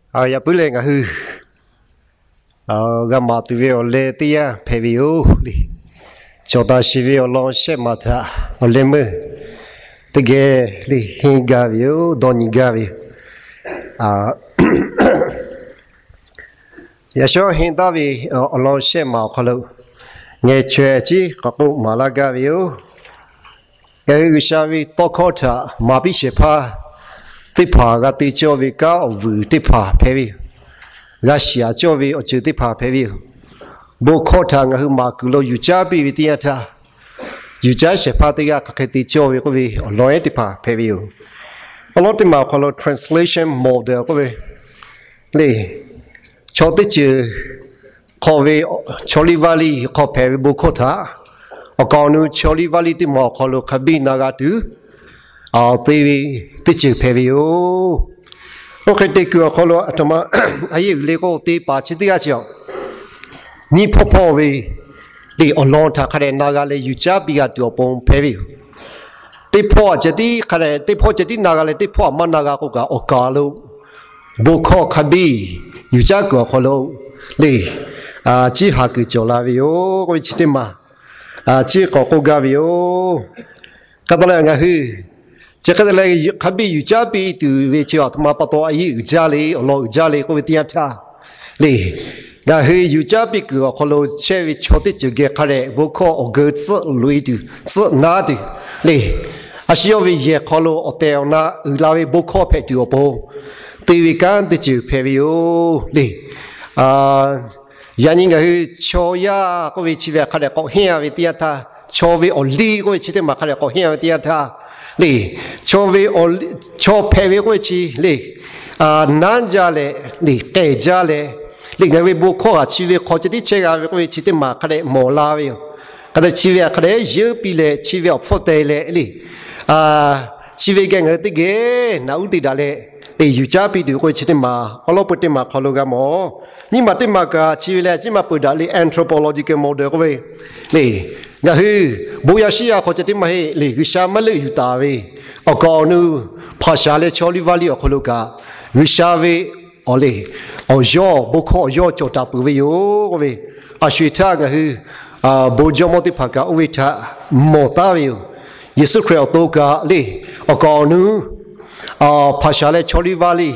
Yaꞈ puiˉ leh ngaˬ hui g'a maˍ tuˬ ve awˬ leh teˇ yanˇ hpehꞈ ve yoˬ le. Cawˬ taˍ sheˍ ve awˬ lawn shehˆ maˬ htaꞈ awˬ leh meuˇ teˇ geh le henˇ gaˇ ve yoˬ, dawˇ nyi gaˇ ve yoˬ. Yaꞈ shawˉ henˇ taˍ ve awˬ lawn shehˆ maˬ awˬ hk'aw lo ngeh chaweh ciˉ k'awꞈ k'oˆ maˍ laˇ gaˇ ve yoˬ. Ngaˬ hui G'uiˬsha ve tawˇ hkawˇ htaꞈ maˍ piˇ shehˍ hpaˇ teˇ hpaˍ g'a te cawˇ ve kanˉ awˬ vuiˬ teˇ hpaˍ hpehꞈ ve yoˬ. G'a shiˍ aꞈ cawˇ ve awˬ ceuˬ teˇ hpaˍ hpehꞈ ve yoˬ. Bon hkawˇ htaꞈ ngaˬ hui maˍ kuiˬ lo yuˬ caˉ piˇ ve teˇ yanˇ htaˇ, yuˬ caˉ shehˍ hpaˇ teˇ g'aˇ hk'aˬ hk'e te cawˇ ve k'oˆ ve awˬ lawn ehˉ teˇ hpaˍ hpehꞈ ve yoˬ. Awˬ lawn teˇ maˬ awˬ hk'aw lo translation model k'oˆ ve le, chaw teˇ ceuˬ hk'aw ve chaw liˇ vaˇ liˇ hk'aw hpehꞈ ve bon hkawˇ htaꞈ awˬ kaˍ awˬ nu chaw liˇ vaˇ liˇ teˇ maˬ awˬ hk'aw lo hk'a biˇ na g'a tuˬ te ve teˇ ceuˬ hpehꞈ ve yoˬ. Oˇ hk'e te kuiˬ awˬ hk'aw lo aˬ htoꞈ ma a yeˇ uiˍ le k'o, te paˍ chi teˇ g'aˇ chi a nyiˇ hpawˇ hpawˇ ve le awˬ lawn htaꞈ hk'a dehꞈ na g'a leh yuˬ caˉ piˇ g'a tuˬ awˬ pon hpehꞈ ve yoˬ. Teˇ hpawˇ ceh tiˉ hk'a dehꞈ, teˇ hpawˇ ceh tiˉ na g'a leh teˇ hpawˇ aꞈ maˇ na g'a k'o kaꞈ, awˬ kaˍ lo bon hkawˇ hk'a biˇ yuˬ caˉ kuiˬ awˬ hk'aw lo le, ciˉ haˍ kuiˬ cawˬ la ve yoˬ k'oˆ ve chi teˇ maˬ ciˉ k'awꞈ k'oˆ gaˇ ve yoˬ. Hk'e te leh ngaˬ hui chi hk'e te leh hk'a biˇ yuˬ caˉ piˇ tuˬ ve chi aˬ htoꞈ ma pa taw a yeˇ uiˍ jaˇ le, awˬ lawn uiˍ jaˇ le k'oˆ ve teˇ yanˇ htaˇ le, ngaˬ hui yuˬ caˉ piˇ kuiˬ awˬ hk'aw lo chehˇ ve chaw teˇ ceuˬ geh hk'a dehꞈ bon hkawˇ awˬ geu tcuhˆ loꞈ e tuˬ, tcuhˆ naˉ tuˬ le, a shu yawˇ ve yehˬ hk'aw lo awˬ tehˬ awˬ na uiˍ la ve bon hkawˇ hpehꞈ tuˬ awˬ pon te ve kanˉ teˇ ceuˬ hpehꞈ ve yoˬ le. Yaꞈ nyi ngaˬ hui chaw yaˇ k'oˆ ve chi ve hk'a dehꞈ k'awꞈ henˇ a ve teˇ yanˇ htaˇ, chaw ve awˬ liˇ k'oˆ ve chi teˇ maˬ hk'a dehꞈ k'awꞈ henˇ a ve teˇ yanˇ htaˇ le, chaw ve, chaw hpehꞈ ve k'oˆ ve chi le, naˉ jaˇ leh le k'ehˬ jaˇ leh le, ngaˬ hui ve bon hkawˇ htaꞈ chi ve hk'aw ceh tiˉ chehˇ g'a ve k'oˆ ve chi teˇ maˬ hk'a dehꞈ mawˬ la ve yoˬ. Hk'a dehꞈ chi ve hk'a dehꞈ yeunˇ piˇ leh chi ve awˬ hpfuhˇ te leh le, chi ve geh ngaˬ hui teˇ geh naꞈ uˉ te daꞈ leh le yuˬ caˉ piˇ tuˬ k'oˆ ve chi teˇ maˬ awˬ lawn peu teˇ maˬ hk'aw lo g'a mawˬ. Nyiˇ maˬ teˇ maˬ kaꞈ chi ve leh chi maˬ peuˬ daꞈ le anthropological model k'oˆ ve le, ngaˬ hui bon yaˇ shiˉ yaˇ hk'aw ceh tiˉ maˇ heˆ le, G'uiˬsha maˇ leuˆ yuˬ taˍ ve awˬ kaˍ awˬ nu hpaˍ shaˍ leh chaw liˇ vaˇ liˇ awˬ hk'aw lo kaꞈ G'uiˬsha ve awˬ le awˬ yawˇ bon hkawˇ awˬ yawˇ cawˬ taˍ peuˬ ve yoˬ k'oˆ ve, a sho eˬ htaˇ ngaˬ hui bon jawˇmawˇ teˇ hpaˍ kaꞈ oˇ ve htaꞈ mawˬ taˉ ve yoˬ. Yeˍsuˆ Hkriꞈ awˬ to kaꞈ le awˬ kaˍ awˬ nu hpaˍ shaˍ leh chaw liˇ vaˇ liˇ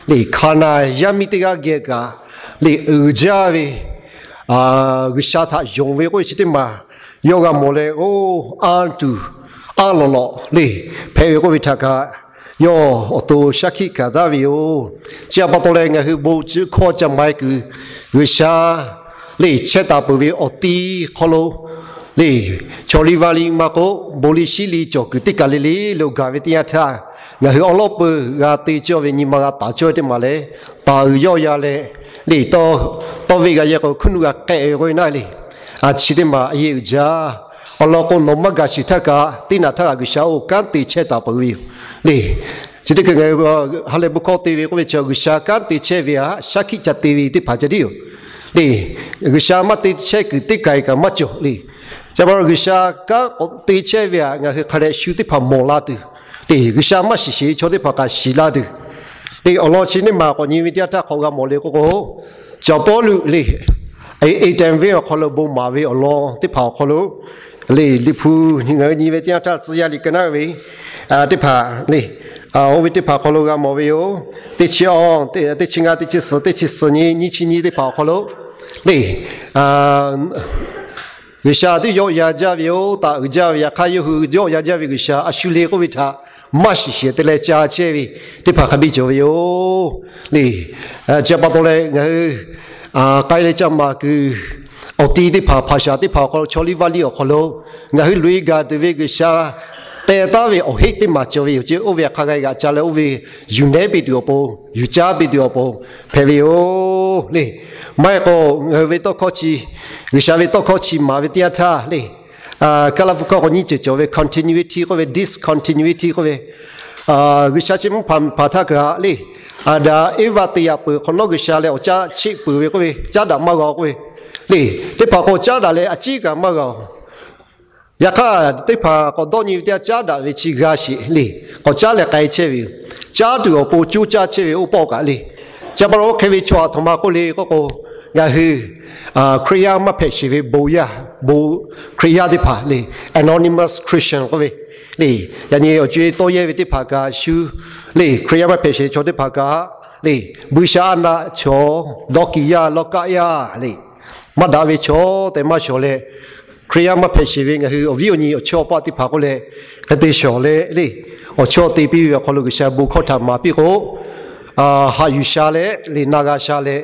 le Hkaˍnanˍ yaˇ miˇ teˇ g'aˇ geh kaꞈ le uiˍ jaˇ ve G'uiˬsha htaꞈ yonˍ ve k'oˆ ve chi teˇ maˬ yawˇ g'a mawˬ leh, oˇ anˇ tuˬ anˇ lawꞈ lawꞈ le hpehꞈ ve k'oˆ ve htaꞈ kaꞈ yawˇ awˬ to shaˉ hkiˆ kaˍ taˍ ve yoˬ. Chi htaꞈ pa taw leh ngaˬ hui bon chi hkawˇ ca ma e kuiˬ G'uiˬsha le chehˇ taˍ peuˬ ve awˬ ti hk'aw lo le chaw liˇ vaˇ liˇ maˇ k'oˆ, bon liˇ shiˉ liˇ cawˬ kuiˬ teˇ kaˬ le le lo gaˬ ve teˇ yanˇ htaˇ, ngaˬ hui awˬ lawn peuˬ g'a te cawˇ ve nyi ma g'a taˍ cawˇ ve teˇ maˬ leh, taˍ uiˍ yawˇ ya leh le tawˇ ve g'a yehˇ k'o hkuiˉ nuˆ g'a k'ehˆ ve k'oˆ ve naˆ le. A chi teˇ maˬ a yeˇ uiˍ jaˇ. Awˬ lawn k'o, nawˬ maˇ gaˬ sheˍ htaˇ kaꞈ teˇ naꞈ htaˇ kaꞈ G'uiˬsha oˇ kanˉ te chehˇ taˍ peuˬ ve yoˬ le. Chi teˇ hkui ngaˬ hui ha lehˬ bon hkawˇ te ve k'oˆ ve chi G'uiˬsha kanˉ te chehˇ ve htaꞈ shaˉ hkiˆ ca te ve teˇ hpaˍ ceh tiˉ yoˬ le. G'uiˬsha maˇ te chehˇ kuiˬ teˇ kaˬ kaꞈ maˇ cawˬ le. Chi pa taw G'uiˬsha kanˉ k'awꞈ te chehˇ ve htaꞈ ngaˬ hui hk'a dehꞈ shu teˇ hpaˍ mawˬ la tuˬ le, G'uiˬsha maˇ shiˍ sheˍ ve chaw teˇ hpaˍ kaꞈ shiˍ la tuˬ le, awˬ lawn chi teˇ maˬ k'awꞈ nyi ve teˇ yanˇ htaˇ hk'awꞈ g'a mawˬ le k'oˆ k'o, Caˍ Pawˇluꞈ le Eˍdenˍ venˇ awˬ hk'aw lo bon maˍ ve awˬ lawn teˇ hpaˍ awˬ hk'aw lo le, Liꞈ hpu ngaˬ hui nyi ve teˇ yanˇ htaˇ tcuh yaˇ liꞈ ka naˉ ve teˇ hpaˍ le, oˇ ve teˇ hpaˍ hk'aw lo g'a mawˬ ve yoˬ. Teˇ chi awˇ, teˇ chi ngaˇ, teˇ chi suhˍ, teˇ chi suhˍ nyi, nyiˇ chi nyi teˇ hpaˍ awˬ hk'aw lo le, G'uiˬsha teˇ yawˆ yan jaˇ ve yoˬ. Taˍ uiˍ jaˇ ve yaꞈ hk'aˇ, yawˇ hui yawˆ yan jaˇ ve G'uiˬsha a shu le k'oˆ ve htaꞈ maˇ shiˍ sheˍ te leh ca chehˇ ve teˇ hpaˍ hk'a biˇ cawˬ ve yoˬ le. Chi pa taw leh ngaˬ hui k'ai leh ca maˍ kuiˬ awˬ ti teˇ hpaˍ, hpaˍ shaˍ teˇ hpaˍ awˬ hk'aw lo, chaw liˇ vaˇ liˇ awˬ hk'aw lo ngaˬ hui loꞈ e gaˬ tuˬ ve G'uiˬsha teh taˉ ve awˬ heˆ teˇ maˬ cawˬ ve yoˬ. Chi oˇ ve hk'a g'a g'aꞈ ca leh oˇ ve yuˬ nehˉ piˇ tuˬ awˬ pon, yuˬ caˉ piˇ tuˬ awˬ pon hpehꞈ ve yoˬ le. Maˇ heˆ k'o, ngaˬ hui ve tawˇ hkawˇ chi, G'uiˬsha ve tawˇ hkawˇ chi maˍ ve teˇ yanˇ htaˇ le, Kaˇlaˇ hpu hkawˇ k'awꞈ nyi ceuˬ cawˬ ve continuity k'oˆ ve discontinuity k'oˆ ve, G'uiˬsha chi mvuhˇ hpaˍ miˬ hpaˍ htaˇ kaꞈ le, Aˍdanˍ Eˇvaˆ te yaꞈ peuˬ hk'awꞈ nawˉ G'uiˬsha leh awˬ caˉ cheˆ peuˬ ve k'oˆ ve, caˉ daꞈ maˇ g'a k'oˆ ve le. Teˇ hpaˍ k'o caˉ daꞈ leh a ciˉ kaꞈ maˇ g'a-oˬ. Yaꞈ hk'aˇ, teˇ hpaˍ k'awꞈ dawˇ nyi ve teˇ yanˇ caˉ daꞈ ve chi g'a sheˍ le, k'awꞈ caˉ leh k'ai chehˇ ve yoˬ. Caˉ tuˬ awˬ pon coˇ caˇ chehˇ ve oˇ pawˆ kaꞈ le, Chi pa taw oˇ hk'e ve chaw aˬ htoꞈ ma k'oˆ le k'oˆ k'o, ngaˬ hui Hkriꞈ yaˇ maˇ hpehꞈ sheˍ ve bon yaˇ, bon Hkriꞈ yaˇ teˇ hpaˍ le, anonymous Christian k'oˆ ve le. Yaꞈ nyi awˬ co-e tawˇ yehˇ ve teˇ hpaˍ kaꞈ shu le, Hkriꞈ yaˇ maˇ hpehꞈ sheˍ ve chaw teˇ hpaˍ kaꞈ le, buiˇshaˆaˉnaˆ chaw, dawˇ kiˍ yaˇ lawˇ kaˆ yaˇ le, maˇ daꞈ ve chaw tehꞈ maˇ shawˍ leh, Hkriꞈ yaˇ maˇ hpehꞈ sheˍ ve ngaˬ hui awˬ viˉ awˬ nyi awˬ chawˇ awˬ paˆ teˇ hpaˍ k'oˆ leh, hk'e te shawˍ leh le, awˬ chawˇ te piˇ ve awˬ hk'aw lo G'uiˬsha bon hkawˇ htaꞈ maˍ piˇ k'o, haꞈ yuˬ sha leh le, na g'a sha leh,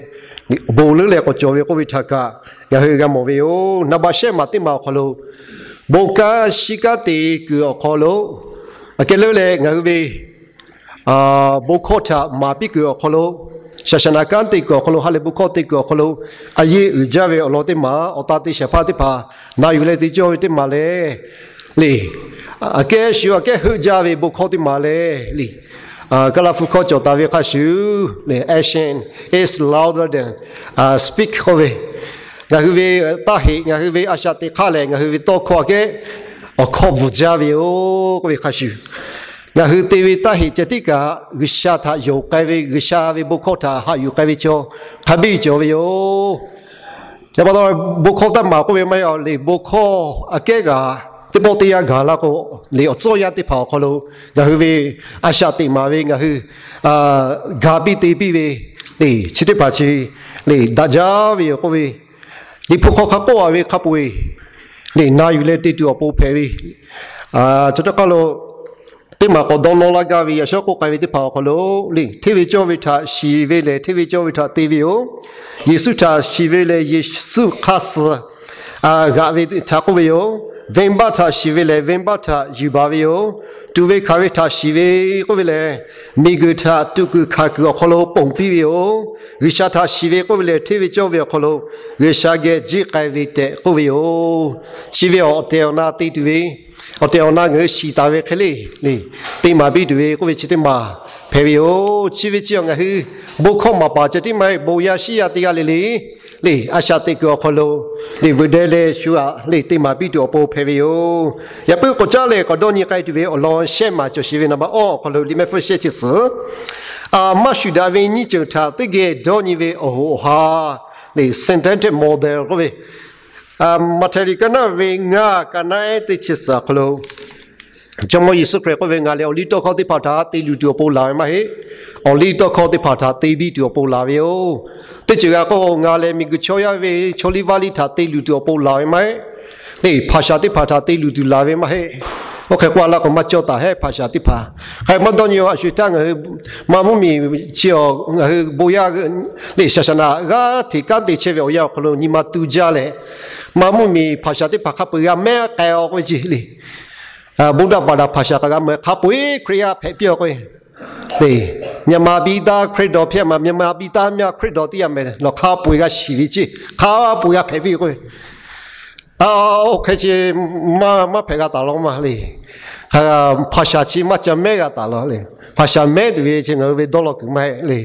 bon leuˉ leh k'awꞈ cawˬ ve k'oˆ ve htaꞈ kaꞈ ngaˬ hui g'a mawˬ ve yoˬ. Naˍ baꞈ shehˆ maˬ teˇ maˬ awˬ hk'aw lo, bon kanˉ shiˉ kanˉ te kuiˬ awˬ hk'aw lo, aꞈ kehˉ leuˉ leh ngaˬ hui ve bon hkawˇ htaꞈ maˍ piˇ kuiˬ awˬ hk'aw lo, shaˍshaˍnaˍ kanˉ te kuiˬ awˬ hk'aw lo, ha lehˬ bon hkawˇ te kuiˬ awˬ hk'aw lo, a yeˇ uiˍ jaˇ ve awˬ lawn teˇ maˬ, awˬ ta te shehˍ hpaˇ teˇ hpaˍ na yuˬ leh te cawˇ ve teˇ maˬ lehˬ le, aꞈ kehˉ shuˍ aꞈ kehˉ heuˆ jaˇ ve bon hkawˇ teˇ maˬ lehˬ le, Kaˇlaˇ hpu hkawˇ cawˬ taˍ ve hk'a shuˍ le, action is louder than speak k'oˆ ve, ngaˬ hui ve taˇ heꞈ, ngaˬ hui ve a shaꞈ teꞈ hk'aˇ lehˬ ngaˬ hui ve tawˇ hkawˇ aꞈ kehˉ awˬ hkawˇ bvuhˬ jaˇ ve yoˬ k'oˆ ve hk'a shuˍ, ngaˬ hui te ve taˇ heꞈ ceh tiˉ kaꞈ G'uiˬsha htaꞈ yonˍ k'ai ve, G'uiˬsha ve bon hkawˇ htaꞈ haꞈ yuˬ k'ai ve chaw hk'a biˇ cawˬ ve yoˬ. Yaꞈ pa taw, bon hkawˇ taˇ maˍ k'oˆ ve maˇ heˆ le, bon hkawˇ aꞈ kehˉ kaꞈ teˇ pawˆ teˇ yanˇ gaˬ la k'o le, awˬ tcuhˇ yanˇ teˇ hpaˍ awˬ hk'aw lo ngaˬ hui ve a shaꞈ teꞈ maˍ ve ngaˬ hui ga piˇ te piˇ ve le, chi teˇ hpaˍ chi le daꞈ jaˇ ve yoˬ k'oˆ ve, Liꞈ hpu hk'aw hk'a k'oˆ a ve hk'a peu-eˬ le, na yuˬ leh te tuˬ awˬ pon hpehꞈ ve, chaw teˇ hk'aˇ lo teˇ maˬ k'awꞈ dawˇ nawˇ laˇ gaˇ ve yaꞈ shawˉ k'oˆ k'ai ve teˇ hpaˍ awˬ hk'aw lo le, hteˇ ve cawˇ ve htaꞈ shiˍ ve lehˬ hteˇ ve cawˇ ve htaꞈ te ve yoˬ. Yeˍsuˆ htaꞈ shiˍ ve lehˬ Yeˍsuˆ hk'aˇ suh g'aꞈ ve htaꞈ k'oˆ ve yoˬ. Venˇbaˆ htaꞈ shiˍ ve lehˬ venˇbaˆ htaꞈ yuˬ baˬ ve yoˬ. Tuꞈ ve hkanˍ ve htaꞈ shiˍ ve k'oˆ ve lehˬ, miˬguiˬ htaꞈ tuꞈ kuiˬ hkanˍ kuiˬ awˬ hk'aw lo ponˬ piˇ ve yoˬ. G'uiˬsha htaꞈ shiˍ ve k'oˆ ve lehˬ hteˇ ve cawˇ ve awˬ hk'aw lo G'uiˬsha geh jiˆ k'ai ve tehꞈ k'oˆ ve yoˬ. Chi ve awˬ tehˬ awˬ na te tuˬ ve, awˬ tehˬ awˬ na ngaˬ hui shiˍ taˍ ve hk'e le le, te maˍ piˇ tuˬ ve k'oˆ ve chi teˇ maˬ hpehꞈ ve yoˬ. Chi ve chi awˬ ngaˬ hui bon hkawˇ maˍ paˍ ceh tiˉ maˇ heˆ, bon yaˇ shiˉ yaˇ teˇ g'aˇ le le le, a shaꞈ teꞈ kuiˬ awˬ hk'aw lo le veuꞈ deh leh shu aꞈ le te maˍ piˇ tuˬ awˬ pon hpehꞈ ve yoˬ. Yaꞈ puiˉ k'awꞈ caˉ leh k'awꞈ dawˇ nyi k'ai tuˬ ve awˬ lawn shehˆ maˬ cawˬ sheˍ ve naˍ baꞈ awˇ awˬ hk'aw lo liꞈ mehˆ hpfuhˇ shehˆ chi suhˍ, a, maˇ shuˍ daꞈ ve nyiˇ ceuˬ htaꞈ teˇ geh dawˇ nyi ve awˬ hoꞈ awˬ ha le, synthetic model k'oˆ ve, Maꞈhtehˍ liꞈ ka naˉ ve ngaˇ, ka naˉ ehˉ teˇ chi suhˍ awˬ hk'aw lo, Jawˇmawˇ Yeˍsuˆ Hkriꞈ k'oˆ ve, Ngaˬ lehˬ awˬliˇtawˇhkawˇ teˇ hpaˍ htaꞈ te luˬ tuˬ awˬ pon laˬ ve maˇ heˆ. Awˬliˇtawˇhkawˇ teˇ hpaˍ htaꞈ te biˇ tuˬ awˬ pon laˬ ve yoˬ. Teˇ ceuˬ g'a k'o, Ngaˬ lehˬ miˬguiˬ chaw yaˇ ve chaw liˇ vaˇ liˇ htaꞈ te luˬ tuˬ awˬ pon laˬ ve maˇ heˆ. Le, hpaˍ shaˍ teˇ hpaˍ htaꞈ te luˬ tuˬ laˬ ve maˇ heˆ. Oˇ hk'e k'oˆ a laˇ k'o maˇ cawˇ taˍ heˆ, hpaˍ shaˍ teˇ hpaˍ. Hk'e maˇ dawˇ nyi a shu htaˇ ngaˬ hui maˇ mvuhˇmiˬ chi awˬ ngaˬ hui bon yaˇ le shaˍshaˍnaˍ g'aˇ hteꞈ kanˉ te chehˇ ve awˬ yanˇ awˬ hk'aw lo nyi ma tu jaˇ leh, maˇ mvuhˇmiˬ hpaˍ shaˍ teˇ hpaˍ hk'a peu-eˬ g'a mehˉ k'ai-o k'oˆ ve ce le. Buddha baˍ daꞈ hpaˍ shaˍ k'a g'a mehˉ, hk'a peu-eˬ Hkriꞈ yaˇ hpehꞈ piˇ-a k'oˆ ve, မြန်မာပြည်သား ခရစ်တော် ဖြစ်ရမယ်, မြန်မာပြည်သားများ ခရစ်တော် သိရမယ် lawˬ hk'a peu-eˬ g'a shiˍ ve ce, hk'a peu-eˬ g'a hpehꞈ piˇ k'oˆ ve, a, oˇ hk'e chi maˇ hpehꞈ g'a taˍ law maˇ le. Hpaˍ shaˍ chi maˇ ca mehˉ g'a taˍ law le. Hpaˍ shaˍ mehˉ tuˬ ve chi ngaˬ hui ve dawˇ law kuiˬ maˇ heˆ le.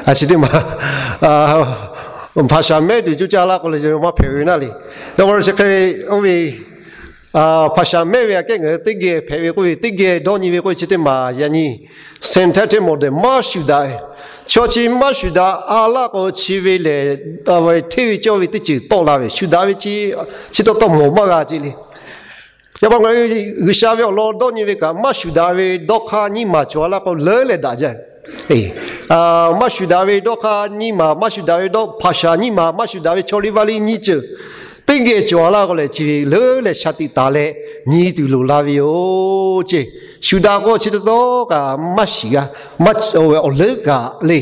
A, chi teˇ maˬ hpaˍ shaˍ mehˉ tuˬ coˇ caˇ laˇ k'o le maˇ hpehꞈ ve naˇ le. Yaꞈ hk'aˇ chi hk'e oˇ ve hpaˍ shaˍ mehˉ ve aꞈ kehˉ ngaˬ hui teˇ geh hpehꞈ ve k'oˆ ve, teˇ geh dawˇ nyi ve k'oˆ ve chi teˇ maˬ yaꞈ nyi synthetic model maˇ shuˍ daꞈ ve. Chaw chi maˇ shuˍ daꞈ a laˇ k'o chi ve lehˬ, hteˇ ve cawˇ ve teˇ ceuˬ tawˆ la ve, shuˍ daꞈ ve chi, chi taw taw mawˬ maˇ g'a ce le. Yaꞈ hk'aˇ ngaˬ hui G'uiˬsha ve awˬ lawn dawˇ nyi ve kaꞈ, maˇ shuˍ daꞈ ve dawˇ hk'aˇ nyiˇ maˬ cawˬ a laˇ k'o leuˉ leh daꞈ jaˇ. Maˇ shuˍ daꞈ ve dawˇ hk'aˇ nyiˇ maˬ, maˇ shuˍ daꞈ ve dawˇ hpaˍ shaˍ nyiˇ maˬ, maˇ shuˍ daꞈ ve chaw liˇ vaˇ liˇ nyiˇ ceuˬ teˇ geh cawˬ a laˇ k'o lehˬ, chi ve leuˉ leh shaˍ tiꞈ taˍ leh nyi tuˬ loˍ la ve yoˬ ce. Shuˍ daꞈ k'o chi taw taw kaꞈ maˇ shiˍ g'a, maˇ awˬ leuˉ kaꞈ le,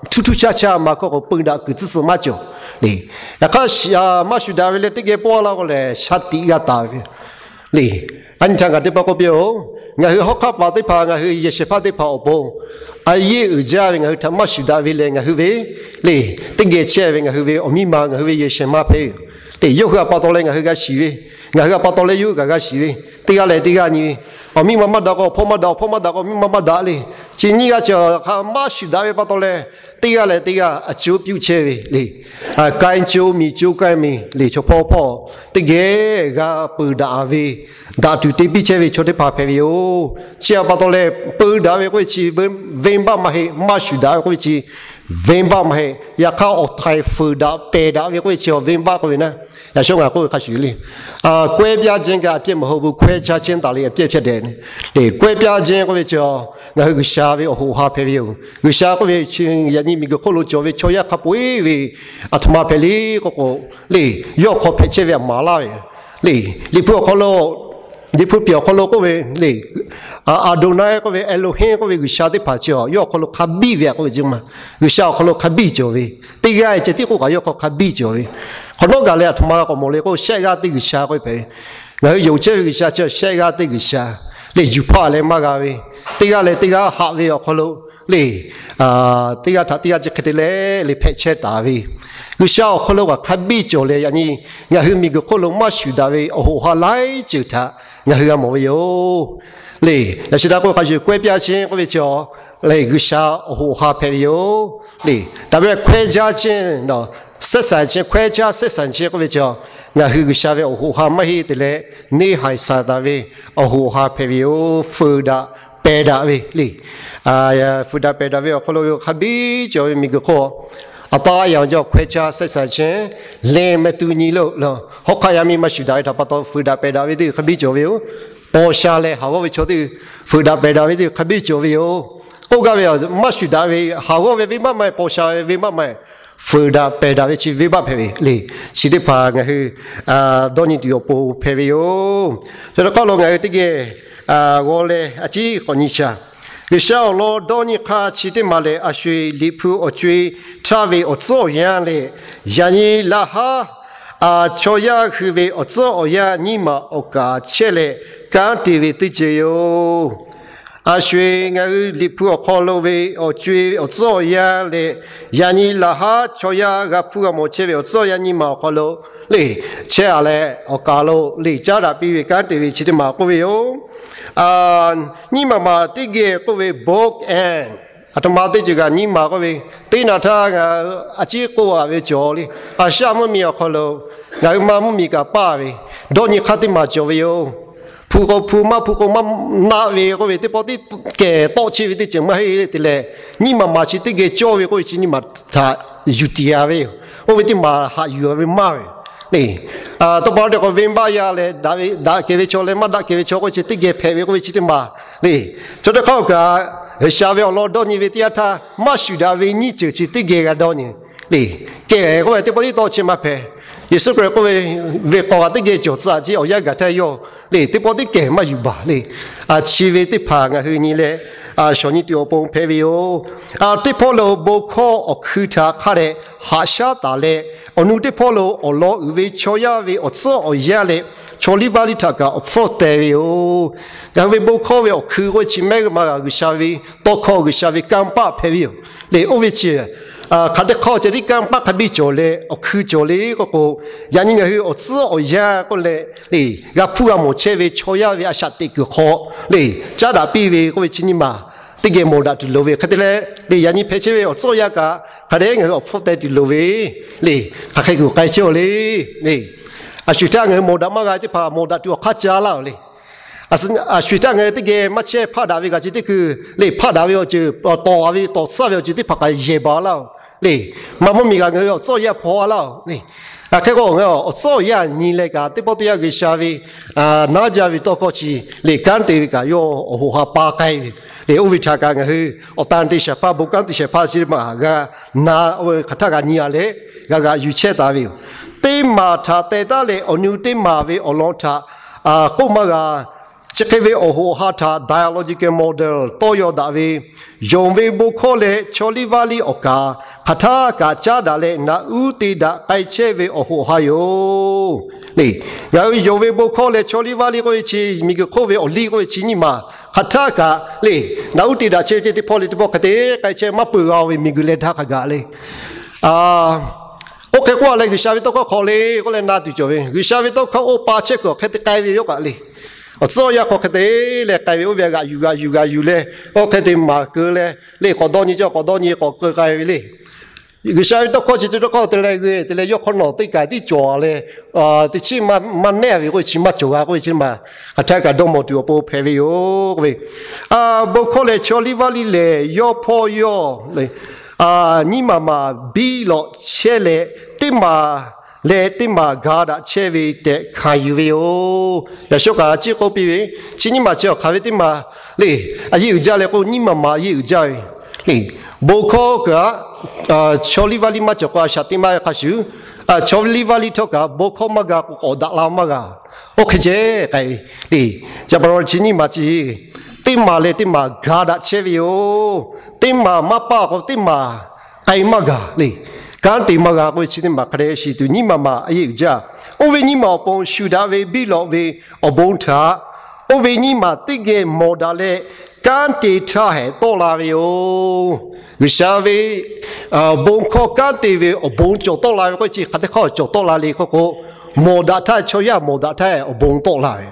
htuˇ htuˇ chaˇ chaˇ maˇ hkawˇ k'o peu daꞈ kuiˬ tcuhˉ suh maˇ cawˬ le. Yaꞈ hk'aˇ maˇ shuˍ daꞈ ve leh teˇ geh pawˆ a laˇ k'o lehˬ shaˍ tiꞈ g'a taˍ ve le. A nyi htaꞈ ngaˬ teˇ pawˆ k'oˆ piˇ-oˬ, ngaˬ hui hawˉ hk'aˇ paˍ teˇ hpaˍ, ngaˬ hui yehˬ shehˍ hpaˇ teˇ hpaˍ awˬ pon a yeˇ uiˍ jaˇ ve ngaˬ hui htaꞈ maˇ shuˍ daꞈ ve lehˬ, ngaˬ hui ve le teˇ geh chehˇ ve ngaˬ hui ve awˬ miˇ ma, ngaˬ hui ve yehˬ shehˍ ma hpehꞈ ve yoˬ. Teˇ yawˇ hui a pa taw leh ngaˬ hui g'a shiˍ ve, ngaˬ hui a pa taw leh yawˇ hui kaꞈ g'a shiˍ ve, teˇ g'aˇ leh teˇ g'aˇ nyi ve, awˬ miˇ ma maˇ daꞈ k'o awˬ hpawˇ maˇ daꞈ, awˬ hpawˇ maˇ daꞈ k'o awˬ miˇ ma maˇ daꞈ le. Chi nyiˇ g'aˇ chi hk'a maˇ shuˍ daꞈ ve pa taw leh teˇ g'aˇ leh teˇ g'aˇ a cuˉ piˇ chehˇ ve le, k'ai co miˬ co k'ai miˬ le, chaw hpawˇ hpawˇ teˇ geh g'a peuˬ daꞈ ve, daꞈ tuˬ te piˇ chehˇ ve chaw teˇ hpaˍ hpehꞈ ve yoˬ. Chi htaꞈ pa taw leh, peuˬ daꞈ ve k'oˆ ve chi venˇbaˆ maˇ heˆ, maˇ shuˍ daꞈ ve k'oˆ ve chi venˇbaˆ maˇ heˆ. Yaꞈ hk'aˇ, awˬ htaiˍ fuiˍ daꞈ pehˬ daꞈ ve k'oˆ ve chi venˇbaˆ k'oˆ ve naˉ, yaꞈ shawˉ ngaˬ k'oˆ ve hk'a shuˍ le, ကွဲပြားခြင်းက အပြစ်မဟုတ်ဘူး, ခွဲခြားခြင်းသာလျှင် အပြစ်ဖြစ်တယ် le. ကွဲပြားခြင်း k'oˆ ve chi ngaˬ hui G'uiˬsha ve awˬ hoꞈ awˬ ha hpehꞈ ve yoˬ. G'uiˬsha k'oˆ ve chi yaꞈ nyi miˬguiˬ hk'oˆ lo cawˬ ve chaw yaˇ hk'a peu-eˬ ve aˬ htoꞈ ma hpehꞈ le k'oˆ k'o, le, yawˇ hk'aw hpehꞈ chehˇ ve aˬ maˍ laˇ ve le. Liꞈ hpu awˬ hk'aw lo, Liꞈ hpu piˍ awˬ hk'aw lo k'oˆ ve le, Aˍdoˍnaˍ k'oˆ ve, Elohim k'oˆ ve G'uiˬsha teˇ hpaˍ chi yawˇ awˬ hk'aw lo hk'a biˇ ve k'oˆ ve ceh ma, G'uiˬsha awˬ hk'aw lo hk'a biˇ cawˬ ve, teˇ g'aˇ ceh tiˉ k'oˆ kaꞈ yawˇ hk'aw hk'a biˇ cawˬ ve, hk'awꞈ nawˉ gaˬ leh aˬ htoꞈ ma k'awꞈ mawˬ le k'o, shehˆ g'aˇ teˇ G'uiˬsha k'oˆ ve hpehꞈ ve. Ngaˬ hui yonˍ chehˇ ve G'uiˬsha chi shehˆ g'aˇ teˇ G'uiˬsha le. Yuˬ hpaˇ leh maˇ g'a ve, teˇ g'aˇ leh teˇ g'aˇ haꞈ ve awˬ hk'aw lo le, teˇ g'aˇ htaꞈ teˇ g'aˇ chi hk'e te leh le hpehꞈ chehˇ taˍ ve, G'uiˬsha awˬ hk'aw lo kaꞈ hk'a biˇ cawˬ leh, yaꞈ nyi ngaˬ hui miˬguiˬ hk'oˆ lo maˇ shuˍ daꞈ ve awˬ hoꞈ awˬ ha laiˉ ceuˬ htaꞈ ngaˬ hui g'a mawˬ ve yoˬ le. Yaꞈ shi htaˇ k'oˆ hk'a shuˍ, ကွဲပြားခြင်း k'oˆ ve chi le, G'uiˬsha awˬ hoꞈ awˬ ha hpehꞈ ve yoˬ le. Daꞈ ve ခွဲခြားခြင်း နော်, ဆက်ဆံခြင်း, ခွဲခြားဆက်ဆံခြင်း k'oˆ ve chi ngaˬ hui G'uiˬsha ve awˬ hoꞈ awˬ ha maˇ heˆ te leh, neˇhaiˬ Saˍtanˍ ve awˬ hoꞈ awˬ ha hpehꞈ ve yoˬ. Fuiˍ daꞈ pehˬ daꞈ ve le. Fuiˍ daꞈ pehˬ daꞈ ve awˬ hk'aw lo ve hk'a biˇ cawˬ ve miˬguiˬ hk'oˆ, အသားအရောင်ကြောင့် ခွဲခြားဆက်ဆံခြင်း, လင်မတူညီလို့ hawˉ hk'aˆ yaˇ miˇ maˇ shuˍ daꞈ ve htaꞈ pa taw fuiˍ daꞈ pehˬ daꞈ ve teˇ hk'a biˇ cawˬ ve yoˬ. Paw sha leh haˍ g'awˇ ve chaw teˇ fuiˍ daꞈ pehˬ daꞈ ve teˇ hk'a biˇ cawˬ ve yoˬ. K'oˆ gaˇ ve, maˇ shuˍ daꞈ ve haˍ g'awˇ ve venˇbaˆ maˇ heˆ, paw sha ve venˇbaˆ maˇ heˆ, fuiˍ daꞈ pehˬ daꞈ ve chi venˇbaˆ hpehꞈ ve le. Chi teˇ hpaˍ ngaˬ hui dawˇ nyi tuˬ awˬ pon hpehꞈ ve yoˬ. Chi htaꞈ k'aw lo ngaˬ hui teˇ geh g'aw leh a ciˉ k'awꞈ nyi shaˍ. G'uiˬsha awˬ lawn dawˇ nyi hk'aˇ chi teˇ maˬ lehˬ, a sho-eˬ Liꞈ hpu awˬ co-e htaˇ ve awˬ tcuhˉ awˬ yanˇ leh, yaꞈ nyi laꞈ haˉ chaw yaˇ hui ve awˬ tcuhˉ awˬ yanˇ nyiˇ maˬ awˬ kaˍ chehˇ leh kanˉ te ve teˇ ceuˬ yoˬ. A sho-eˬ ngaˬ hui Liꞈ hpu awˬ hk'aw lo ve awˬ co-e awˬ tcuhˉ awˬ yanˇ leh, yaꞈ nyi laꞈ haˉ chaw yaˇ g'a hpuˇ g'a mawˬ chehˇ ve awˬ tcuhˉ awˬ yanˇ nyiˇ maˬ awˬ hk'aw lo le, chehˇ a leh awˬ kaˍ lo le caˉ daꞈ piˇ ve kanˉ te ve chi teˇ maˬ k'oˆ ve yoˬ. Nyiˇ maˬ maˬ teˇ geh k'oˆ ve book and, aˬ htoꞈ ma teˇ ceuˬ kaꞈ nyiˇ maˬ k'oˆ ve, teˇ naˬ htaˇ ngaˬ a ciˉ k'oˆ a ve cawˬ le. A shaˆ mvuhˇmiˬ awˬ hk'aw lo ngaˬ hui ma mvuhˇmiˬ kaꞈ paˇ ve dawˇ nyi hk'aˇ teˇ maˬ cawˬ ve yoˬ. Hpu k'o hpu, maˇ hpu k'o maˇ naˆ ve k'oˆ ve, teˇ pawˆ teˇ kehˬ tawˆ chehˇ ve teˇ ceuˬ maˇ heˆ le te leh, nyiˇ maˬ maˬ chi teˇ geh cawˇ ve k'oˆ ve chi nyiˇ maˬ htaꞈ yuˬ tiˍ a ve yoˬ. Oˇ ve teˇ maˬ haꞈ yuˬ a ve maˇ ve le. Tawˇ pa taw k'o, venˇbaˆ yaˇ leh daꞈ kehˬ ve chaw leh maˇ daꞈ kehˬ ve chaw k'oˆ ve chi teˇ geh hpehꞈ ve k'oˆ ve chi teˇ maˬ le. Chaw teˇ hk'aˇ kaꞈ G'uiˬsha ve awˬ lawn dawˇ nyi ve teˇ yanˇ htaˇ maˇ shuˍ daꞈ ve nyiˇ ceuˬ chi teˇ geh g'a dawˇ nyi le. Kehˬ k'oˆ ve teˇ pawˆ teˇ tawˆ chi maˇ hpehꞈ. Yeˍsuˆ Hkriꞈ k'oˆ ve, ve k'awꞈ g'a teˇ geh cawˬ tcuh a ciˉ awˬ yanˇ gaˬ htaˇ yawˇ le teˇ pawˆ teˇ kehˬ maˇ yuˬ baˬ le. A chi ve teˇ hpaˍ ngaˬ hui nyi leh shawˍ nyi tuˬ awˬ pon hpehꞈ ve yoˬ. Teˇ hpawˇ lo bon hkawˇ awˬ hkui htaꞈ hk'a dehꞈ haꞈ shaˉ taˍ leh, awˬ nu teˇ hpawˇ lo awˬ lawn uiˍ ve chaw yaˇ ve awˬ tcuhˉ awˬ yanˇ leh chaw liˇ vaˇ liˇ htaꞈ kaꞈ awˬ hpfuhˇ teh ve yoˬ. Ngaˬ hui ve bon hkawˇ ve awˬ hkui k'oˆ ve chi mehˆ g'uˇ ma g'a G'uiˬsha ve tawˇ hkawˇ, G'uiˬsha ve kanˇ paˆ hpehꞈ ve yoˬ le. Oˇ ve chi hk'aˬ teˇ hk'awˇ ceh tiˉ kanˇ paˆ hk'a biˇ cawˬ leh awˬ hkui cawˬ le k'oˆ k'o, yaꞈ nyi ngaˬ hui awˬ tcuhˉ awˬ yanˇ k'oˆ leh le, g'a hpuˇ g'a mawˬ chehˇ ve chaw yaˇ ve a shaꞈ teꞈ kuiˬ hk'aw le caˉ daꞈ piˇ ve k'oˆ ve chi nyiˇ maˬ teˇ geh mawˬ daꞈ tuˬ loˍ ve hk'e te leh le, yaꞈ nyi hpehꞈ chehˇ ve awˬ tcuhˉ awˬ yanˇ kaꞈ hk'a dehꞈ ngaˬ hui awˬ hpfuhˇ teh tuˬ loˍ ve le. Hk'aˬ hk'e kuˬ k'ai chehˇ a le le. A sho-eˬ htaˇ ngaˬ hui mawˬ daꞈ maˇ g'a teˇ hpaˍ mawˬ daꞈ tuˬ awˬ hk'aˇ ca laˇ oˬ le. A sho-eˬ htaˇ ngaˬ hui teˇ geh maˇ chehˇ hpaˆ daꞈ ve kaꞈ chi teˇ kuiˬ le, hpaˆ daꞈ ve awˬ ceuˬ, tawˍ ve tawˍ tsuhˇ ve awˬ ceuˬ teˇ hpaˍ kaꞈ yehˬ baˬ laˇ oˬ le. Ma mvuhˇmiˬ kaꞈ ngaˬ hui awˬ tcuhˉ awˬ yanˇ hpaw a laˇ oˬ le. Hk'e k'o ngaˬ hui awˬ tcuhˉ awˬ yanˇ nyi leh kaꞈ teˇ pawˆ teˇ yanˇ G'uiˬsha ve naˉ jaˇ ve tawˇ hkawˇ chi le kanˉ te ve kaꞈ yawˇ awˬ hoꞈ ha pa k'ai ve le. Oˇ ve htaꞈ kaꞈ ngaˬ hui awˬ tan te shehˍ hpaˇ, bon kanˉ te shehˍ hpaˇ chi teˇ maˬ g'a na, oˇ ve hk'aˬ htaˇ g'a nyi a leh g'a g'aꞈ yuˬ chehˇ taˍ ve yoˬ. Teˇ maˬ htaꞈ teh taˉ leh awˬ nu teˇ maˬ ve awˬ lawn htaꞈ k'oˆ maˇ g'a. Chi hk'e ve awˬ hoꞈ awˬ ha htaꞈ dialogical model tawˇ yaw daꞈ ve, yonˍ ve bon hkawˇ leh chaw liˇ vaˇ liˇ awˬ kaˍ hk'aˬ htaˇ kaꞈ caˉ daꞈ leh naꞈ uˉ te daꞈ k'ai chehˇ ve awˬ hoꞈ awˬ ha yoˬ le. Ngaˬ hui yonˍ ve bon hkawˇ leh chaw liˇ vaˇ liˇ k'oˆ ve chi, miˬguiˬ hk'oˆ ve awˬ liˇ k'oˆ ve chi nyiˇ maˬ hk'aˬ htaˇ kaꞈ le naꞈ uˉ te daꞈ chehˇ ve ceh teˇ hpawˇ le teˇ pawˆ hk'e te k'ai chehˇ maˇ peuˬ g'a ve miˬguiˬ leh htaˇ hk'a gaˬ le. Oˇ hk'e k'oˆ a leh G'uiˬsha ve tawˇ hkawˇ hk'aw le k'oˆ leh na tuˬ cawˬ ve, G'uiˬsha ve tawˇ hkawˇ oˇ pa chehˇ kuiˬ awˬ hk'e te k'ai ve yawˇ kaꞈ le. Awˬ tcuhˉ awˬ yanˇ hk'aw hk'e te leh k'ai ve oˇ ve g'aꞈ yuˬ g'aꞈ yuˬ g'aꞈ yuˬ leh, oˇ hk'e te maˍ keu leh, le k'awꞈ dawˇ nyi cawˇ k'awꞈ dawˇ nyi k'awꞈ keu k'ai ve le. G'uiˬsha ve tawˇ hkawˇ chi te tawˇ hkawˇ te leh g'uˇ te leh yawˇ hk'awˇ nawˬ teˇ kaˬ tiˉ cawˬ leh, teˇ chiˉ maˇ nehˉ ve k'oˆ ve chi maˇ cawˬ g'a k'oˆ ve chi maˬ, hk'aˬ htaˇ kaꞈ dawˇ mawˬ tuˬ awˬ pon hpehꞈ ve yoˬ k'oˆ ve. Bon hkawˇ lehˬ, chaw liˇ vaˇ liˇ lehˬ yawˇ hpawˇ yawˇ le, nyiˇ maˬ maˬ biˇ lawꞈ chehˇ leh, teˇ maˬ leh teˇ maˬ ga daꞈ chehˇ ve tehꞈ hkanˍ yuˬ ve yoˬ. Yaꞈ shawˉ kaꞈ chi k'oˆ piˇ ve, chi nyiˇ maˬ chi awˬ hk'aˬ ve teˇ maˬ le, a yeˇ uiˍ jaˇ leh k'o, nyiˇ maˬ maˬ a yeˇ uiˍ jaˇ ve le. Bon hkawˇ kaꞈ chaw liˇ vaˇ liˇ maˇ cawˬ k'o, a shaꞈ teˇ maˇ ve hk'a shuˍ, chaw liˇ vaˇ liˇ htawˇ kaꞈ bon hkawˇ maˇ ga k'o, k'awꞈ daꞈ la maˇ g'a. Oˇ hk'e ceh k'ai ve le. Chi pa taw chi nyiˇ maˬ chi teˇ maˬ leh teˇ maˬ ga daꞈ chehˇ ve yoˬ. Teˇ maˬ maˇ paˇ k'o, teˇ maˬ k'ai maˇ gaˬ le. Kanˉ te maˇ g'a k'oˆ ve chi teˇ maˬ hk'a dehꞈ shiˍ tuˬ, nyiˇ maˬ maˬ a yeˇ uiˍ jaˇ. Oˇ ve nyiˇ maˬ awˬ pon shu daꞈ ve biˇ lawꞈ ve awˬ bon htaꞈ, oˇ ve nyiˇ maˬ teˇ geh mawˬ daꞈ leh kanˉ te htaˇ hehꞈ tawˆ la ve yoˬ. G'uiˬsha ve bon hkawˇ kanˉ te ve awˬ bon cawˬ tawˆ la ve k'oˆ chi hk'aˬ teˇ hk'aˇ cawˬ tawˆ la le k'oˆ k'o, mawˬ daꞈ htaˇ, chaw yaˇ mawˬ daꞈ htaˇ awˬ bon tawˆ la ve.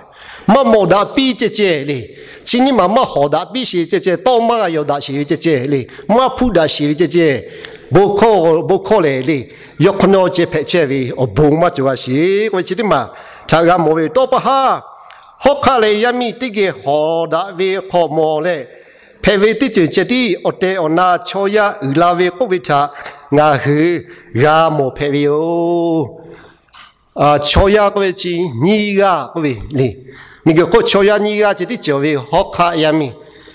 Maˇ mawˬ daꞈ piˇ ceh ceh le. Chi nyiˇ maˬ maˇ hawˍ daꞈ piˇ sheˍ ceh ceh, tawˇ maˇ g'a yawˬ daꞈ sheˍ ve ceh ceh le. Maˇ hpuˇ daꞈ sheˍ ve ceh ceh, bon hkawˇ lehˬ le, yawˇ hk'awˇ nawˇ ceh hpehꞈ chehˇ ve awˬ bon maˇ cawˬ g'a sheˍ k'oˆ ve chi teˇ maˬ htaꞈ g'a mawˬ ve yoˬ. Tawˇ pa haˉ, hawˉ hk'aˆ leh yaˇ miˇ teˇ geh hawˍ daꞈ ve hk'aw mawˬ leh, hpehꞈ ve teˇ ceuˬ ceh tiˉ awˬ tehˬ awˬ na chaw yaˇ uiˍ la ve k'oˆ ve htaꞈ ngaˬ hui g'a mawˬ hpehꞈ ve yoˬ. Chaw yaˇ k'oˆ ve chi nyiˇ g'aˇ k'oˆ ve le. Miˬguiˬ hk'oˆ chaw yaˇ nyiˇ g'aˇ ceh tiˉ cawˬ ve, hawˉ hk'aˆ yaˇ miˇ.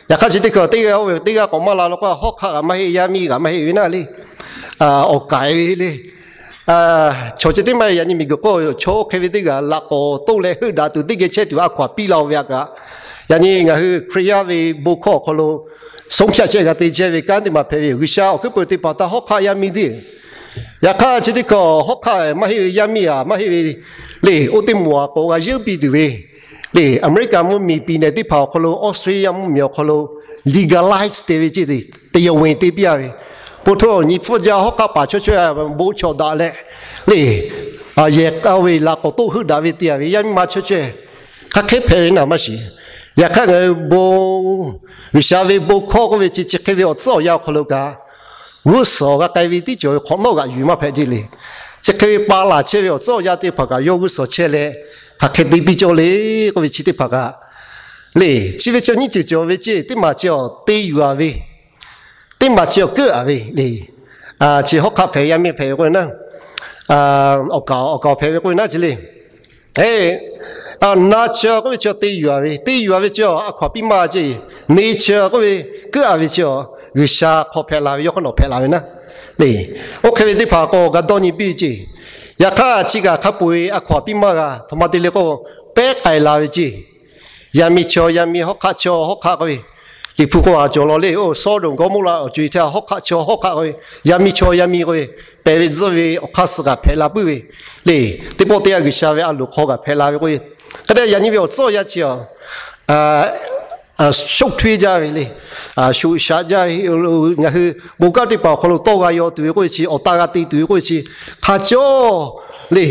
Yaꞈ hk'aˇ chi teˇ hkawˇ teˇ g'aˇ oˇ ve teˇ g'aˇ k'awꞈ maˇ la lo k'o, hawˉ hk'aˆ kaꞈ maˇ heˆ, yaˇ miˇ kaꞈ maˇ heˆ ve naˉ le. Awˬ kaiˍ ve le. Chaw ceh tiˉ maˇ heˆ, yaꞈ nyi miˬguiˬ hk'oˆ chaw oˇ hk'e ve teˇ g'aˇ laꞈ k'awꞈ toˆ leh heuˆ daꞈ tuˬ teˇ geh chehˇ tuˬ a hkaw-anˬ piˇ la-o ve a kaꞈ, yaꞈ nyi ngaˬ hui Hkriꞈ yaˇ ve bon hkawˇ awˬ hk'aw lo ဆုံးဖြတ်ချက် g'a te chehˇ ve kanˉ teˇ maˬ hpehꞈ ve yoˬ. G'uiˬsha awˬ hkuiˉ peuˬ teˇ hpaˍ htaꞈ hawˉ hk'aˆ yaˇ miˇ teˇ Yaꞈ hk'aˇ chi teˇ hkawˇ hawˉ hk'aˆ maˇ heˆ ve yaˇ miˇ aꞈ maˇ heˆ ve le, oˇ teˇ moˍ aꞈ k'awꞈ g'a yeunˇ piˇ tuˬ ve le, Aˍmeˍriˆkaꞈ mvuhˇmiˬ piˍ nehˬ teˇ hpaˍ awˬ hk'aw lo, Australia mvuhˇmiˬ awˬ hk'aw lo legalize te ve ceˇ, te တရားဝင် te piˇ-a ve, po htoˇ nyi hpfuhˇ jaˇ hawˉ hk'aˆ paˍ chawˇ chaweh bon chawꞈ daꞈ leh le, yehˬ k'a ve laꞈ k'awꞈ toˆ heuˆ daꞈ ve te-a ve yaˇ miˇ ma chawˇ chaweh hk'aˬ hk'e hpehꞈ ve naˍ maˇ shiˍ. Yaꞈ hk'aˇ ngaˬ hui bon, G'uiˬsha ve bon hkawˇ k'oˆ ve chi chi hk'e ve awˬ tcuhˉ awˬ yanˇ awˬ hk'aw lo kaꞈ g'uˇ suhˍ g'a k'ai ve teˇ cawˬ ve hk'awꞈ nawˉ g'aꞈ yuˬ maˇ hpehꞈ te le. Chi hk'e ve pa laˬ chehˇ ve awˬ tcuhˉ awˬ yanˇ teˇ hpaˍ kaꞈ yawˇ g'uˇ suhˍ chehˇ leh, hk'aˬ hk'e te piˇ cawˇ le k'oˆ ve chi teˇ hpaˍ kaꞈ le, chi ve chi nyiˇ ceuˬ cawˬ ve ceˇ, teˇ maˬ chi awˬ te yuˬ-a ve, teˇ maˬ chi awˬ keuˆ-a ve le. Chi hawˉ hk'aˆ hpehꞈ ve yaˇ miˇ hpehꞈ ve k'oˆ ve naˉ, awˬ kaˍ awˬ kaˍ hpehꞈ ve k'oˆ ve naˉ chi le. Na chi k'oˆ ve chi te yuˬ-a ve, te yuˬ-a ve chi a hkaw-anˬ piˇ maˇ ceˇ. Nature k'oˆ ve keuˆ-a ve chi a G'uiˬsha hk'aw hpehꞈ la ve, yawˇ hk'awˇ nawˬ hpehꞈ la ve naˉ le. Oˇ hk'e ve teˇ hpaˍ k'o g'a dawˇ nyi piˇ ceˇ. Yaꞈ hk'aˇ chi kaꞈ hk'a peu-eˬ a hkaw-anˬ piˇ maˇ g'a. Htoꞈ ma te le k'o, pehˉ k'ai la ve ceˇ. Yaˇ miˇ chaw yaˇ miˇ, hawˉ hk'aˆ chaw hawˉ hk'aˆ k'oˆ ve, Liꞈ hpu k'o a cawˬ law le, oˇ Sawˉdonˍ Gawˇmawˇraꞈ awˬ co-e htaˇ hawˉ hk'aˆ chaw hawˉ hk'aˆ k'oˆ ve, yaˇ miˇ chaw yaˇ miˇ k'oˆ ve, pehˬ ve tzuhˇ ve awˬ hk'aˇ suh kaꞈ hpehꞈ la puiˉ ve le. Teˇ pawˆ teˇ yanˇ G'uiˬsha ve a loˍ hk'aw kaꞈ hpehꞈ la ve k'oˆ ve, hk'e te yaꞈ nyi ve awˬ tcuhˉ awˬ yanˇ chi a ရှုပ်ထွေး jaˇ ve le, shoꞈ shaꞈ jaˇ ve, ngaˬ hui bon kanˉ teˇ hpaˍ awˬ hk'aw lo tawˇ g'a yaw tuˬ ve k'oˆ ve chi, awˬ taˇ g'a te tuˬ ve k'oˆ ve chi, hk'a cawˇ le,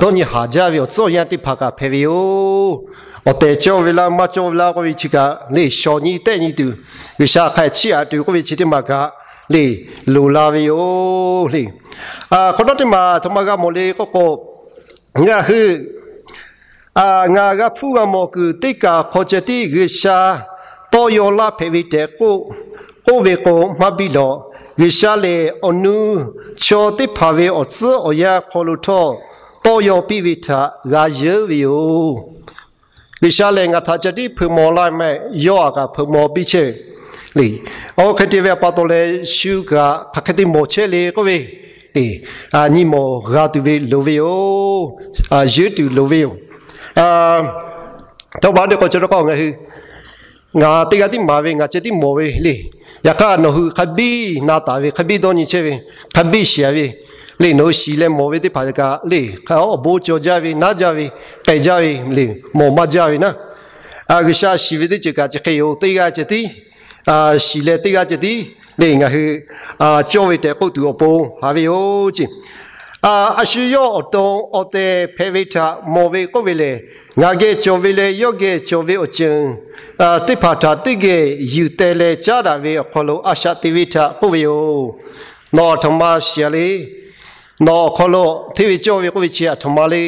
dawˇ nyi haˍ jaˇ ve awˬ tcuhˉ awˬ yanˇ teˇ hpaˍ kaꞈ hpehꞈ ve yoˬ. Awˬ tehˬ cawˇ ve laˇ maˇ cawˇ ve laˇ k'oˆ ve chi kaꞈ le, shawˍ nyi tehˆ nyi tuˬ, G'uiˬsha hk'a chiˇ aꞈ tuˬ k'oˆ ve chi teˇ maˬ kaꞈ le, loˍ la ve yoˬ le. Hk'awꞈ nawˉ teˇ maˬ htoꞈ ma g'a mawˬ le k'oˆ k'o, ngaˬ hui ngaˬ g'a hpuˇ g'a mawˬ kuiˬ teˇ kaˬ hk'aw ceh tiˉ G'uiˬsha tawˇ yaw laˇ hpehꞈ ve tehꞈ k'oˆ, k'oˆ ve k'o maˇ biˇ lawˬ. G'uiˬsha lehˬ awˬ nu chaw teˇ hpaˍ ve awˬ tcuhˉ awˬ yanˇ hk'aw lo htawˇ tawˇ yaw piˇ ve htaꞈ g'a yeunˇ ve yoˬ. G'uiˬsha lehˬ ngaˬ htaꞈ ceh tiˉ hpeuꞈ maw laˇ meh, yawˇ aꞈ kaꞈ hpeuꞈ maw piˇ chehˇ ve le. Oˇ hk'e te ve pa taw leh shu kaꞈ hk'aˬ hk'e te mawˬ chehˇ le k'oˆ ve, nyi mawˬ g'a tuˬ ve loˍ ve yoˬ. Yeunˇ tuˬ loˍ ve yoˬ. Tawˇ pa teˇ k'awꞈ cawˬ k'o ngaˬ hui, ngaˬ teˇ g'aˇ tiˉ maˍ ve, ngaˬ ceh tiˉ mawˬ ve le. Yaꞈ hk'aˇ nawˬ hui hk'a biˇ na taˍ ve, hk'a biˇ dawˇ nyi chehˇ ve, hk'a biˇ shiˍ ve le. Nawˬ hui shiˍ leh mawˬ ve teˇ hpaˍ kaꞈ le, hk'a awˬ bon cawˬ jaˇ ve, naˉ jaˇ ve, k'ai jaˇ ve le, mawˬ maˇ jaˇ ve naˉ. G'uiˬsha shiˍ ve teˇ ceuˬ kaꞈ chi hk'e yoˬ. Teˇ g'aˇ ceh tiˉ shiˍ leh teˇ g'aˇ ceh tiˉ le ngaˬ hui cawˇ ve tehꞈ k'oˆ tuˬ awˬ pon haꞈ ve yoˬ ceˇ. A shu yawˇ awˬ to awˬ tehˬ hpehꞈ ve htaꞈ mawˬ ve k'oˆ ve lehˬ, Ngaˬ geh cawˬ ve leh yawˇ geh cawˬ ve awˬ ceuˬ teˇ hpaˍ htaꞈ teˇ geh yuˬ teh leh caˉ daꞈ ve awˬ hk'aw lo a shaꞈ te ve htaꞈ k'oˆ ve yoˬ. Nawˬ aˬ htoꞈ ma shiˍ a le. Nawˬ awˬ hk'aw lo hteˇ ve cawˇ ve k'oˆ ve chi aˬ htoꞈ ma le.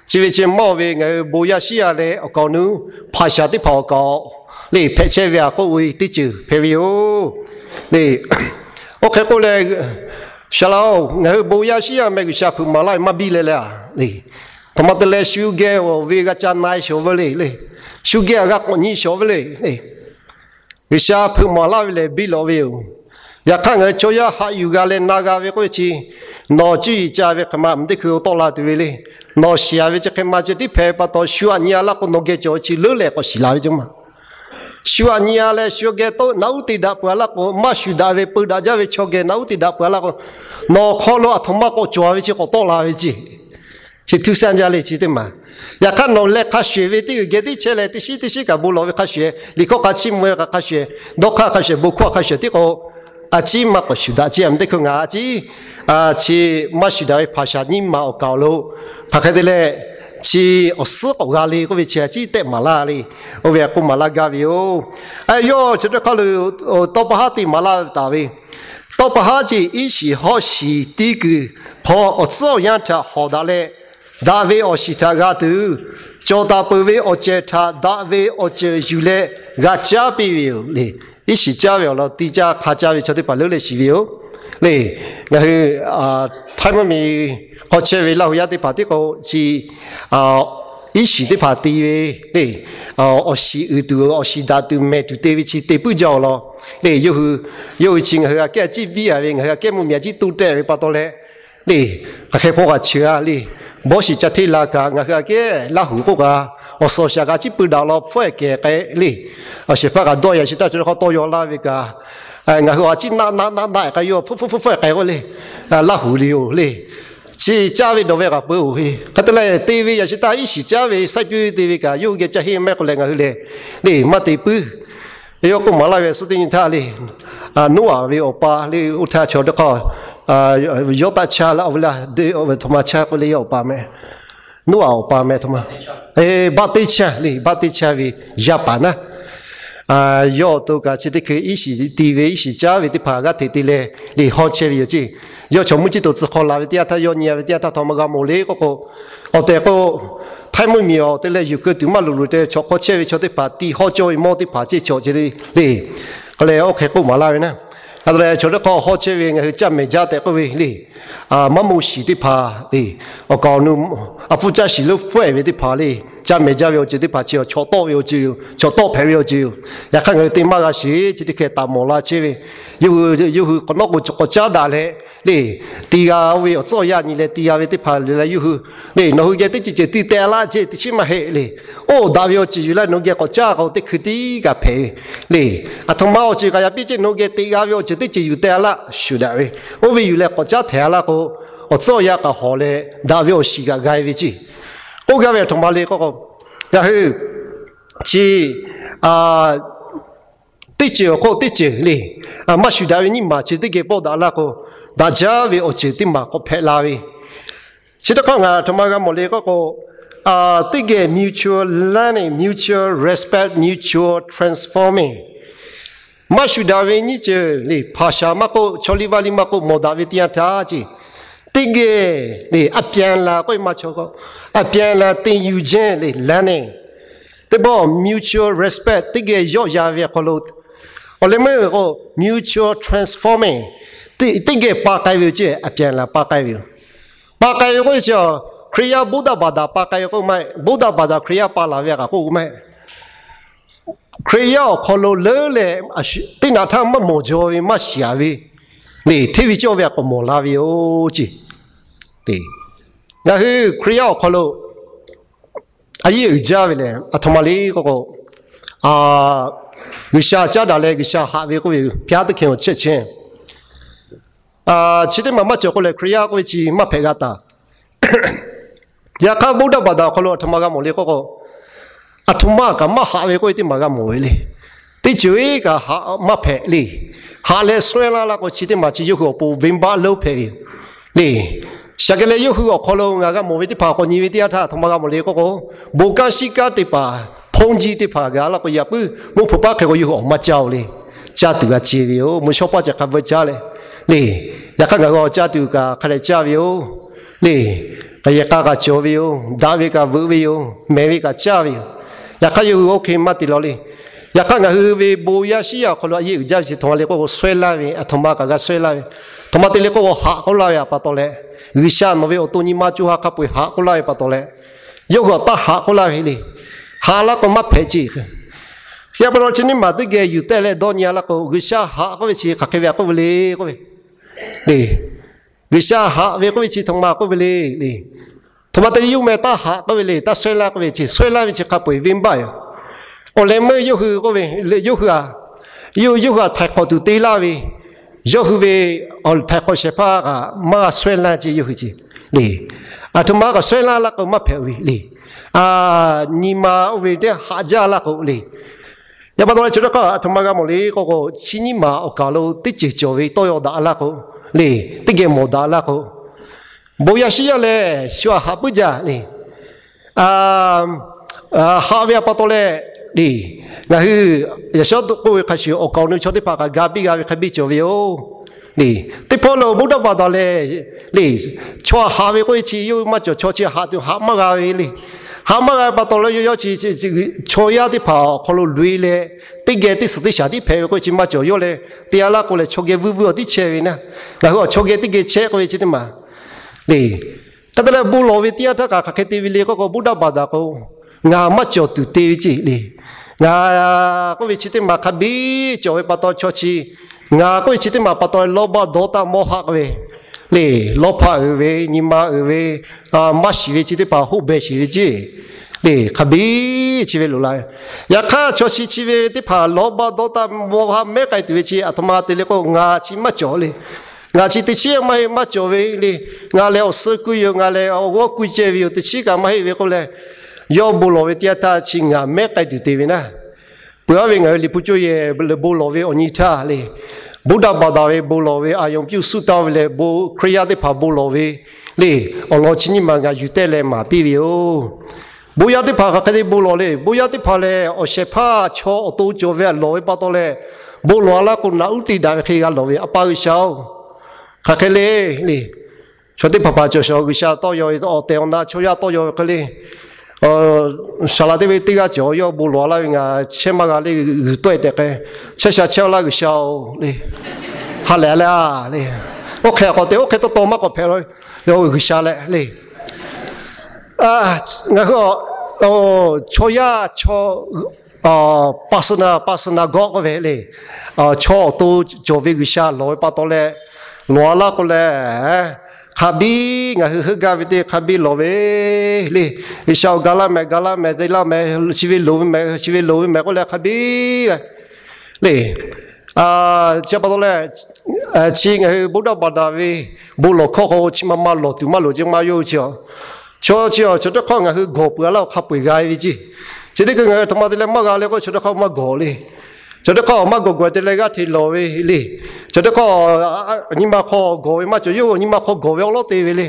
Chi ve chi mawˇ ve ngaˬ hui bon yaˇ shiˉ yaˇ leh awˬ kaˍ awˬ nuˇ hpaˍ shaˍ teˇ hpaˍ awˬ kaˍ le hpehꞈ chehˇ ve a k'oˆ ve teˇ ceuˬ hpehꞈ ve yoˬ le. Oˇ hk'e k'oˆ leh, Saˍ laꞈ-oˬ, ngaˬ hui bon yaˇ shiˉ yaˇ meh G'uiˬsha hpeuꞈ maˍ laˇ ve maˇ biˇ leh le a le. Aˬ htoꞈ ma te leh shu geh awˬ ve g'a ca na e shawˍ ve le le. Shu geh a g'a k'awꞈ nyi shawˍ ve le le. G'uiˬsha hpeuꞈ maˍ laˇ ve lehˬ biˇ lawꞈ ve yoˬ. Yaꞈ hk'aˇ ngaˬ hui chaw yaˇ haꞈ yuˬ g'a leh na g'a ve k'oˆ ve chi, nawˬ cuˇ yiˍ ca ve hk'e ma mvuhˇ teˇ hkui tawˆ la tuˬ ve le. Nawˬ shiˍ a ve chi hk'e ma ceh tiˉ hpehꞈ pa taw, shu aꞈ nyi a laˇ k'o nawˬ geh cawˬ ve chi leuˉ leh k'awꞈ shiˍ la ve ceˇ ma. Shu aꞈ nyi a leh shu geh naꞈ uˉ te daꞈ peuˬ a laˇ k'o, maˇ shuˍ daꞈ ve peu daꞈ jaˇ ve chaw geh naꞈ uˉ te daꞈ peuˬ a laˇ k'o, nawˬ hk'aw lo aˬ htoꞈ ma k'awꞈ cawˬ ve chi k'awꞈ tawˆ la ve ceˇ. Chi htu saˇ jaˇ le chi teˇ maˬ. Yaꞈ hk'aˇ nawˬ leh hk'a shuˍ ve teˇ g'uiˬ geh teˇ chehˇ leh teˇ shiˉ teˇ shiˉ kaꞈ bon lawˬ ve hk'a shuˍ, liꞈ hkawˇ hk'a chiˇ mvuh ve hk'a shuˍ, dawˇ hk'aˇ hk'a shuˍ, bon hkawˇ hk'a shuˍ tiˉ k'o, a ciˉ maˇ k'awꞈ shuˍ daꞈ ceˇ. A mvuhˇ teˇ hkui ngaˬ a ciˉ chi maˇ shuˍ daꞈ ve hpaˍ shaˍ nyiˇ maˬ awˬ kaˍ awˬ lo hk'aˬ hk'e te leh, chi awˬ suhˉ k'awꞈ g'a le k'oˆ ve chi a ciˉ tehˆ maˍ laˇ le. Oˇ ve a k'oˆ maˍ laˇ gaˇ ve yoˬ. Yawˇ chi teˇ hk'aˇ lo tawˇ pa haˉ te maˍ laˇ taˍ ve, tawˇ pa haˉ ceˇ iˉ shiˍ hawˉ shiˍ tiˉ kuiˬ hpaw awˬ tcuhˉ awˬ yanˇ htaꞈ hawˍ daꞈ leh, daꞈ ve awˬ shiˍ htaꞈ g'a tuˬ, cawˬ taˍ peuˬ ve awˬ ceuˬ htaꞈ daꞈ ve awˬ ceuˬ yuˬ leh g'a caˉ piˇ ve yoˬ le. Iˉ shiˍ caˉ ve awˬ lawn tiˇ caˇ hk'a caˇ ve chaw teˇ hpaˍ leuˉ leh shiˍ ve yoˬ le. Ngaˬ hui Htaiˇ mvuhˇmiˬ hk'aw chehˇ ve Laˇ huˍ yaˇ teˇ hpaˍ tiˉ k'o chi iˉ shiˍ teˇ hpaˍ te ve le. Awˬ shiˍ uiˍ tuˬ, awˬ shiˍ daꞈ tuˬ mehˬ tuˬ te ve chi te puiˉ jaˇ awˬ lawn le. Yawˇ hui chi ngaˬ hui aꞈ kehˉ a ciˉ viˉ a ve, ngaˬ hui aꞈ kehˉ mvuhˇmiˬ a ciˉ toˇ tehˆ ve pa taw leh le, hk'aˬ hk'e hpawˇ kaꞈ chi g'a le. Bawˇ shiˍ ca hteˇ la kaꞈ ngaˬ hui aꞈ kehˉ Laˇ huˍ k'oˆ kaꞈ, awˬ suhˍ awˬ shaˍ kaꞈ a ciˉ peu daꞈ law hpfuhˆ ehˍ kehˬ k'ai le. Awˬ shehˍ hpaˇ kaꞈ dawˇ yaꞈ shi taˇ chi hk'aw tawˇ yaw laˇ ve kaꞈ, ngaˬ hui a ciˉ naˆ naˆ naˆ naˆ k'ai yaw hpfuhˆ hpfuhˆ hpfuhˆ ehˍ k'ai k'oˆ le. Laˇ huˍ le yoˬ le. Chi caˇ ve dawˬ ve kaꞈ peu-oˬ he. Hk'e te leh te ve yaꞈ shi taˇ iˉ shiˍ caˉ ve saiˉ piˇ te ve kaꞈ yawˇ hui geh ca heˆ mehˆ k'o leh ngaˬ hui lehˬ le maˇ te puiˉ. Yawˇ k'oˆ maˍ laˇ ve suhˉ teˇ nyi htaˇ le, Noˉaꞈ ve awˬ pa le oˇ htaˇ chaw teˇ hk'aˇ, Yawˇ taˆ chaˇ laˇ ve laˇ, deˇ ve htoꞈ ma chaˇ k'oˆ le yawˇ awˬ pa meh. Noˉaꞈ awˬ pa meh htoꞈ ma, baˆ teˇ chaˇ le, baˆ teˇ chaˇ ve yaˇ paˍ naˉ. Yawˇ awˬ to kaꞈ chi teˇ hkui iˉ shiˍ ti ve iˉ shiˍ caˉ ve teˇ hpaˍ g'aˇ hteꞈ te leh le hawˇ chehˇ ve yoˬ ceˇ. Yawˇ chaw mvuhˇ ciˉ to tcuh hk'aw la ve teˇ yanˇ htaˇ yawˇ nyi a ve teˇ yanˇ htaˇ htaꞈ maˇ g'a mawˬ le k'oˆ k'o, awˬ tehˬ k'o, Htaiˇ mvuhˇmiˬ awˬ te leh yuˬ keu tuˬ maˇ loˍ loˍ te chaw hk'aw chehˇ ve chaw teˇ hpaˍ ti hawˇ cawˇ ve mawˇ teˇ hpaˍ ceˇ chaw ce le le. K'o leh oˇ hk'e k'oˆ maˍ laˇ ve naˉ. Hk'a te leh chaw teˇ hk'aˇ hawˇ chehˇ ve ngaˬ hui caˇ mehˍ jaˇ tehꞈ k'oˆ ve le. Maˇ moˇ shiˍ teˇ hpaˍ le, awˬ kaˍ awˬ nu, a pfuhˇ caˇ shiˍ leuˉ hpfuhˆ ehˍ ve teˇ hpaˍ le, caˇ mehˍ jaˇ ve awˬ ceuˬ teˇ hpaˍ chi chaw tawˆ ve awˬ ceuˬ yoˬ, chaw tawˆ hpehꞈ ve awˬ ceuˬ yoˬ. Yaꞈ hk'aˇ ngaˬ hui te maˇ g'a sheˍ chi teˇ hkeh taˍ mawˬ la chehˇ ve, yawˇ hui k'awꞈ nawˉ k'o k'awꞈ caˉ daꞈ leh le, te g'a ve awˬ tcuhˉ awˬ yanˇ nyi leh te g'a ve teˇ hpaˍ le leh yawˇ hui le nawˬ hui geh teˇ ceuˬ ceuˬ ti teh laˇ ceˇ teˇ chiˉ maˇ heˆ le. Oˇ daꞈ ve awˬ ceuˬ yuˬ laˇ nawˬ hui geh k'awꞈ caˇ k'o teˇ hkui tiˉ kaꞈ hpehꞈ ve le. Aˬ htoꞈ ma awˬ ceuˬ kaꞈ yaꞈ piˇ ceˇ nawˬ hui geh te g'a ve awˬ ceuˬ teˇ ceuˬ yuˬ teh laˇ shuˍ daꞈ ve, oˇ ve yuˬ leh k'awꞈ caˉ htehˍ laˇ k'o, awˬ tcuhˉ awˬ yanˇ kaꞈ hawˍ leh daꞈ ve awˬ shiˍ kaꞈ g'a ve ceˇ. K'oˆ gaˇ ve aˬ htoꞈ ma le k'oˆ k'o, ngaˬ hui chi teˇ ceuˬ awˬ hk'oˆ teˇ ceuˬ le, maˇ shuˍ daꞈ ve nyiˇ maˬ chi teˇ geh pawˆ daꞈ laˇ k'o, daꞈ jaˇ ve awˬ ceuˬ teˇ maˬ k'awꞈ hpehꞈ la ve. Chi teˇ hk'aˇ ngaˬ aˬ htoꞈ ma g'a mawˬ le k'oˆ k'o, teˇ geh mutual learning, mutual respect, mutual transforming. Maˇ shuˍ daꞈ ve nyiˇ ceuˬ le hpaˍ shaˍ maˇ k'oˆ, chaw liˇ vaˇ liˇ maˇ k'oˆ, mawˬ daꞈ ve teˇ yanˇ htaˇ ceˇ, teˇ geh le အပြန်အလှန် k'oˆ ve maˇ chaw k'o, အပြန်အလှန်သင်ယူခြင်း le learning, teˇ pawˆ mutual respect teˇ geh yawˆ yan ve awˬ hk'aw lo, awˬ leh meuˇ k'o mutual transforming, teˇ geh pa k'ai ve ceˇ, အပြန်အလှန် pa k'ai ve yoˬ. Pa k'ai ve k'oˆ ve chi, Hkriꞈ yaˇ ဗုဒ္ဓဘာသာ pa k'ai ve k'oˆ maˇ heˆ, ဗုဒ္ဓဘာသာ Hkriꞈ yaˇ pa laˬ ve a kaꞈ k'oˆ maˇ heˆ. Hkriꞈ yaˇ awˬ hk'aw lo leuˉ leh teˇ naꞈ htaˇ maˇ mawˬ jaw ve maˇ shiˍ a ve le, hteˇ ve cawˇ ve a k'awꞈ mawˬ la ve yoˬ ceˇ. Ngaˬ hui Hkriꞈ yaˇ awˬ hk'aw lo a yeˇ uiˍ jaˇ ve lehˬ, aˬ htoꞈ ma le k'oˆ k'o, G'uiˬsha caˉ daꞈ leh G'uiˬsha haꞈ ve k'oˆ ve, ဘုရားသခင်ကို ချစ်ခြင်း chi teˇ maˬ maˇ cawˬ k'o lehˬ, Hkriꞈ yaˇ k'oˆ ve chi maˇ hpehꞈ g'a taˍ. Yaꞈ hk'aˇ ဗုဒ္ဓဘာသာ awˬ hk'aw lo aˬ htoꞈ ma g'a mawˬ le k'oˆ k'o, aˬ htoꞈ ma kaꞈ maˇ haꞈ ve k'oˆ ve teˇ maˬ g'a mawˬ ve le. Teˇ ceuˬ kaꞈ haꞈ maˇ hpehꞈ le. Haꞈ leh suh laˇ laˇ k'o chi teˇ maˬ chi yawˇ hui awˬ pon venˇbaˆ lonˉ hpehꞈ ve le. Shaˍ kehˬ leh yawˇ hui awˬ hk'aw lo ngaˬ g'a mawˬ ve teˇ hpaˍ k'awꞈ nyi ve teˇ yanˇ htaˇ, aˬ htoꞈ ma g'a mawˬ le k'oˆ k'o, bon kanˉ shiˉ kanˉ teˇ hpaˍ, hpawˇ jiˇ teˇ hpaˍ g'a laˇ k'o, yaꞈ puiˉ mvuhˇ hpeuꞈ paˉ hk'e k'o yawˇ hui awˬ maˇ caˇ-oˬ le. Caˇ tuˬ g'a ce ve yoˬ. Mvuhˇ shawˉ paˇ ceh hk'a bvuhꞈ caˇ leh le. Yaꞈ hk'aˇ ngaˬ hui awˬ caˇ tuˬ kaꞈ hk'a dehꞈ caˇ ve yoˬ le. K'aˬ yehˬ k'a kaꞈ cawˬ ve yoˬ. Daꞈ ve kaꞈ veuꞈ ve yoˬ. Mehˬ ve kaꞈ caˇ ve yoˬ. Yaꞈ hk'aˇ yawˇ hui oˇ hk'e maˇ te lawˬ le. Yaꞈ hk'aˇ ngaˬ hui ve bon yaˇ shiˉ yaˇ awˬ hk'aw lo a yeˇ uiˍ jaˇ ve chi htaꞈ ma le k'oˆ k'o, suhˉ laˇ ve, aˬ htoꞈ ma kaꞈ g'a suhˉ laˇ ve, aˬ htoꞈ ma te le k'oˆ k'o, haꞈ k'oˆ laˇ ve a pa taw leh, G'uiˬsha nawˬ ve awˬ to nyi ma co ha hk'a peu-eˬ haꞈ k'oˆ laˇ ve pa taw leh, yawˇ hui awˬ taˇ haꞈ k'oˆ laˇ ve le. Haꞈ laˇ k'o maˇ hpehꞈ ce. Yaꞈ pa taw chi nyiˇ maˬ teˇ geh yuˬ tehˆ leh dawˇ nyi-a laˇ k'o, G'uiˬsha haꞈ k'oˆ ve chi hk'aˬ hk'e ve a k'oˆ ve le k'oˆ ve le. G'uiˬsha haꞈ ve k'oˆ ve chi htoꞈ ma k'oˆ ve le le. Aˬ htoꞈ ma te le yawˇ meh taˇ haꞈ k'oˆ ve le, taˇ suhˉ laˇ k'oˆ ve chi, suhˉ laˇ ve chi hk'a peu-eˬ venˇbaˆ yoˬ. Awˬ leh meuˇ yawˇ hui k'oˆ ve, yawˇ hui a, yawˇ hui a htaiˍ hk'awꞈ tuˬ te laˇ ve, yawˇ hui ve htaiˍ hk'awꞈ shehˍ hpaˇ kaꞈ maˇ g'a suhˉ laˇ ce yawˇ hui ce le. Aˬ htoꞈ ma kaꞈ suhˉ laˇ laˇ k'o maˇ hpehꞈ ve le. Nyi ma oˇ ve teˇ haꞈ jaˇ laˇ k'o le. Yaꞈ pa taw leh chaw teˇ hk'aˇ aˬ htoꞈ ma g'a mawˬ le k'oˆ k'o, chi nyiˇ maˬ awˬ kaˍ lo teˇ ceuˬ cawˬ ve tawˇ yaw daꞈ laˇ k'o le, teˇ geh mawˬ daꞈ laˇ k'o, bon yaˇ shiˉ yaˇ lehˬ shu aꞈ haꞈ puiˉ jaˇ le. Haꞈ ve a pa taw leh le, ngaˬ hui yaꞈ shawˉ k'oˆ ve hk'a shuˍ awˬ kaˍ awˬ nu chaw teˇ hpaˍ kaꞈ ga biˇ g'a ve hk'a biˇ cawˬ ve yoˬ le. Teˇ hpawˇ lo ဗုဒ္ဓဘာသာ lehˬ le, chaw aꞈ haꞈ ve k'oˆ ve chi yawˇ maˇ cawˬ. Chaw chi haꞈ tuˬ haꞈ maˇ g'a ve le. Haꞈ maˇ g'a ve pa taw leh yawˇ chi chaw yaˇ teˇ hpaˍ awˬ hk'aw lo loꞈ-e leh, teˇ geh teˇ suhˍ teˇ shaˍ tiˉ hpehꞈ ve k'oˆ ve chi maˇ cawˬ. Yawˇ leh te-a laˇ k'o lehˬ, chaw geh vuiˇ vuiˇ awˬ tiˉ chehˇ ve naˇ, ngaˬ hui awˬ chaw geh teˇ geh chehˇ k'oˆ ve chi teˇ maˬ le. Hk'e te leh bon lawˬ ve teˇ yanˇ htaˇ kaꞈ hk'aˬ hk'e te ve le k'oˆ k'o, ဗုဒ္ဓဘာသာ k'o, ngaˬ maˇ cawˬ tuˬ te ve ce le. Ngaˬ k'oˆ ve chi teˇ maˬ hk'a biˇ cawˬ ve pa taw chaw chi, ngaˬ k'oˆ ve chi teˇ maˬ pa taw lawˇ baˆ dawˇ taˆ mawˇ haˆ k'oˆ ve le, lawˇ hpaˆ uiˍ ve, nyi ma uiˍ ve, maˇ shiˍ ve chi teˇ hpaˍ hoˆ beh shiˍ ve ce le, hk'a biˇ chi ve loꞈ la ve. Yaꞈ hk'aˇ chaw chi chi ve teˇ hpaˍ lawˇ baˆ dawˇ taˆ mawˇ haˆ mehˉ k'ai tuˬ ve chi aˬ htoꞈ ma te le k'o, ngaˬ chi maˇ cawˬ le. Ngaˬ chi teˇ chiˉ maˇ heˆ maˇ cawˬ ve le. Ngaˬ lehˬ awˬ suh kuiˇ yoˬ, ngaˬ lehˬ awˬ g'awˇ kuiˇ ceh ve yoˬ, teˇ chiˉ kaꞈ maˇ heˆ ve k'oˆ leh, yawˇ bon lawˬ ve teˇ yanˇ htaˇ chi ngaˬ mehˉ k'ai tuˬ te ve naˇ. Peuˬ-a ve ngaˬ hui Liꞈ hpu cawˇ yehˬ lehˬ bon lawˬ ve awˬ nyi htaˇ le, ဗုဒ္ဓဘာသာ ve bon lawˬ ve, อายังပြုဆုတောင်း ve lehˬ bon, Hkriꞈ yaˇ teˇ hpaˍ bon lawˬ ve le, awˬ lawn chi nyiˇ maˬ ngaˬ yuˬ tehˆ leh maˍ piˇ ve yoˬ. Bon yaˇ teˇ hpaˍ hk'aˬ hk'e te bon lawˬ le. Bon yaˇ teˇ hpaˍ lehˬ awˬ shehˍ hpaˇ chaw awˬ to cawˬ ve htaꞈ lawˬ ve pa taw leh, bon lawˬ-a laˇ k'o naꞈ uˉ te daꞈ ve hk'e g'a lawˬ ve, A pa G'uiˬsha-oˬ, hk'aˬ hk'e le le. Chaw teˇ hpaˍ hpaˍ cawˬ shawˍ G'uiˬsha tawˇ yaw ve, awˬ tehˬ awˬ na chaw yaˇ tawˇ yaw ve hk'e le, saˍ laꞈ teˇ ve teˇ g'aˇ cawˬ, yawˇ bon lawˬ-a laˇ ve ngaˬ chehˇ maˇ g'a le, g'uiˬ tawˆ-e tehꞈ k'ai, chehˇ sha chehˇ-a laˇ G'uiˬsha-oˬ le. Ha lehˬ-a le, a le. Oˇ hk'e k'awꞈ te, oˇ hk'e taw taw maˇ k'awꞈ hpehꞈ la ve, G'uiˬsha leh le. Ngaˬ hui chaw yaˇ chaw, personal personal God k'oˆ ve le, chaw awˬ to cawˬ ve G'uiˬsha lawˬ ve pa taw leh, lawˬ-a laˇ k'o leh, hk'a biˇ ngaˬ hui heuˆ gaˇ ve teˇ hk'a biˇ lawˬ ve le. G'uiˬsha-oˬ, ga laˇ mehˍ, ga laˇ mehˍ, te laˇ mehˍ, chi ve loˍ ve mehˍ, chi ve loˍ ve mehˍ k'oˆ leh hk'a biˇ le. Chi pa taw leh, chi ngaˬ hui ဗုဒ္ဓဘာသာ ve bon lawˬ hkawˇ k'o, chi ma ma lawˬ tuˬ maˇ loˍ ce maˇ yawˇ hui chi a. Chaw chi a, chaw teˇ hk'awˇ ngaˬ hui gawˬ peuˬ-a laˇ-oˬ hk'a peu-eˬ g'a ve ce. Chi teˇ hkui ngaˬ hui aˬ htoꞈ ma te leh maˇ g'a le k'o, chaw teˇ hk'awˇ maˇ gawˬ le. Chaw teˇ hk'awˇ maˇ gawˬ gawˬ te leh g'aˇ hteꞈ lawˬ ve le. Chaw teˇ hk'awˇ nyi ma hk'aw gawˬ ve maˇ cawˬ, yawˇ hui nyi ma hk'aw gawˬ ve awˉ lawˉ te ve le.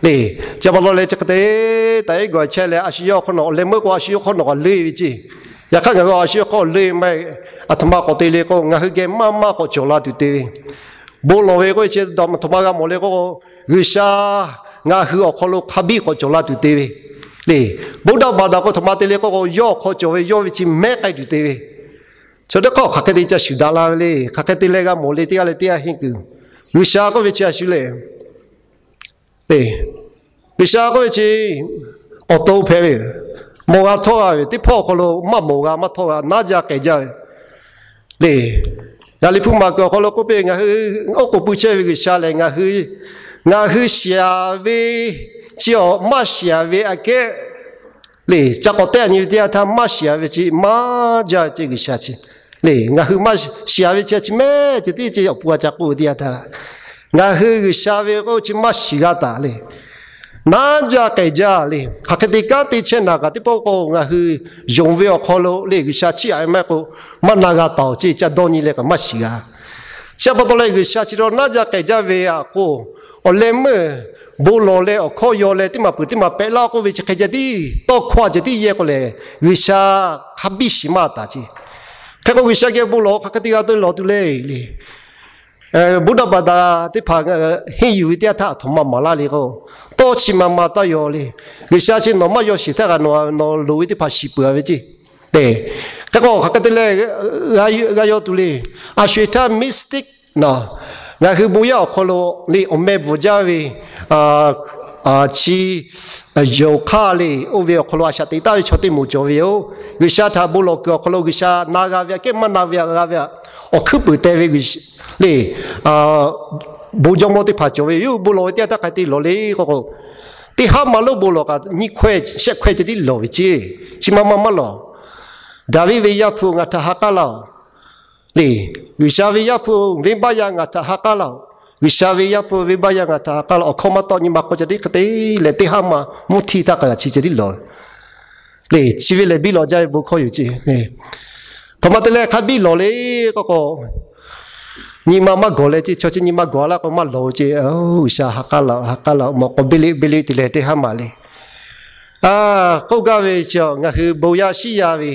Le, chi pa taw leh chi hk'e te taˍ-e gawˬ chehˇ leh, a shu yawˇ hk'awˇ nawˬ awˬ leh meuˇ k'o, a shu yawˇ hk'awˇ nawˬ k'awꞈ leuˆ ve ce. Yaꞈ hk'aˇ ngaˬ hui a shu yawˇ hk'awˇ leuˆ maˇ heˆ. Aˬ htoꞈ ma k'awꞈ te le k'o, ngaˬ hui geh maˇ maˇ k'awꞈ cawˬ la tuˬ te ve. Bon lawˬ ve k'oˆ ve chi aˬ htoꞈ ma g'a mawˬ le k'o, G'uiˬsha ngaˬ hui awˬ hk'aw lo hk'a biˇ k'awꞈ cawˬ la tuˬ te ve le. ဗုဒ္ဓဘာသာ k'o aˬ htoꞈ ma te le k'o, yawˇ awˬ hk'aw cawˬ ve yawˇ ve chi mehˉ k'ai tuˬ te ve. Chaw teˇ hk'awˇ hk'aˬ hk'e te ca shuˍ daꞈ la ve le. Hk'aˬ hk'e te leh g'a mawˬ le, teˇ g'aˇ leh teˇ g'aˇ henˇ kuiˬ. G'uiˬsha k'oˆ ve chi a shu le. Le, G'uiˬsha k'oˆ ve chi awˬ to hpehꞈ ve, mawˬ g'a htawˇ g'a ve, teˇ hpawˇ awˬ hk'aw lo maˇ mawˬ g'a maˇ htawˇ g'a, naˉ jaˇ k'ehˬ jaˇ ve le. Ngaˬ Liꞈ hpu maˍ kuiˬ awˬ hk'aw lo k'oˆ piˇ, ngaˬ hui oˉ k'oˍ pui chehˇ ve G'uiˬsha lehˬ, ngaˬ hui, ngaˬ hui shiˍ-a ve chi awˬ maˇ shiˍ-a ve aꞈ kehˉ le. Ca k'awꞈ tehˆ nyi ve teˇ yanˇ htaˇ, maˇ shiˍ-a ve chi maˇ jaˇ ve ce G'uiˬsha chi le. Ngaˬ hui maˇ shiˍ-a ve chi a chi mehˉ ceh tiˉ ce awˬ pon a ca k'oˆ ve teˇ yanˇ htaˇ, ngaˬ hui G'uiˬsha ve k'oˆ chi maˇ shiˍ g'a taˍ le. Naˉ jaˇ k'ehˬ jaˇ le. Hk'aˬ hk'e te kanˉ te chehˇ naˍ kaꞈ teˇ pawˆ k'o, ngaˬ hui yonˍ ve awˬ hk'aw lo le G'uiˬsha chiˇ aꞈ ve maˇ heˆ k'o, maˇ na g'a taˍ-oˬ ce, ca dawˇ nyi leh kaꞈ maˇ shiˍ g'a. Chi pa taw leh G'uiˬsha chi taw naˉ jaˇ k'ehˬ jaˇ ve aꞈ k'o, awˬ leh meuˇ bon lawˬ leh awˬ hkawˇ yaw leh teˇ maˬ peuˬ teˇ maˬ pehꞈ laˇ k'oˆ ve chi hk'e ceh tiˉ tawˇ hkawˇ a ceh tiˉ yehˇ k'o lehˬ, G'uiˬsha hk'a biˇ shiˍ maˇ taˍ ce. Hk'e k'o G'uiˬsha geh bon lawˬ hk'aˬ hk'e te g'a lawˬ tuˬ le le. Buddha baˬ daꞈ teˇ hpaˍ henˇ yuˬ ve teˇ yanˇ htaˇ aˬ htoꞈ ma maˍ laˇ le k'o, tawˇ chi ma ma taˇ yaw le. G'uiˬsha chi nawˬ maˇ yaw shiˍ htaˇ kaꞈ nawˬ nawˬ loˍ ve teˇ hpaˍ shiˍ peuˬ a ve ce. Hk'e k'o hk'aˬ hk'e te leh g'a yaw tuˬ le. A sho-eˬ htaˇ mystic, ngaˬ hui bon yaˇ awˬ hk'aw lo le awˬ meh bvuhˬ jaˇ ve chi yonˍ hk'aˇ le oˇ ve awˬ hk'aw lo a shaꞈ teꞈ taˍ ve chaw teˇ moˍ cawˬ ve yoˬ. G'uiˬsha htaꞈ bon lawˬ kuiˬ awˬ hk'aw lo G'uiˬsha na g'a ve aꞈ kehˉ maˇ na ve aꞈ g'a ve aꞈ awˬ hkuiˉ puiˍ teh ve le, bon jawˇmawˇ teˇ hpaˍ cawˬ ve yoˬ. Bon lawˬ ve teˇ yanˇ htaˇ hk'a te lawˬ le k'o k'o, teˇ haˉ ma lonˉ bon lawˬ kaꞈ nyiˇ hkawehˇ shehˆ hkawehˇ ceh tiˉ lawˬ ve ce. Chi ma ma maˇ lawˬ. Daˍviˆ ve Yaˇ hpu ngaˬ htaꞈ ha k'aˉ laˇ-oˬ le. G'uiˬsha ve Yaˇ hpu venˇbaˆ yaˇ ngaˬ htaꞈ ha k'aˉ laˇ-oˬ. G'uiˬsha ve Yaˇ hpu venˇbaˆ yaˇ ngaˬ htaꞈ ha k'aˉ laˇ-oˬ. Awˬ hkawˇ maˇ tawˆ nyi ma k'awꞈ ceh tiˉ hk'e te leh teˇ haˉ ma mvuhˇ htiˇ htaˇ k'a g'a chi ceh tiˉ lawˬ le. Chi ve lehˬ biˇ lawˬ jaˇ ve bon hkawˇ yoˬ ce. Htoꞈ ma te leh hk'a biˇ lawˬ le k'o k'o, nyi ma maˇ gawˬ leh ce, chaw chi nyi ma gawˬ laˇ k'o maˇ lawˬ ce. G'uiˬsha ha k'aˉ laˇ-oˬ, ha k'aˉ laˇ-oˬ, mawꞈ k'aw biˇ liˆ biˇ liˆ te leh teˇ haˉ ma le. K'oˆ gaˇ ve chi ngaˬ hui bon yaˇ shiˉ yaˇ ve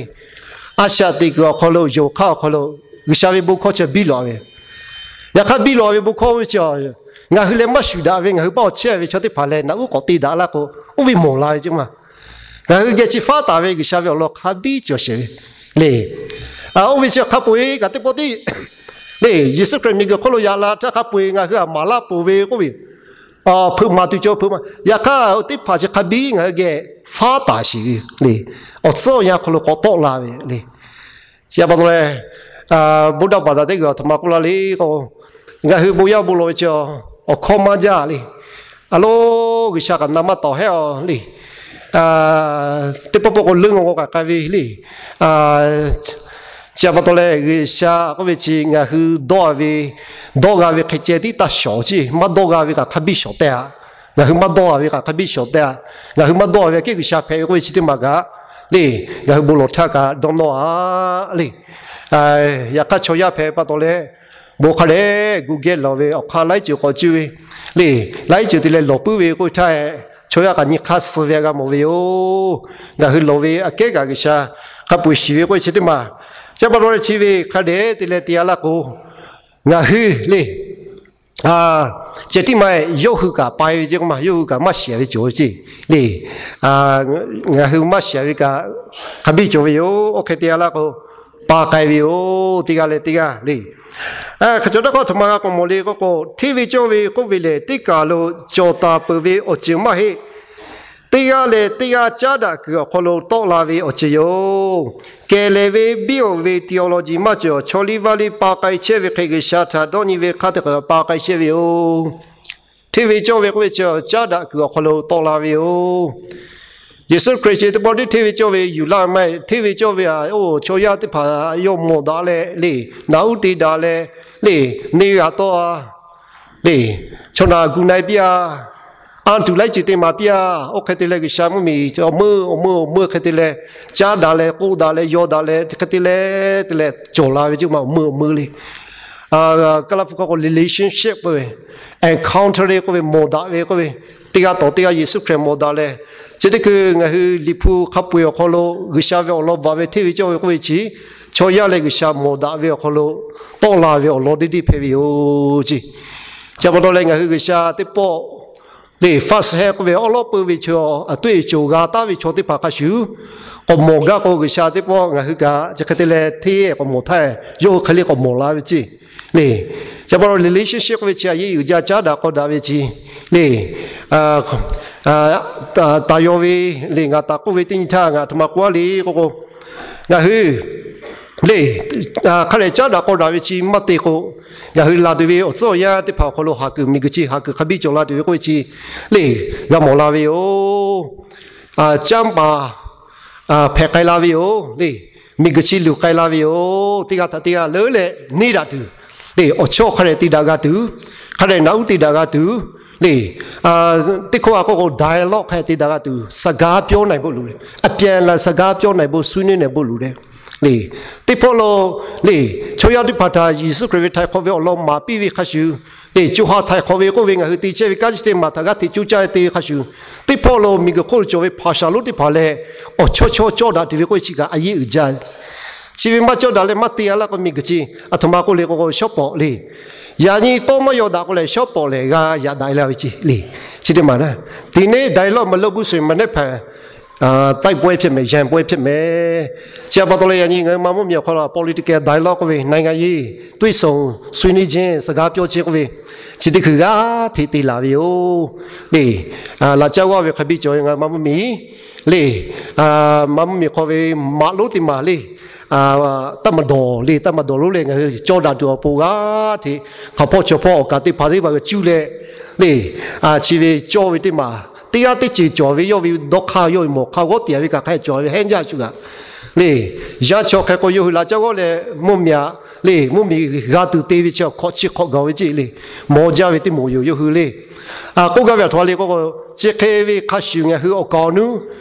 a shaꞈ teꞈ kuiˬ awˬ hk'aw lo yonˍ hk'aˇ awˬ hk'aw lo G'uiˬsha ve bon hkawˇ chi biˇ lawˬ ve. Yaꞈ hk'aˇ biˇ lawˬ ve bon hkawˇ ve chi ngaˬ hui leh maˇ shuˍ daꞈ ve, ngaˬ hui paˇ awˬ chehˇ ve chaw teˇ hpaˍ leh naꞈ uˉ k'awꞈ te daꞈ laˇ k'o, oˇ ve mawˬ la ve ce maˇ. Ngaˬ hui geh chi faˉ taˍ ve G'uiˬsha ve awˬ lawn hk'a biˇ cawˬ shehˍ ve le. Oˇ ve chi hk'a peu-eˬ kaꞈ teˇ pawˆ tiˉ le, Yeˍsuˆ Hkriꞈ miˬguiˬ hk'oˆ lo yaꞈ la htaˇ hk'a peu-eˬ ngaˬ hui aꞈ maˍ laˇ peuˬ ve k'oˆ ve, hpeuꞈ maˍ tuˬ cawˬ hpeuꞈ maˍ. Yaꞈ hk'aˇ teˇ hpaˍ chi hk'a biˇ ngaˬ hui geh faˉ taˍ sheˍ ve le. Awˬ tcuhˉ awˬ yanˇ hk'aw lo k'awꞈ tawˆ la ve le. Chi pa taw leh, Buddha baˬ daꞈ teˇ g'uiˬ aˬ htoꞈ ma k'oˆ laˇ le k'o, ngaˬ hui bon yaˇ bon lawˬ ve chi awˬ hkawˇ maˇ jaˇ le. A lo, G'uiˬsha kaꞈ na maˇ tawˍ hehˉ a le. Teˇ pawˆ pawˆ k'o leuˉ ngaw k'o kaꞈ k'ai ve le. Chi pa taw leh G'uiˬsha k'oˆ ve chi ngaˬ hui dawˇ ve, dawˇ g'a ve hk'e ceh tiˉ taˇ shawˍ ce, maˇ dawˇ g'a ve kaꞈ hk'a biˇ shawˍ teh a. Ngaˬ hui maˇ dawˇ g'a ve kaꞈ hk'a biˇ shawˍ teh a. Ngaˬ hui maˇ dawˇ g'a ve aꞈ kehˉ G'uiˬsha hpehꞈ ve k'oˆ ve chi teˇ maˬ kaꞈ le, ngaˬ hui bon lawˬ htaˇ kaꞈ dawˇ nawˇ a le. Yaꞈ hk'aˇ chaw yaˇ hpehꞈ pa taw leh, bon hk'a dehꞈ gu geh lawˬ ve awˬ hk'aˇ laiˉ ceuˬ k'awꞈ cuˇ ve le, laiˉ ceuˬ te leh lawˬ puiˉ ve k'oˆ ve htaˇ, chaw yaˇ kaꞈ nyi hk'aˇ suh ve g'a mawˬ ve yoˬ. Ngaˬ hui lawˬ ve aꞈ kehˉ kaꞈ G'uiˬsha hk'a peu-eˬ shiˍ ve k'oˆ ve chi teˇ maˬ. Chi pa taw leh chi ve hk'a dehꞈ te leh te a laˇ k'o, ngaˬ hui le ceh tiˉ maˇ heˆ, yawˇ hui kaꞈ pai ve ce k'o maˇ, yawˇ hui kaꞈ maˇ shiˍ ve cawˬ ve ce le. Ngaˬ hui maˇ shiˍ ve kaꞈ hk'a biˇ cawˬ ve yoˬ. Oˇ hk'e te a laˇ k'o, pa k'ai ve yoˬ, teˇ g'aˇ leh teˇ g'aˇ le. Hk'e cawˬ taˇ k'o, a htoꞈ ma g'a k'awꞈ mawˬ le k'o k'o, hteˇ ve cawˇ ve k'oˆ ve lehˬ, teˇ kaˬ lo cawˬ taˍ peuˬ ve awˬ ceuˬ maˇ heˆ. Teˇ g'aˇ leh teˇ g'aˇ caˉ daꞈ kuiˬ awˬ hk'aw lo tawˆ la ve awˬ ceuˬ yoˬ. Kehˬ lehˬ ve biˇ-oˬ ve theology maˇ cawˬ, chaw liˇ vaˇ liˇ pa k'ai chehˇ ve hk'e, G'uiˬsha htaꞈ dawˇ nyi ve hk'aˇ teˇ hk'aˬ pa k'ai chehˇ ve yoˬ. Hteˇ ve cawˇ ve k'oˆ ve chi caˉ daꞈ kuiˬ awˬ hk'aw lo tawˆ la ve yoˬ. Yeˍsuˆ Hkriꞈ chi teˇ pawˆ tiˉ hteˇ ve cawˇ ve yuˬ laˇ maˇ heˆ. Hteˇ ve cawˇ ve aꞈ, oˇ chaw yaˇ teˇ hpaˍ yawˇ mawˬ daꞈ leh le, naꞈ uˉ te daꞈ leh le, neˇ g'a tawˇ a le, chaw naˬ gu na-e piˇ a, anˇ tuˬ laiˉ ceuˬ te maˍ piˇ a. Oˇ hk'e te leh G'uiˬsha mvuhˇmiˬ awˬ meuˇ awˬ meuˇ awˬ meuˇ hk'e te leh, caˉ daꞈ leh k'oˆ daꞈ leh yaw daꞈ leh hk'e te leh te leh cawˬ la ve ce maˇ, awˬ meuˇ awˬ meuˇ le. Kaˇlaˇ hpu hk'aw k'o relationship k'oˆ ve, encounter k'oˆ ve, mawˬ daꞈ ve k'oˆ ve, teˇ g'aˇ tawˍ teˇ g'aˇ Yeˍsuˆ Hkriꞈ mawˬ daꞈ leh, chi teˇ hkui ngaˬ hui Liꞈ hpu hk'a peu-eˬ awˬ hk'aw lo G'uiˬsha ve awˬ lawn bvuhꞈ ve hteˇ ve cawˇ ve k'oˆ ve chi, chaw yaˇ leh G'uiˬsha mawˬ daꞈ ve awˬ hk'aw lo tawˆ la ve awˬ lawn deˇ deˇ hpehꞈ ve yoˬ ce. Chi pa taw leh ngaˬ hui G'uiˬsha teˇ pawˆ le, faˇ suh hehˆ k'oˆ ve awˉ lawˉ peu ve chaw, aˬ toˆ e coˬ g'a taˉ ve chaw teˇ hpaˍ hk'a shuˍ, k'awꞈ mawˬ gaˇ k'o G'uiˬsha teˇ pawˆ ngaˬ hui kaꞈ chi hk'e te leh hteˇ k'awꞈ mawˬ htaˇ, yawˇ hui hk'e le k'awꞈ mawˬ la ve ce le. Chi pa taw relationship k'oˆ ve chi a yeˇ uiˍ jaˇ caˉ daꞈ k'aw daꞈ ve chi le. Taˍ yaw ve le, ngaˬ taˍ k'oˆ ve teˇ nyi htaˇ ngaˬ aˬ htoꞈ ma k'oˆ a le k'o k'o, ngaˬ hui le, hk'a dehꞈ caˉ daꞈ k'aw daꞈ ve chi maˇ te k'o, ngaˬ hui la tuˬ ve awˬ tcuhˉ awˬ yanˇ teˇ hpaˍ awˬ hk'aw lo haˍ kuiˬ, miˬguiˬ chi haˍ kuiˬ hk'a biˇ cawˬ la tuˬ ve k'oˆ ve chi le, g'a mawˬ la ve yoˬ. Caˇ paˍ hpehꞈ k'ai la ve yoˬ le. Miˬguiˬ chi luˬ k'ai la ve yoˬ. Teˇ g'aˇ htaꞈ teˇ g'aˇ leuˉ leh neˇ daꞈ tuˬ le, awˬ chawˇ hk'a dehꞈ te daꞈ g'a tuˬ, hk'a dehꞈ naꞈ uˉ te daꞈ g'a tuˬ le, teˇ hkawˇ a k'oˆ k'o dialogue hk'a dehꞈ te daꞈ g'a tuˬ, စကားပြောနိုင်ဖို့လိုတယ်, အပြန်အလှန် စကားပြောနိုင်ဖို့ ဆွေးနွေးနိုင်ဖို့လိုတယ် le. Teˇ hpawˇ lo le, chaw yaˇ teˇ hpaˍ htaꞈ Yeˍsuˆ Hkriꞈ ve htaiˍ hk'awꞈ ve awˬ lawn maˍ piˇ ve hk'a shuˍ, Teˇ co ha htaiˍ hk'awꞈ ve k'oˆ ve ngaˬ hui te chehˇ ve kanˉ chi teˇ maˬ htaꞈ g'aˇ hteꞈ cuˇ caˇ ve te ve hk'a shuˍ, teˇ hpawˇ lo miˬguiˬ hk'oˆ lo cawˬ ve hpaˍ shaˍ lonˉ teˇ hpaˍ lehˬ, awˬ chawˇ chawˇ cawˇ daꞈ tuˬ ve k'oˆ ve chi kaꞈ a yeˇ uiˍ jaˇ. Chi ve maˇ cawˇ daꞈ leh maˇ te a laˇ k'o, miˬguiˬ chi aˬ htoꞈ ma k'oˆ le k'o, shawˉ pawˍ le. Yaꞈ nyi tawˇ maˇ yaw daꞈ k'o lehˬ, shawˉ pawˍ lehˬ g'a yaꞈ daꞈ e laˇ ve ce le. Chi teˇ maˬ na, ဒီနေ့ dialogue မလုပ်ဘူးဆိုရင် မနက်ဖြန် တိုက်ပွဲဖြစ်မယ်၊ ရန်ပွဲဖြစ်မယ်. Chi pa taw leh yaꞈ nyi ngaˬ hui Manˇ mvuhˇ miˬ awˬ hk'aw lo political dialogue k'oˆ ve, နိုင်ငံရေး တွေ့ဆုံဆွေးနွေးခြင်း စကားပြောခြင်း k'oˆ ve, chi teˇ hkui g'aˇ hteꞈ te laˬ ve yoˬ le. Laꞈ caˉ g'awˇ ve hk'a biˇ cawˬ ve ngaˬ hui Manˇ mvuhˇ miˬ le, Manˇ mvuhˇ miˬ hk'aw ve maꞈ lonˉ teˇ maˬ le, taˇ maˍ dawˬ le, taˇ maˍ dawˬ lonˉ leh ngaˬ hui cawˇ daꞈ tuˬ awˬ pon g'aˇ hteꞈ hk'aˬ hpawˇ chaw hpawˇ awˬ kaˍ teˇ hpaˍ teˇ hpaˍ g'a cuˇ leh le, chi ve cawˇ ve teˇ maˬ teˇ g'aˇ teˇ ceuˬ cawˬ ve, yawˇ ve dawˇ hk'aˇ yawˇ ve mawˬ hk'aˇ g'awˇ tiꞈ ve kaꞈ hk'a cawˬ ve hehnˇ jaˇ shu g'aꞈ le. Yaˇ chaw hk'e k'o yawˇ hui laꞈ caˉ g'awˇ leh mvuhˇ miˬ le, mvuhˇ miˬ g'a tuˬ te ve chi hk'awꞈ chi hk'awꞈ gaˬ ve ce le. Mawˬ jaˇ ve teˇ moˍ yoˬ yawˇ hui le. K'oˆ gaˇ ve aˬ htoꞈ ma le k'o, chi hk'e ve hk'a shuˍ ngaˬ hui awˬ kaˍ awˬ nuˇ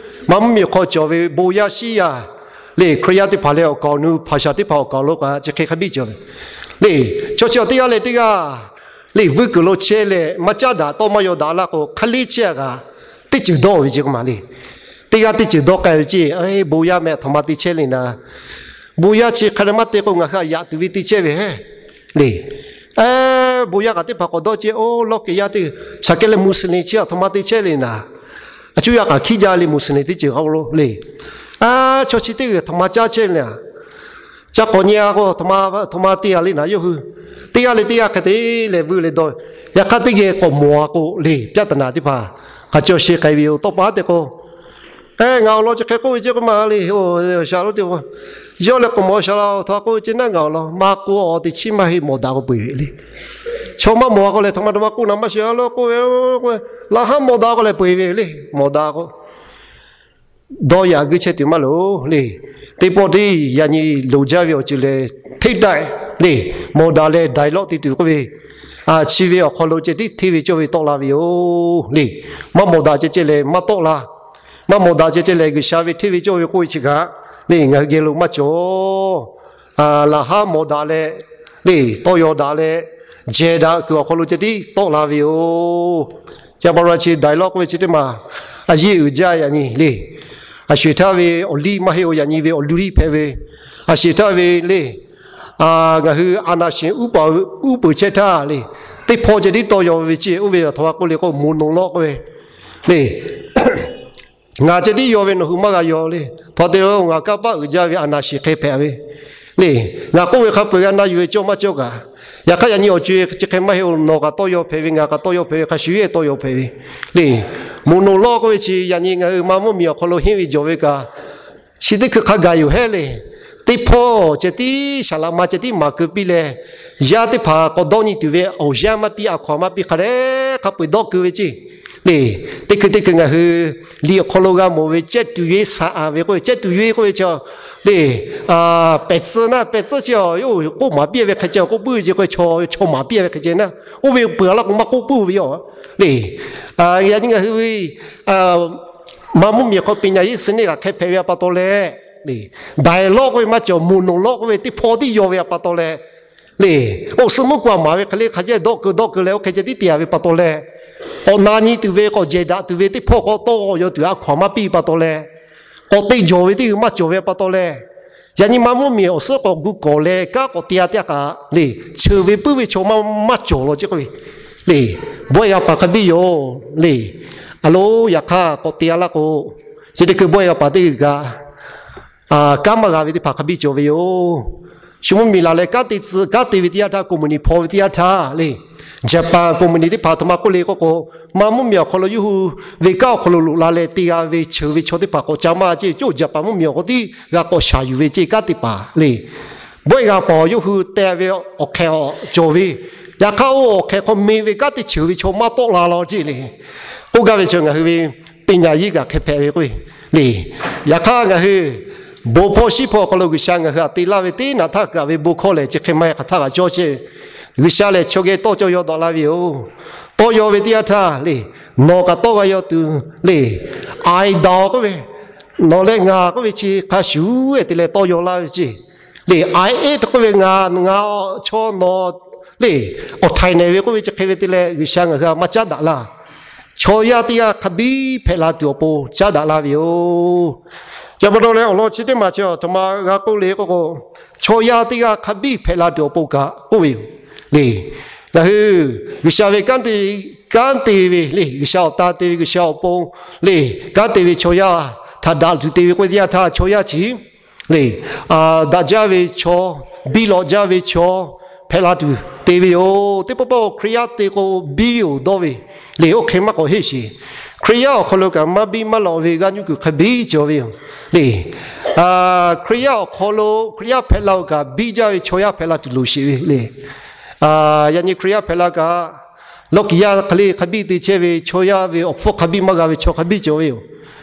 Manˇ mvuhˇ miˬ hk'aw cawˬ ve bon yaˇ shiˉ yaˇ le, Hkriꞈ yaˇ teˇ hpaˍ leh awˬ kaˍ awˬ nuˇ hpaˍ shaˍ teˇ hpaˍ awˬ kaˍ awˬ lo kaꞈ chi hk'e hk'a biˇ cawˬ ve le. Chaw chi teˇ g'aˇ leh teˇ g'aˇ le vuiˇ kuiˬ lo chehˇ leh maˇ caˉ daꞈ tawˇ maˇ yaw daꞈ laˇ k'o, hk'aˇ liˇ chehˇ a kaꞈ teˇ ceuˬ dawˇ ve ce k'o maˬ le. Teˇ g'aˇ teˇ ceuˬ dawˇ k'ai ve ce. Bon yaˇ meh aˬ htoꞈ ma te chehˇ le naˍ, bon yaˇ chi hk'a dehꞈ maˇ te k'o ngaˬ hui a yaꞈ tuˬ ve te chehˇ ve heˆ le. Bon yaˇ kaꞈ teˇ hpaˍ k'awꞈ dawˇ ce, oˇ lawˇ kehˬ yaˇ teˇ shaˍ kehˉ leh Muslim chi aˬ htoꞈ ma te chehˇ le naˍ, a cuˇ yaˇ kaꞈ hkiˉ jaˇ le Muslim teˇ ceuˬ hk'a lo le. Chaw chi teˇ g'aˇ aˬ htoꞈ ma caˉ chehˇ le naˍ, ca k'awꞈ nyi a k'o, aˬ htoꞈ ma te a le naˍ yawˇ hui. Teˇ g'aˇ leh teˇ g'aˇ hk'e te leh vuiˇ leh dawˇ. Yaꞈ hk'aˇ teˇ geh k'awꞈ mawˬ a k'o le, ပြဿနာ teˇ hpaˍ hk'a caw she k'ai ve yoˬ. Tawˇ pa haˉ te k'o, ngaˬ awˬ lawn chi hk'e k'oˆ ve ce k'o maˬ le, shaˍ lonˉ teˇ, yawˇ leh k'awꞈ mawˬ shaˍ la aˬ htoꞈ ma k'oˆ ve ce naˉ ngaˬ awˬ lawn maˇ k'oˆ, awˬ teꞈ chiˉ maˇ heˆ mawˬ daꞈ k'o peu eˬ ve le. Chaw maˇ mawˬ a k'o lehˬ, aˬ htoꞈ ma aˬ htoꞈ ma k'oˆ naˍ maˇ shiˍ a laˇ k'oˆ ve, laꞈ haˉ mawˬ daꞈ k'o lehˬ peu eˬ ve le, mawˬ daꞈ k'o dawˇ yaꞈ g'uiˇ chehˇ tuˬ maˇ loˍ le. Teˇ pawˆ teˇ yaꞈ nyi loˍ jaˇ ve awˬ ceuˬ lehˬ, hteˇ daꞈ le, mawˬ daꞈ leh daiˍ lawˆ te tuˬ k'oˆ ve, chi ve awˬ hk'aw lo ceh tiˉ hteˇ ve cawˇ ve tawˆ la ve yoˬ le. Maˇ mawˬ daꞈ ceh ceh lehˬ maˇ tawˆ la. Maˇ mawˬ daꞈ ceh ceh lehˬ G'uiˬsha ve hteˇ ve cawˇ ve k'oˆ ve chi kaꞈ le, ngaˬ hui geh lo maˇ cawˬ. Laꞈ haˉ mawˬ daꞈ leh le, tawˇ yaw daꞈ leh, jehˬ daꞈ kuiˬ awˬ hk'aw lo ceh tiˉ tawˆ la ve yoˬ. Chi pa taw chi daiˍ lawˆ k'oˆ ve chi teˇ maˬ a yeˇ uiˍ jaˇ yaꞈ nyi le. A sheˍ htaˇ ve awˬ liˇ maˇ heˆ, yaꞈ nyi ve awˬ liˇ hpehꞈ ve. A sheˍ htaˇ ve le, ngaˬ hui a naˍ sheˍ uˉ peunˍ chehˇ htaˇ le, teˇ hpawˇ ceh tiˉ tawˇ yaw ve ce. Oˇ ve aˬ htoꞈ ma k'oˆ le k'o, monologue k'oˆ ve le. Ngaˬ ceh tiˉ yaw ve nawˬ hui maˇ g'a yaw le. Htaꞈ te lo ngaˬ kanˇ paˆ uiˍ jaˇ ve a naˍ sheˍ hk'e hpehꞈ ve le. Ngaˬ k'oˆ ve hk'a peu-eˬ g'a na yuˬ ve cawˇ maˇ cawˇ kaꞈ, yaꞈ hk'aˇ yaꞈ nyi awˬ co-e chi hk'e maˇ heˆ-oˬ. Nawˬ kaꞈ tawˇ yaw hpehꞈ ve, ngaˬ kaꞈ tawˇ yaw hpehꞈ ve, hk'a shuˍ yeˬ tawˇ yaw hpehꞈ ve le. Monologue k'oˆ ve chi yaꞈ nyi ngaˬ hui Manˇ mvuhˇ miˬ awˬ hk'aw lo henˇ ve jawˬ ve kaꞈ, chi teˇ hkui hk'a gaˬ yoˬ hehˉ le. Teˇ hpawˇ ceh tiˉ saˍ laꞈ ma ceh tiˉ maˍ keu piˇ leh, yaˇ teˇ hpaˍ k'awꞈ dawˇ nyi tuˬ ve awˬ yanˇ maˇ piˇ, a hkaw-anˬ maˇ piˇ, hk'a dehꞈ hk'a peu-eˬ dawˇ keu ve ce le. Teˇ hkui teˇ hkui ngaˬ hui liꞈ awˬ hk'aw lo g'a mawˬ ve ကျက်တူရွေးစာအုပ် ve k'oˆ ve, ကျက်တူရွေး k'oˆ ve chaw le, pehˬ tcuh naˉ, pehˬ tcuh chi a yoˬ k'oˆ maˍ piˇ ve hk'e ceh, k'oˆ puiˉ ve ce k'o, chaw maˍ piˇ ve hk'e ceh naˉ, oˇ ve peuˬ a laˇ k'o maˇ k'oˆ puiˉ ve yoˬ le. Yaꞈ nyi ngaˬ hui ve Manˇ mvuhˇ miˬ hk'aw ပညာရေးစနစ် kaꞈ hk'e hpehꞈ ve a pa taw leh, daiˍ lawˆ k'oˆ ve maˇ cawˬ, monologue k'oˆ ve teˇ hpawˇ tiˉ yaw ve a pa taw leh le, awˬ suhˉ mvuhˇ k'o a maˍ ve hk'e le hk'a ceh dawˆ keu dawˆ keu leh oˇ hk'e ceh tiˉ te a ve pa taw leh, k'awꞈ na nyi tuˬ ve, k'awꞈ jehˬ daꞈ tuˬ ve teˇ hpawˇ k'awꞈ tawˇ yaw tuˬ a hkaw-anˬ maˇ piˇ pa taw leh, k'awꞈ te jawˬ ve teˇ hui maˇ cawˬ ve pa taw leh, yaꞈ nyi Manˇ mvuhˇ miˬ awˬ suhˉ k'awꞈ gu kawˍ leh kanˉ k'awꞈ te a teˇ yanˇ kaꞈ le, cheuˬ ve puiˉ ve chaw maˇ maˇ cawˬ law ce k'oˆ ve le. Bawehˇ g'a paˍ hk'a biˇ yoˬ le. A lo, yaꞈ hk'aˇ k'awꞈ te a laˇ k'o, chi teˇ hkui bawehˇ g'a paˍ teˇ g'uiˬ kaꞈ kanˉ maˇ g'a ve teˇ hpaˍ hk'a biˇ cawˬ ve yoˬ. Shu mvuhˇ miˬ laˬ leh kanˉ te tcuh, kanˉ te ve teˇ yanˇ htaˇ, ကုမ္ပဏီ hpaw ve teˇ yanˇ htaˇ le, Japan ကုမ္ပဏီ teˇ hpaˍ aˬ htoꞈ ma k'oˆ le k'oˆ k'o, Manˇ mvuhˇ miˬ awˬ hk'aw lo yawˇ hui ve kanˉ awˬ hk'aw lo loꞈ la leh te g'a ve cheuˬ ve chaw teˇ hpaˍ k'awꞈ ca maˇ ce, coˇ Japan mvuhˇ miˬ awˬ k'o tiˉ g'a k'awꞈ shaˍ yuˬ ve ce kanˉ te paˍ le. Bawehˇ g'a paˍ yawˇ hui teh ve awˬ hk'ehꞈ awˬ cawˬ ve, yaꞈ hk'aˇ oˇ awˬ hk'ehꞈ hk'aw me ve kanˉ te cheuˬ ve chaw maˇ tawˆ la law ce le. K'oˆ gaˇ ve chi ngaˬ hui ve ပညာရေး kaꞈ hk'e hpehꞈ ve k'o le. Yaꞈ hk'aˇ ngaˬ hui bon hpawˇ shiˉ hpaw awˬ hk'aw lo G'uiˬsha ngaˬ hui htaꞈ te laˇ ve teˇ naꞈ htaˇ kaꞈ ve bon hkawˇ lehˬ chi hk'e maˇ heˆ, hk'aˬ htaˇ kaꞈ cawˇ chehˇ ve. G'uiˬsha lehˬ chaw geh tawˇ cawˇ yaw daꞈ la ve yoˬ. Tawˇ yaw ve teˇ yanˇ htaˇ le, nawˬ kaꞈ tawˇ g'a yaw tuˬ le, a daw k'oˆ ve, nawˬ leh ngaˬ k'oˆ ve chi hk'a shuˍ te leh tawˇ yaw laˇ ve ce le. A eˉ te k'oˆ ve ngaˬ, ngaˬ chaw nawˬ le, awˬ htaiˍ nehˬ ve k'oˆ ve chi hk'e ve te leh G'uiˬsha ngaˬ hui htaꞈ maˇ caˉ daꞈ laˇ. Chaw yaˇ teˇ g'aˇ hk'a biˇ hpehꞈ la tuˬ awˬ pon caˉ daꞈ laˇ ve yoˬ. Yaꞈ pa taw leh awˬ lawn chi teˇ maˬ chi a htoꞈ ma g'a k'oˆ le k'oˆ k'o, chaw yaˇ teˇ g'aˇ hk'a biˇ hpehꞈ la tuˬ awˬ pon kaꞈ k'oˆ ve yoˬ le. Ngaˬ hui G'uiˬsha ve kanˉ te, kanˉ te ve le, G'uiˬsha awˬ ta te ve, G'uiˬsha awˬ pon le, kanˉ te ve chaw yaˇ htaꞈ daꞈ tuˬ te ve k'oˆ ve teˇ yanˇ htaˇ, chaw yaˇ chi le, daꞈ jaˇ ve chaw, biˇ lawꞈ jaˇ ve chaw hpehꞈ la tuˬ te ve yoˬ. Teˇ pawˆ pawˆ Hkriꞈ yaˇ te k'o biˇ oˬ dawˇ ve le, oˇ hk'e maˇ k'awꞈ heˆ sheˍ. Hkriꞈ yaˇ awˬ hk'aw lo kaꞈ maˇ biˇ maˇ lawꞈ ve g'aˇ nuˇ kuiˬ hk'a biˇ cawˬ ve yoˬ le. Hkriꞈ yaˇ awˬ hk'aw lo Hkriꞈ yaˇ hpehꞈ la-oˬ kaꞈ biˇ jaˇ ve chaw yaˇ hpehꞈ la tuˬ loˍ sheˍ ve le. Yaꞈ nyi Hkriꞈ yaˇ hpehꞈ la kaꞈ, lawˇ kiˍ yaˇ hk'e le hk'a biˇ te chehˇ ve chaw yaˇ ve awˬ hpfuhˇ hk'a biˇ maˇ g'a ve chaw hk'a biˇ cawˬ ve yoˬ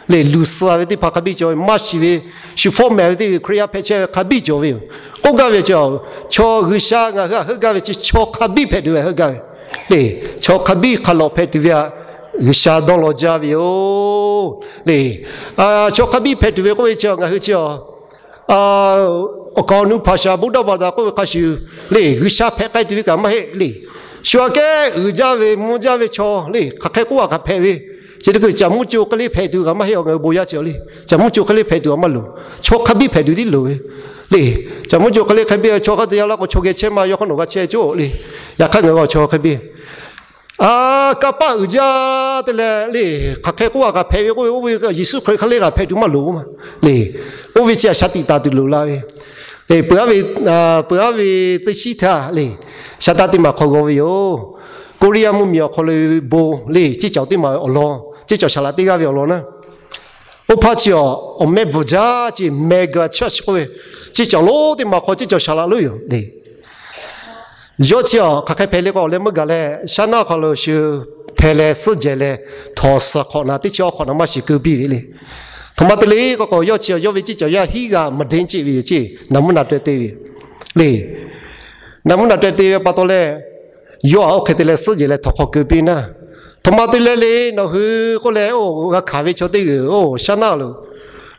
le. Luˬ suh ve teˇ hpaˍ hk'a biˇ cawˬ ve, maˇ shiˍ ve, shu fawˉ mehˍ ve teˇ g'uiˬ Hkriꞈ yaˇ hpehꞈ chehˇ ve hk'a biˇ cawˬ ve yoˬ. K'oˆ gaˇ ve chi, chaw G'uiˬsha ngaˬ hui htaꞈ heuˆ gaˇ ve chi chaw hk'a biˇ hpehꞈ tuˬ ve heuˆ gaˇ ve le. Chaw hk'a biˇ hk'a lawꞈ hpehꞈ tuˬ ve htaꞈ G'uiˬsha dawˇ law jaˇ ve yoˬ le. Chaw hk'a biˇ hpehꞈ tuˬ ve k'oˆ ve chi ngaˬ hui chi a awˬ kaˍ awˬ nu hpaˍ shaˍ Buddha baˬ daꞈ k'oˆ ve hk'a shuˍ le, G'uiˬsha hpehꞈ k'ai tuˬ ve kaꞈ maˇ heˆ le. Shu aꞈ kehˉ uiˍ jaˇ ve mvuh jaˇ ve chaw le, hk'aˬ hk'e k'oˆ a kaꞈ hpehꞈ ve, chi teˇ hkui caˍ muˇ co hk'e le hpehꞈ tuˬ kaꞈ maˇ heˆ. Awˬ ngaˬ hui bon yaˇ chi le, caˍ muˇ co hk'e le hpehꞈ tuˬ kaꞈ maˇ loˍ. Chaw hk'a biˇ hpehꞈ tuˬ tiˉ loˍ ve le. Caˍ muˇ co hk'e le hk'e biˇ chaw hk'a te yaˇ la k'o chaw geh chehˇ ma yawˇ hk'aw nawˬ g'a chehˇ coˬ le. Yaꞈ hk'aˇ ngaˬ hui chaw hk'a biˇ a, kanˇ paˆ uiˍ jaˇ te leh le, hk'aˬ hk'e k'oˆ a kaꞈ hpehꞈ ve k'oˆ ve, oˇ ve Yeˍsuˆ Hkriꞈ hk'e le kaꞈ hpehꞈ tuˬ maˇ loˍ maˇ le. Oˇ ve chi a shaˍ tiꞈ taˍ tuˬ loˍ la ve le. Peuˬ aˉ ve, peuˬ aˉ ve teˇ shiˉ htaˇ le, shaˍ taˇ teˇ maˬ hk'aw g'aw ve yoˬ. Kawˇrenˍyaˇ mvuhˇmiˬ awˬ hk'aw lo bon le, ceˇ cawˬ teˇ maˬ awˬ lawn, ceˇ cawˬ shaˍ laꞈ teˇ g'aˇ ve awˬ lawn naˉ, oˇ hpaˇ chi a, awˬ mehˆ bvuhˬ jaˇ ceˇ, mega church k'oˆ ve, ceˇ cawˬ lonˉ teˇ maˬ hk'aw ceˇ cawˬ shaˍ laꞈ lonˉ yoˬ le. Yawˇ chi a hk'aˬ hk'e hpehꞈ le k'o, awˬ leh meuˇ gaˬ leh shaˉ naˆ hk'aw lo shu hpehꞈ leh suhˉ jehˬ leh, htawnˍ suhˍ hk'awꞈ naˍ teˇ chi awˇ hk'awꞈ naˍ maˇ shiˍ keu piˇ ve le. Htoꞈ ma te le k'o k'o, yawˇ chi a yawˇ ve ceˇ cawˬ yaˇ hiˉ g'a maˍ deˇ ceˇ ve yoˬ ceˇ, naˍ mvuhˇ naˍ taweh te ve le. Naˍ mvuhˇ naˍ taweh te ve pa taw leh, yawˇ a oˇ hk'e te leh suhˉ jehˬ leh htawnˍ hk'aw keu piˇ naˉ, htoꞈ ma te leh le nawˬ hui k'oˆ leh, oˇ g'a hkanˍ ve chaw teˇ g'uiˬ oˇ shaˉ naˆ lo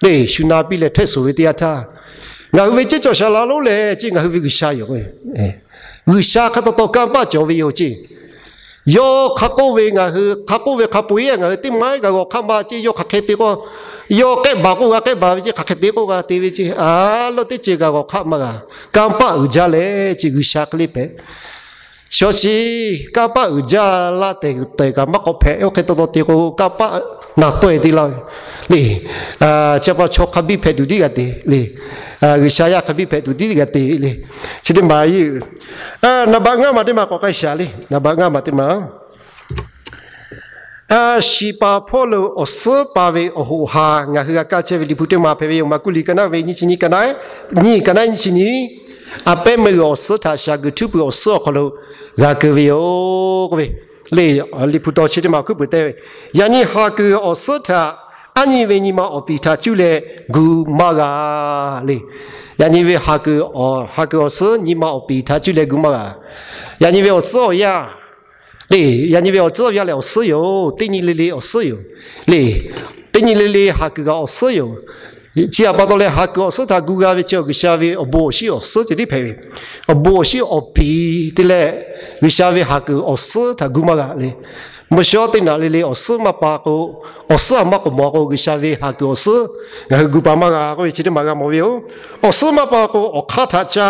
le shu na piˇ leh htehˆ suhˍ ve teˇ yanˇ htaˇ, ngaˬ hui ve ceˇ cawˬ shaˍ laꞈ lonˉ lehˬ ceˇ ngaˬ hui ve G'uiˬsha yoˬ. G'uiˬsha hk'a taw taw kanˇ paˆ cawˬ ve yoˬ ceˇ. Yawˇ hk'a k'oˆ ve ngaˬ hui hk'a k'oˆ ve hk'a peu-eˬ ngaˬ hui teˇ maˇ g'a g'awˬ hk'aˇ ma ceˇ, yawˇ hk'aˬ hk'e te k'o, yawˇ k'ehˆ baˬ k'o g'a k'ehˆ baˬ ve ceˇ, hk'aˬ hk'e te k'o g'a te ve ceˇ, a lawˇ teˇ ceuˬ g'a g'awˬ hk'aˇ ma g'a. Kanˇ paˆ uiˍ jaˇ leh ceˇ G'uiˬsha hk'e le hpehꞈ. Chaw chi kanˇ paˆ uiˍ jaˇ laˇ tehꞈ kaꞈ maˇ k'awꞈ hpehꞈ. Oˇ hk'e taw taw te k'o kanˇ paˆ naˍ taweh te laˇ ve le. Chi pa chaw hk'a biˇ hpehꞈ tuˬ tiˉ g'a te le. G'uiˬsha yaˇ hk'a biˇ hpehꞈ tuˬ tiˉ g'a te le. Chi teˇ maˬ, naˍ baꞈ ngaˇ maˬ teˇ maˬ k'awꞈ k'ai shaˍ le. Naˍ baꞈ ngaˇ maˬ teˇ maˬ shiˍ paˍ hpawˇ lo awˬ suhˉ pa ve awˬ hoꞈ ha ngaˬ hui g'a kaˇ chehˇ ve Liꞈ hpu teˇ maˬ hpehꞈ ve yoˬ. Maˍkuˆ liꞈ ka naˉ ve nyiˇ chi nyiˇ ka naˉ, nyiˇ ka naˉ nyiˇ chi nyi, a pehˉ meuˇ g'uiˬ awˬ suhˉ htaꞈ shaˍ guiˬ htuˉ puiˍ awˬ suhˉ awˬ hk'aw lo g'a keu ve yoˬ k'oˆ ve le. Liꞈ hpu taw chi teˇ maˬ hkuiˉ puiˍ te ve, yaꞈ nyi ha kuiˬ awˬ suhˉ htaꞈ aˉ nyi ve nyi ma awˬ piˍ htaꞈ cuˇ leh gu maˇ g'a le. Yaꞈ nyi ve ha kuiˬ, ha kuiˬ awˬ suhˉ nyi ma awˬ piˍ htaꞈ cuˇ leh gu maˇ g'a. Yaꞈ nyi ve awˬ tcuhˉ awˬ yanˇ le, yaꞈ nyi ve awˬ tcuhˉ awˬ yanˇ lehˬ awˬ suhˉ yoˬ. Teˇ nyi le le awˬ suhˉ yoˬ le. Teˇ nyi le le ha kuiˬ g'aꞈ awˬ suhˉ yoˬ. Chi htaꞈ pa taw leh ha kuiˬ awˬ suhˉ htaꞈ gu g'a ve chi G'uiˬsha ve awˬ bon awˬ shinˉ awˬ suhˉ ceh tiˉ hpehꞈ ve. Awˬ bon awˬ shinˉ awˬ piˍ te leh G'uiˬsha ve ha kuiˬ awˬ suhˉ htaꞈ gu maˇ g'a le. Mvuhˇ shawˉ teˇ naꞈ le le awˬ suhˉ maˇ pa k'o, awˬ suhˉ a maˇ k'awꞈ mawˬ k'o G'uiˬsha ve ha kuiˬ awˬ suhˉ ngaˬ hui gu pa maˇ g'a k'oˆ ve chi teˇ maˬ g'a mawˬ ve yoˬ. Awˬ suhˉ maˇ pa k'o awˬ hk'aˇ htaꞈ ca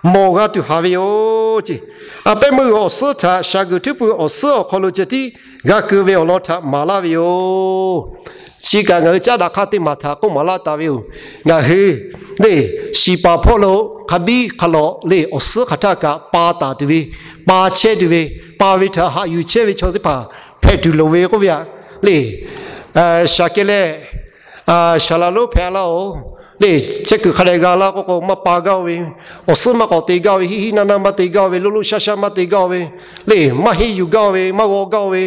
mawˬ g'a tuˬ haˍ ve yoˬ ceˇ. A pehˉ meuˇ g'uiˬ awˬ suhˉ htaꞈ shaˍ guiˬ htuˉ puiˍ awˬ suhˉ awˬ hk'aw lo ceh tiˉ g'a keu ve awˬ lawn htaꞈ maˍ laˇ ve yoˬ. Chi kaꞈ ngaˬ hui caˉ daꞈ hk'aˇ teˇ maˬ htaꞈ k'oˆ maˍ laˇ taˍ ve yoˬ. Ngaˬ hui le shiˍ paˍ hpawˇ lo hk'a biˇ hk'a lawꞈ le awˬ suhˉ hk'aˬ htaˇ kaꞈ pa taˍ tuˬ ve, pa chehˇ tuˬ ve, pa ve htaꞈ haꞈ yuˬ chehˇ ve chaw teˇ hpaˍ hpehꞈ tuˬ loˍ ve k'oˆ ve aꞈ le. Shaˍ kehˬ leh shaˍ laꞈ lonˉ hpehꞈ laˇ-oˬ le. Chehˇ kuiˬ hk'a dehꞈ g'a laˇ k'oˆ k'o maˇ pa gaˇ-o ve, awˬ suhˉ maˇ k'awꞈ te gaˇ-o ve, hiˆ hiˆ naˇ naˇ maˇ te gaˇ-o ve, loˇ loˇ shaˉ shaˉ maˇ te gaˇ-o ve le, maˇ henˇ yuˬ gaˇ-o ve, maˇ g'aw gaˇ-o ve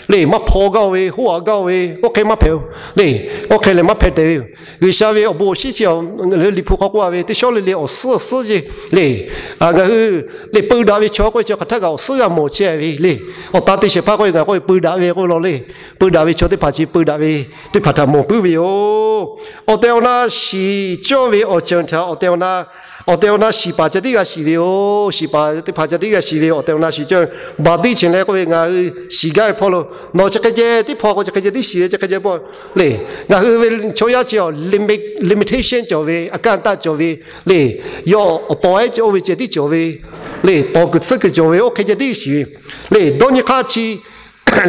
le, maˇ hpaw gaˇ-o ve, hoˉ aꞈ gaˇ-o ve, oˇ hk'e maˇ hpehꞈ-o le. Oˇ hk'e lehˬ maˇ hpehꞈ tehꞈ ve yoˬ. G'uiˬsha ve awˬ bon awˬ shinˉ chi Liꞈ hpu hk'aw k'oˆ a ve teˇ shawˉ le le awˬ suhˉ awˬ suhˉ ceˇ le. Ngaˬ hui le peu daꞈ ve chaw k'oˆ ve chi hk'aˬ htaˇ kaꞈ awˬ suhˉ g'a mawˬ chehˇ ve le. Awˬ ta te shehˍ hpaˇ k'oˆ ve ngaˬ k'oˆ ve peu daꞈ ve k'oˆ law le. Peu daꞈ ve chaw teˇ hpaˍ chi peu daꞈ ve teˇ hpaˍ htaꞈ mawˬ puiˉ ve yoˬ. Awˬ tehˬ awˬ na shiˍ cawˇ ve awˬ ceuˬ htaꞈ awˬ tehˬ awˬ na Awˬ tehˬ awˬ na shiˍ paˍ ceh tiˉ g'a shiˍ ve yoˬ. Shiˍ paˍ teˇ hpaˍ ceh tiˉ g'a shiˍ ve yoˬ. Awˬ tehˬ awˬ na shiˍ cawˇ ve baˬ tiˉ chi leh k'oˆ ve, ngaˬ hui shiˍ gaˇ ve hpawˇ lo nawˬ chi hk'e ceh tiˉ hpawˇ k'o, chi hk'e ceh tiˉ shiˍ ve, chi hk'e ceh hpawˇ le. Ngaˬ hui ve chaw yaˇ chi awˬ limitation cawˬ ve, a kanˇ taˆ cawˬ ve le. Yawˇ awˬ tawˍ ehˉ cawˬ ve ceh tiˉ cawˬ ve le. Tawˍ kuiˬ tsuhˇ kuiˬ cawˬ ve, oˇ hk'e ceh tiˉ shiˍ ve le. Dawˇ nyi hk'aˇ chi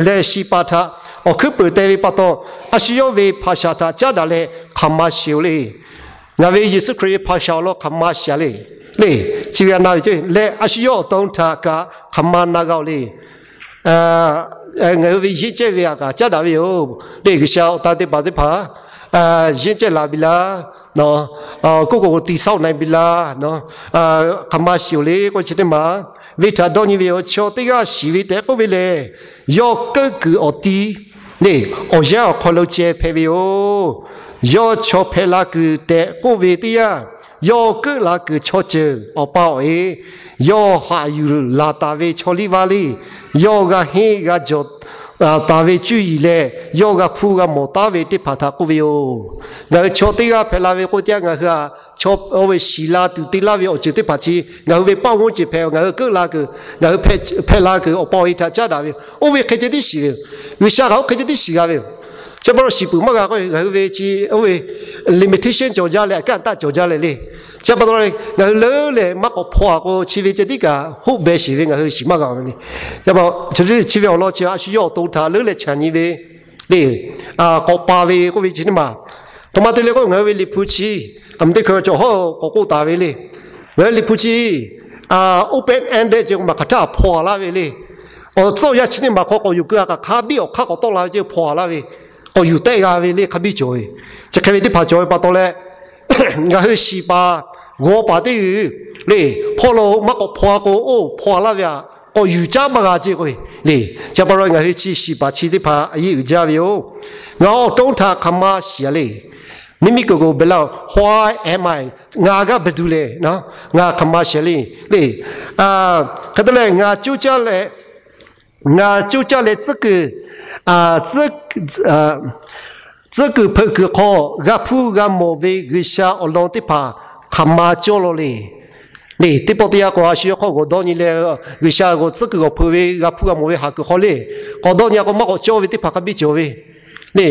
lehˬ, shiˍ paˍ htaꞈ awˬ hkuiˉ peuˍ te ve pa taw, a shu yawˇ ve hpaˍ shaˍ htaꞈ caˉ daꞈ leh hk'aˬ ma shiˍ-oˬ le. Ngaˬ ve Yeˍsuˆ Hkriꞈ ve hpaˍ shaˍ awˬ lawn hk'aˬ ma shiˍ-a le. Le, chi ve a na ve ceh leh, a shu yawˇ awˬ to htaꞈ kaꞈ hk'aˬ ma na g'a-oˬ le. Ngaˬ hui ve yeˇ cehˇ ve htaꞈ kaꞈ caˉ daꞈ ve yoˬ le. G'uiˬsha awˬ tan teˇ hpaˍ teˇ hpaˍ yeˇ cehˇ la ve laˇ, kuˇ k'oˍ k'o ti saoˆ na ve laˇ, hk'aˬ ma shiˍ-oˬ le k'oˆ ve chi teˇ maˬ ve htaꞈ dawˇ nyi ve yoˬ. Chaw teˇ g'aˇ shiˍ ve tehꞈ k'oˆ ve lehˬ, yawˇ keuˆ kuiˬ awˬ ti le, awˬ yanˇ awˬ hk'aw lo ceh hpehꞈ ve yoˬ. Yawˇ chaw hpehꞈ la kuiˬ tehꞈ k'oˆ ve teˇ yanˇ, yawˇ keuˆ la kuiˬ chaw ceuˬ awˬ pa awˬ e, yawˇ haꞈ yuˬ laˬ taˍ ve chaw liˇ vaˇ liˇ, yawˇ g'a henˇ g'a jawˬ taˍ ve cuˇ yiˍ leh, yawˇ g'a hpuˇ g'a mawˬ taˉ ve teˇ hpaˍ htaꞈ k'oˆ ve yoˬ. Ngaˬ hui chaw teˇ g'aˇ hpehꞈ la ve k'oˆ teˇ yanˇ, ngaˬ hui a chaw oˇ ve shiˍ la tuˬ te laˇ ve awˬ ceuˬ teˇ hpaˍ chi ngaˬ hui ve paˇ g'oˇ ceuˬ hpehꞈ, ngaˬ hui keuˆ la kuiˬ, ngaˬ hui hpehꞈ la kuiˬ awˬ pa awˬ e htaꞈ caˉ daꞈ ve yoˬ. Oˇ ve hk'e ceh tiˉ shiˍ ve yoˬ. G'uiˬsha kaꞈ oˇ hk'e ceh tiˉ shiˍ g'a ve yoˬ. Chi pa taw shiˍ peuˬ maˇ g'a k'o, ngaˬ hui ve chi oˇ ve limitation cawˬ jaˇ leh, a kanˇ taˆ cawˬ jaˇ leh le. Chi pa taw le, ngaˬ hui leuˉ leh maˇ k'awꞈ hpaw-a k'o, chi ve ceh tiˉ kaꞈ hoˆ beh shiˍ ve ngaˬ hui shiˍ maˇ g'a ve le. Chi ve awˬ lawn chi a shu yawˇ awˬ to htaꞈ leuˉ leh chaꞈ nyi ve le. K'awꞈ pa ve k'oˆ ve chi teˇ maˬ, htoꞈ ma te le k'o, ngaˬ hui ve liꞈ hpu chi a ma teˇ hkui cawˬ hawˉ k'awꞈ k'oˆ taˍ ve le. Ngaˬ hui liꞈ hpu chi open ended ceh k'o, maˬ hk'aˬ htaˇ hpaw laˇ ve le. Awˬ tcuhˉ awˬ yanˇ chi teˇ maˬ hk'aw k'awꞈ yuˬ keu-a kaꞈ, hk'a biˇ awˬ hk'aˇ k'awꞈ tawˆ la ve ceh hpaw laˇ ve, k'awꞈ yuˬ tehˆ g'a ve le, hk'a biˇ cawˬ ve. Chi hk'e ve teˇ hpaˍ cawˬ ve pa taw leh, ngaˬ hui shiˍ paˍ g'aw paˍ teˇ g'uiˬ le, hpawˇ lo maˇ k'awꞈ hpaw-a k'o, oˇ hpaw laˇ ve htaꞈ k'awꞈ yuˬ caˉ maˇ g'a ceh k'o le. Chi pa taw ngaˬ hui chi shiˍ paˍ chi teˇ hpaˍ a yeˇ uiˍ jaˇ ve yoˬ. Ngaˬ awˬ to htaꞈ hk'aˬ ma shiˍ-a le. Miˇ miˇ kuiˬ k'o beh laˇ-oˬ, who am I? Ngaˬ g'aˇ bvuhˬ duˬ le. Ngaˬ hk'aˬ ma shiˍ le le. Hk'e te leh, ngaˬ coˇ caˇ leh, ngaˬ coˇ caˇ leh tcuhˉ kuiˬ, tcuhˉ kuiˬ hpeuꞈ kuiˬ hk'aw g'a hpuˇ g'a mawˬ ve G'uiˬsha awˬ lawn teˇ hpaˍ hk'aˬ ma cawˇ law le. Le, teˇ pawˆ teˇ yanˇ k'o, a shu yawˇ hk'aw g'awˬ dawˇ nyi leh, G'uiˬsha g'awˬ tcuhˉ kuiˬ g'awˬ hpeuꞈ ve g'a hpuˇ g'a mawˬ ve haˍ kuiˬ hk'aw le, k'awꞈ dawˇ nyi-a k'o, maˇ k'awꞈ cawˇ ve teˇ hpaˍ hk'a biˇ cawˬ ve le.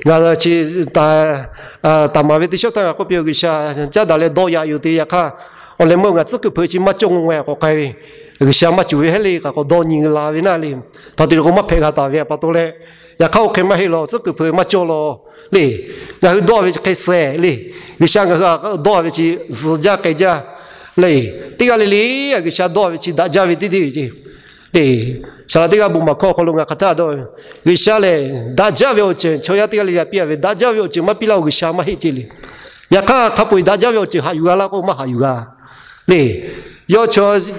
Ngaˬ chi taˍ maˍ ve teˇ shawˉ htaˇ ngaˬ k'oˆ piˇ-oˬ, G'uiˬsha caˉ daꞈ leh dawˇ yaꞈ yoˬ te. Yaꞈ hk'aˇ, awˬ leh meuˇ ngaˬ tcuhˉ kuiˬ hpeuꞈ chi maˇ cawˇ ngaˬ k'awꞈ k'ai ve, G'uiˬsha maˇ cuˬ ve heˆ le, k'awꞈ dawˇ nyi la ve naˇ le. Htaꞈ te lo k'o maˇ hpehꞈ g'a taˍ ve pa taw leh, yaꞈ hk'aˇ oˇ hk'e maˇ heˆ law, tcuhˉ kuiˬ hpeuꞈ maˇ cawˇ law le. Ngaˬ hui dawˇ ve chi hk'e suh le. G'uiˬsha ngaˬ hui a dawˇ ve chi zuhˬ jaˇ k'ai jaˇ le. Teˇ g'aˇ le le, G'uiˬsha dawˇ ve chi daꞈ jaˇ ve teˇ deˇ ve le. Saˍ laꞈ teˇ g'aˇ bon maˍ hkawˇ awˬ hk'aw lo ngaˬ hk'aˬ htaˇ dawˇ ve, G'uiˬsha lehˬ daꞈ jaˇ ve awˬ ceuˬ chaw yaˇ teˇ g'aˇ le le htaꞈ piˇ-a ve, daꞈ jaˇ ve awˬ ceuˬ maˇ piˇ laˇ-oˬ, G'uiˬsha maˇ heˆ ceh le. Yaꞈ hk'aˇ, hk'a peu-eˬ daꞈ jaˇ ve awˬ ceuˬ haꞈ yuˬ g'a laˇ k'o, maˇ haꞈ yuˬ g'a le. Yawˇ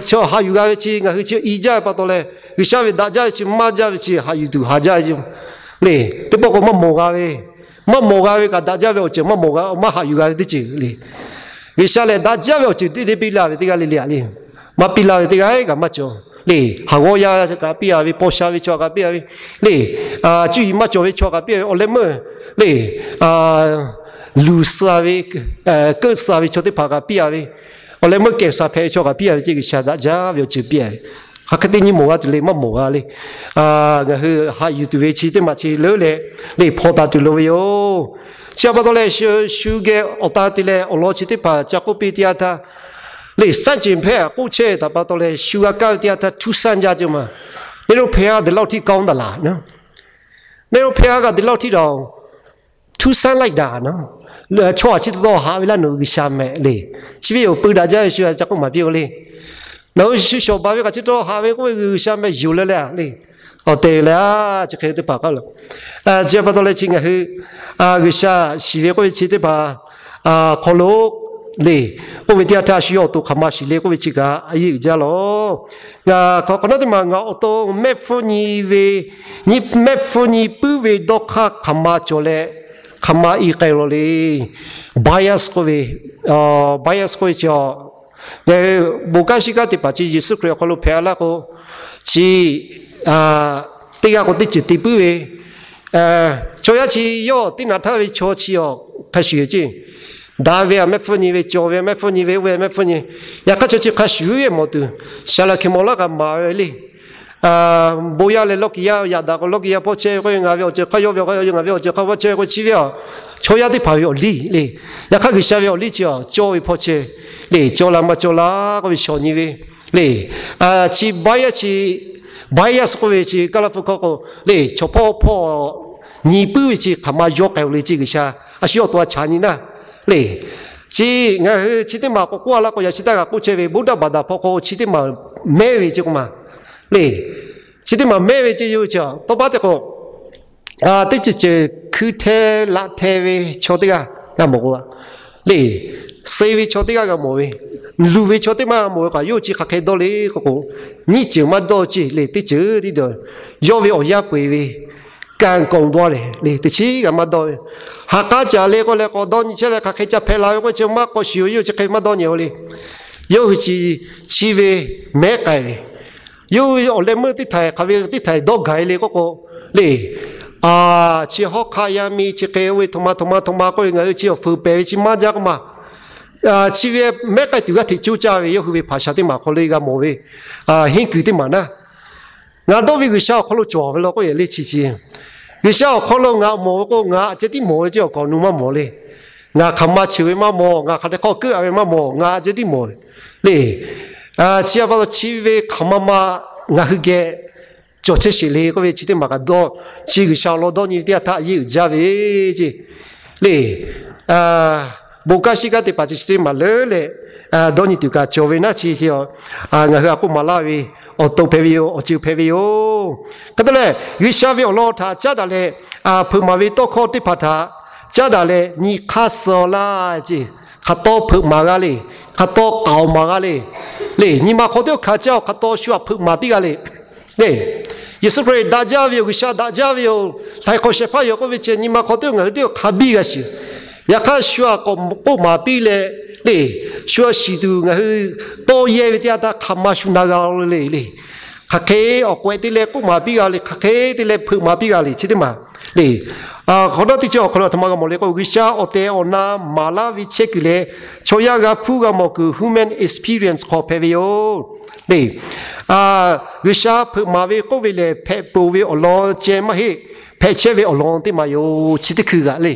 chaw haꞈ yuˬ g'a ve chi ngaˬ hui chi i jaˇ ve pa taw leh, G'uiˬsha ve daꞈ jaˇ ve chi maˇ jaˇ ve chi haꞈ yuˬ tuˬ haꞈ jaˇ ve le. Teˇ pawˆ k'o maˇ mawˬ g'a ve, maˇ mawˬ g'a ve kaꞈ daꞈ jaˇ ve awˬ ceuˬ maˇ mawˬ g'a, maˇ haꞈ yuˬ g'a ve teˇ ceuˬ le. G'uiˬsha lehˬ daꞈ jaˇ ve awˬ ceuˬ teˇ deˇ piˇ laˇ ve teˇ g'aˇ le le le. Maˇ piˇ laˇ ve teˇ g'aˇ kaꞈ maˇ cawˬ le. Haˍ g'awˇ yaˇ kaꞈ piˇ-a ve, paw sha ve chaw kaꞈ piˇ-a ve le. Cuˇ yiˍ maˇ cawˬ ve chaw kaꞈ piˇ-a ve, awˬ leh meuˇ le. Luˬ suh ve, keuˆ suh ve chaw teˇ hpaˍ kaꞈ piˇ-a ve, awˬ leh meuˇ kehˬ suh hpehꞈ ve chaw kaꞈ piˇ-a ve ceh, G'uiˬsha daꞈ jaˇ ve awˬ ceuˬ piˇ-a ve. Hk'aˬ hk'e te nyi mawˬ g'a tuˬ le, maˇ mawˬ g'a le. Ngaˬ hui haꞈ yuˬ tuˬ ve chi teˇ maˬ chi leuˉ leh le hpaw taˍ tuˬ loˍ ve yoˬ. Chi pa taw leh, shu geh awˬ tan te leh awˬ lawn chi teˇ hpaˍ ca k'oˆ piˇ teˇ yanˇ htaˇ, le ဆန့်ကျင်ဘက် k'oˆ chehˇ taˍ pa taw leh, shu g'a kaˇ ve teˇ yanˇ htaˇ ထူးဆန်း jaˇ ceh maˬ. မင်းတို့ဘုရားဒီလောက်ထိကောင်းသလားနော်, မင်းတို့ဘုရားကဒီလောက်ထိတောင် ထူးဆန်းလိုက်တာနော်. Chaw htaꞈ chi taw haꞈ ve laˇ nawˬ hui G'uiˬsha mehˍ le. Chi ve yoˬ, peu daꞈ jaˇ ve shu ca k'oˆ maˍ piˇ-oˬ le. Nawˬ hui shu shawˍ baˬ ve kaꞈ chi taw haꞈ ve k'oˆ ve G'uiˬsha mehˍ yoˬ leh leh le. Awˬ tehˬ leh a, chi hk'e teˇ hpaˍ k'oˆ laˇ. Chi pa taw leh chi ngaˬ hui G'uiˬsha shiˍ ve k'oˆ ve chi teˇ hpaˍ hk'aw lo le, k'oˆ ve teˇ yanˇ htaˇ a shu yawˇ awˬ to hk'aˬ ma shiˍ le k'oˆ ve chi kaꞈ a yeˇ uiˍ jaˇ lawˬ. Ngaˬ hk'awꞈ nawˉ teˇ maˬ ngaˬ awˬ to mehˆ hpfuhˇ nyi ve, nyi mehˆ hpfuhˇ nyi puiˉ ve dawˇ hk'aˇ hk'aˬ ma cawˬ leh, hk'aˬ ma i k'ai law le. Bias k'oˆ ve, bias k'oˆ ve chi, ngaˬ hui bon kanˉ shiˉ kanˉ teˇ hpaˍ chi Yeˍsuˆ Hkriꞈ awˬ hk'aw lo hpehꞈ-a laˇ k'o, chi teˇ g'aˇ k'o teˇ ceuˬ te puiˉ ve, chaw yaˇ chi yawˇ teˇ naꞈ htaˇ ve chaw chi awˬ hk'a shuˍ yoˬ ceˇ. Daꞈ ve a mehˆ hpfuhˇ nyi ve, cawˬ ve a mehˆ hpfuhˇ nyi ve, oˇ ve a mehˆ hpfuhˇ nyi. Yaꞈ hk'aˇ chaw chi hk'a shuˍ ve mawˬ tuˬ, shaˍ laꞈ hkiˬ mawˬ laˇ kaꞈ maˍ ve le. Bon yaˇ leh lawˇ kiˬ yaˇ yaꞈ daꞈ k'o, lawˇ kiˬ yaˇ hpawˇ chehˇ ve k'o, ngaˬ ve awˬ ceuˬ hk'aˇ yawˇ ve awˬ hk'aˇ yawˇ ngaˬ ve awˬ ceuˬ hk'aˇ hpawˇ chehˇ ve k'o, chi ve a chaw yaˇ teˇ hpaˍ ve awˬ liˇ le. Yaꞈ hk'aˇ G'uiˬsha ve awˬ liˇ chi a cawˇ ve hpawˇ chehˇ le. Cawˬ la maˇ cawˬ la k'oˆ ve shawˍ nyi ve le. Chi bias, chi bias k'oˆ ve chi Kaˇlaˇ hpu hkawˇ k'o le, chaw hpawˇ hpawˇ nyi puiˉ ve chi hk'aˬ ma yawˇ k'ai-o le, chi G'uiˬsha a shu yawˇ awˬ to a chaꞈ nyi naˇ le. Chi ngaˬ hui chi teˇ maˬ k'awꞈ k'oˆ a laˇ k'o, yaꞈ chi taˇ g'a k'oˆ chehˇ ve, Buddha baˬ daꞈ hpawˇ hk'aw chi teˇ maˬ mehˉ ve chi k'o maˬ le. Chi teˇ maˬ mehˉ ve chi yoˬ chi a tawˇ paˉ teˇ k'o, teˇ ceuˬ ceuˬ hkui hteh laꞈ hteh ve chaw teˇ g'aˇ g'a mawˬ k'o le, suh ve chaw teˇ g'aˇ g'a mawˬ ve, luˬ ve chaw teˇ maˇ g'a mawˬ ve kaꞈ, yawˇ hui chi hk'aˬ hk'e dawˇ le k'oˆ k'o, nyiˇ ceuˬ maˇ dawˇ ceˇ le. Teˇ ceuˬ tiˉ dawˇ, yawˇ ve awˬ yanˇ peu-eˬ ve kanˍ kaoˍ dawˇ lehˬ le, teˇ chiˉ g'a maˇ dawˇ ve. Ha k'aˉ caˍ le k'oˆ leh k'awꞈ dawˇ nyi chehˇ leh hk'aˬ hk'e ca hpehꞈ la ve k'oˆ chi maˇ k'awꞈ shiˍ-o, yawˇ hui chi hk'e maˇ dawˇ nyi-o le. Yawˇ hui chi, chi ve mehˉ k'ai ve, yawˇ hui awˬ leh meuˇ teˇ htaiˍ hk'aˬ ve teˇ htaiˍ dawˇ gaˬ-e le k'oˆ k'o le, chi hawˉ hk'aˆ yaˇ miˇ chi hk'e oˇ ve htoꞈ ma htoꞈ ma htoꞈ ma k'oˆ ve ngaˬ hui chi awˬ fuiˍ pehˍ ve chi maˇ jaˇ k'oˆ ma. Chi ve mehˉ k'ai tuˬ g'aˇ hteꞈ coˇ caˇ ve yawˇ hui ve hpaˍ sha teˇ maˬ hk'aw le g'a mawˬ ve, henˇ kuiˬ teˇ maˬ naˇ. Ngaˬ dawˇ ve G'uiˬsha awˬ hk'aw lo cawˬ ve law k'oˆ yehˬ le chi chi. G'uiˬsha awˬ hk'aw lo ngaˬ mawˬ ve k'o, ngaˬ a ceh tiˉ mawˬ ve ceˇ awˬ kaꞈ awˬ nu maˇ mawˬ le. Ngaˬ hk'aˬ ma cheuˬ ve maˇ mawˬ, ngaˬ hk'aˬ hk'e hk'aw keuˆ a ve maˇ mawˬ, ngaˬ a ceh tiˉ mawˬ le. Chi a pa taw chi ve hk'aˬ ma ma ngaˬ hui geh cawˬ chehˇ sheˍ le k'oˆ ve chi teˇ maˬ kaꞈ dawˇ, chi G'uiˬsha awˬ lawn dawˇ nyi ve teˇ yanˇ htaˇ yeˇ uiˍ jaˇ ve ceˇ le. Bon kanˉ shiˉ kanˉ teˇ hpaˍ chi chi teˇ maˬ leuˉ leh dawˇ nyi tuˬ kaꞈ cawˬ ve naˇ chi chi a, ngaˬ hui a k'oˆ maˍ laˇ ve awˬ to hpehꞈ ve yoˬ, awˬ ceuˬ hpehꞈ ve yoˬ. Hk'e te leh, G'uiˬsha ve awˬ lawn htaꞈ caˉ daꞈ leh, hpeuꞈ maˍ ve tawˇ hkawˇ teˇ hpaˍ htaꞈ caˉ daꞈ leh nyi hk'aˇ suh laˇ ceˇ. Hk'aˬ taw hpeuꞈ maˍ g'a le. Hk'aˬ taw k'aoˍ maˍ g'a le. Le, nyi ma hk'aw teˇ hk'aˬ caˇ-oˬ, hk'aˬ taw shu htaꞈ hpeuꞈ maˍ piˇ g'a le. Le, Yeˍsuˆ Hkriꞈ daꞈ jaˇ ve yoˬ, G'uiˬsha daꞈ jaˇ ve yoˬ, htaiˍ hk'awꞈ shehˍ hpaˇ yoˬ k'oˆ ve chi nyi ma hk'aw teˇ ngaˬ hui teˇ hk'a biˇ g'a shiˍ. Yaꞈ hk'aˇ shu htaꞈ k'awꞈ k'oˆ maˍ piˇ leh, le, shu htaꞈ shiˍ tuˬ ngaˬ hui tawˇ yehˇ ve teˇ yanˇ htaˇ hk'aˬ ma shu na g'a le le. Hk'aˬ hk'e awˬ k'awehꞈ te leh k'oˆ maˍ piˇ g'a le, hk'aˬ hk'e te leh hpeuꞈ maˍ piˇ g'a le chi teˇ maˬ le. Hk'awꞈ nawˉ teˇ chi awˬ hk'aw lo a htoꞈ ma g'a mawˬ le k'o, G'uiˬsha awˬ tehˬ awˬ na maˍ laˇ ve chehˇ kuiˬ leh, chaw yaˇ g'a hpuˇ g'a mawˬ kuiˬ human experience hk'aw hpehꞈ ve yoˬ le. G'uiˬsha hpeuꞈ maˍ ve k'oˆ ve lehˬ, hpehꞈ peuˬ ve awˬ lawn ceh maˇ heˆ, hpehꞈ chehˇ ve awˬ lawn teˇ maˬ yoˬ. Chi teˇ hkui g'aꞈ le.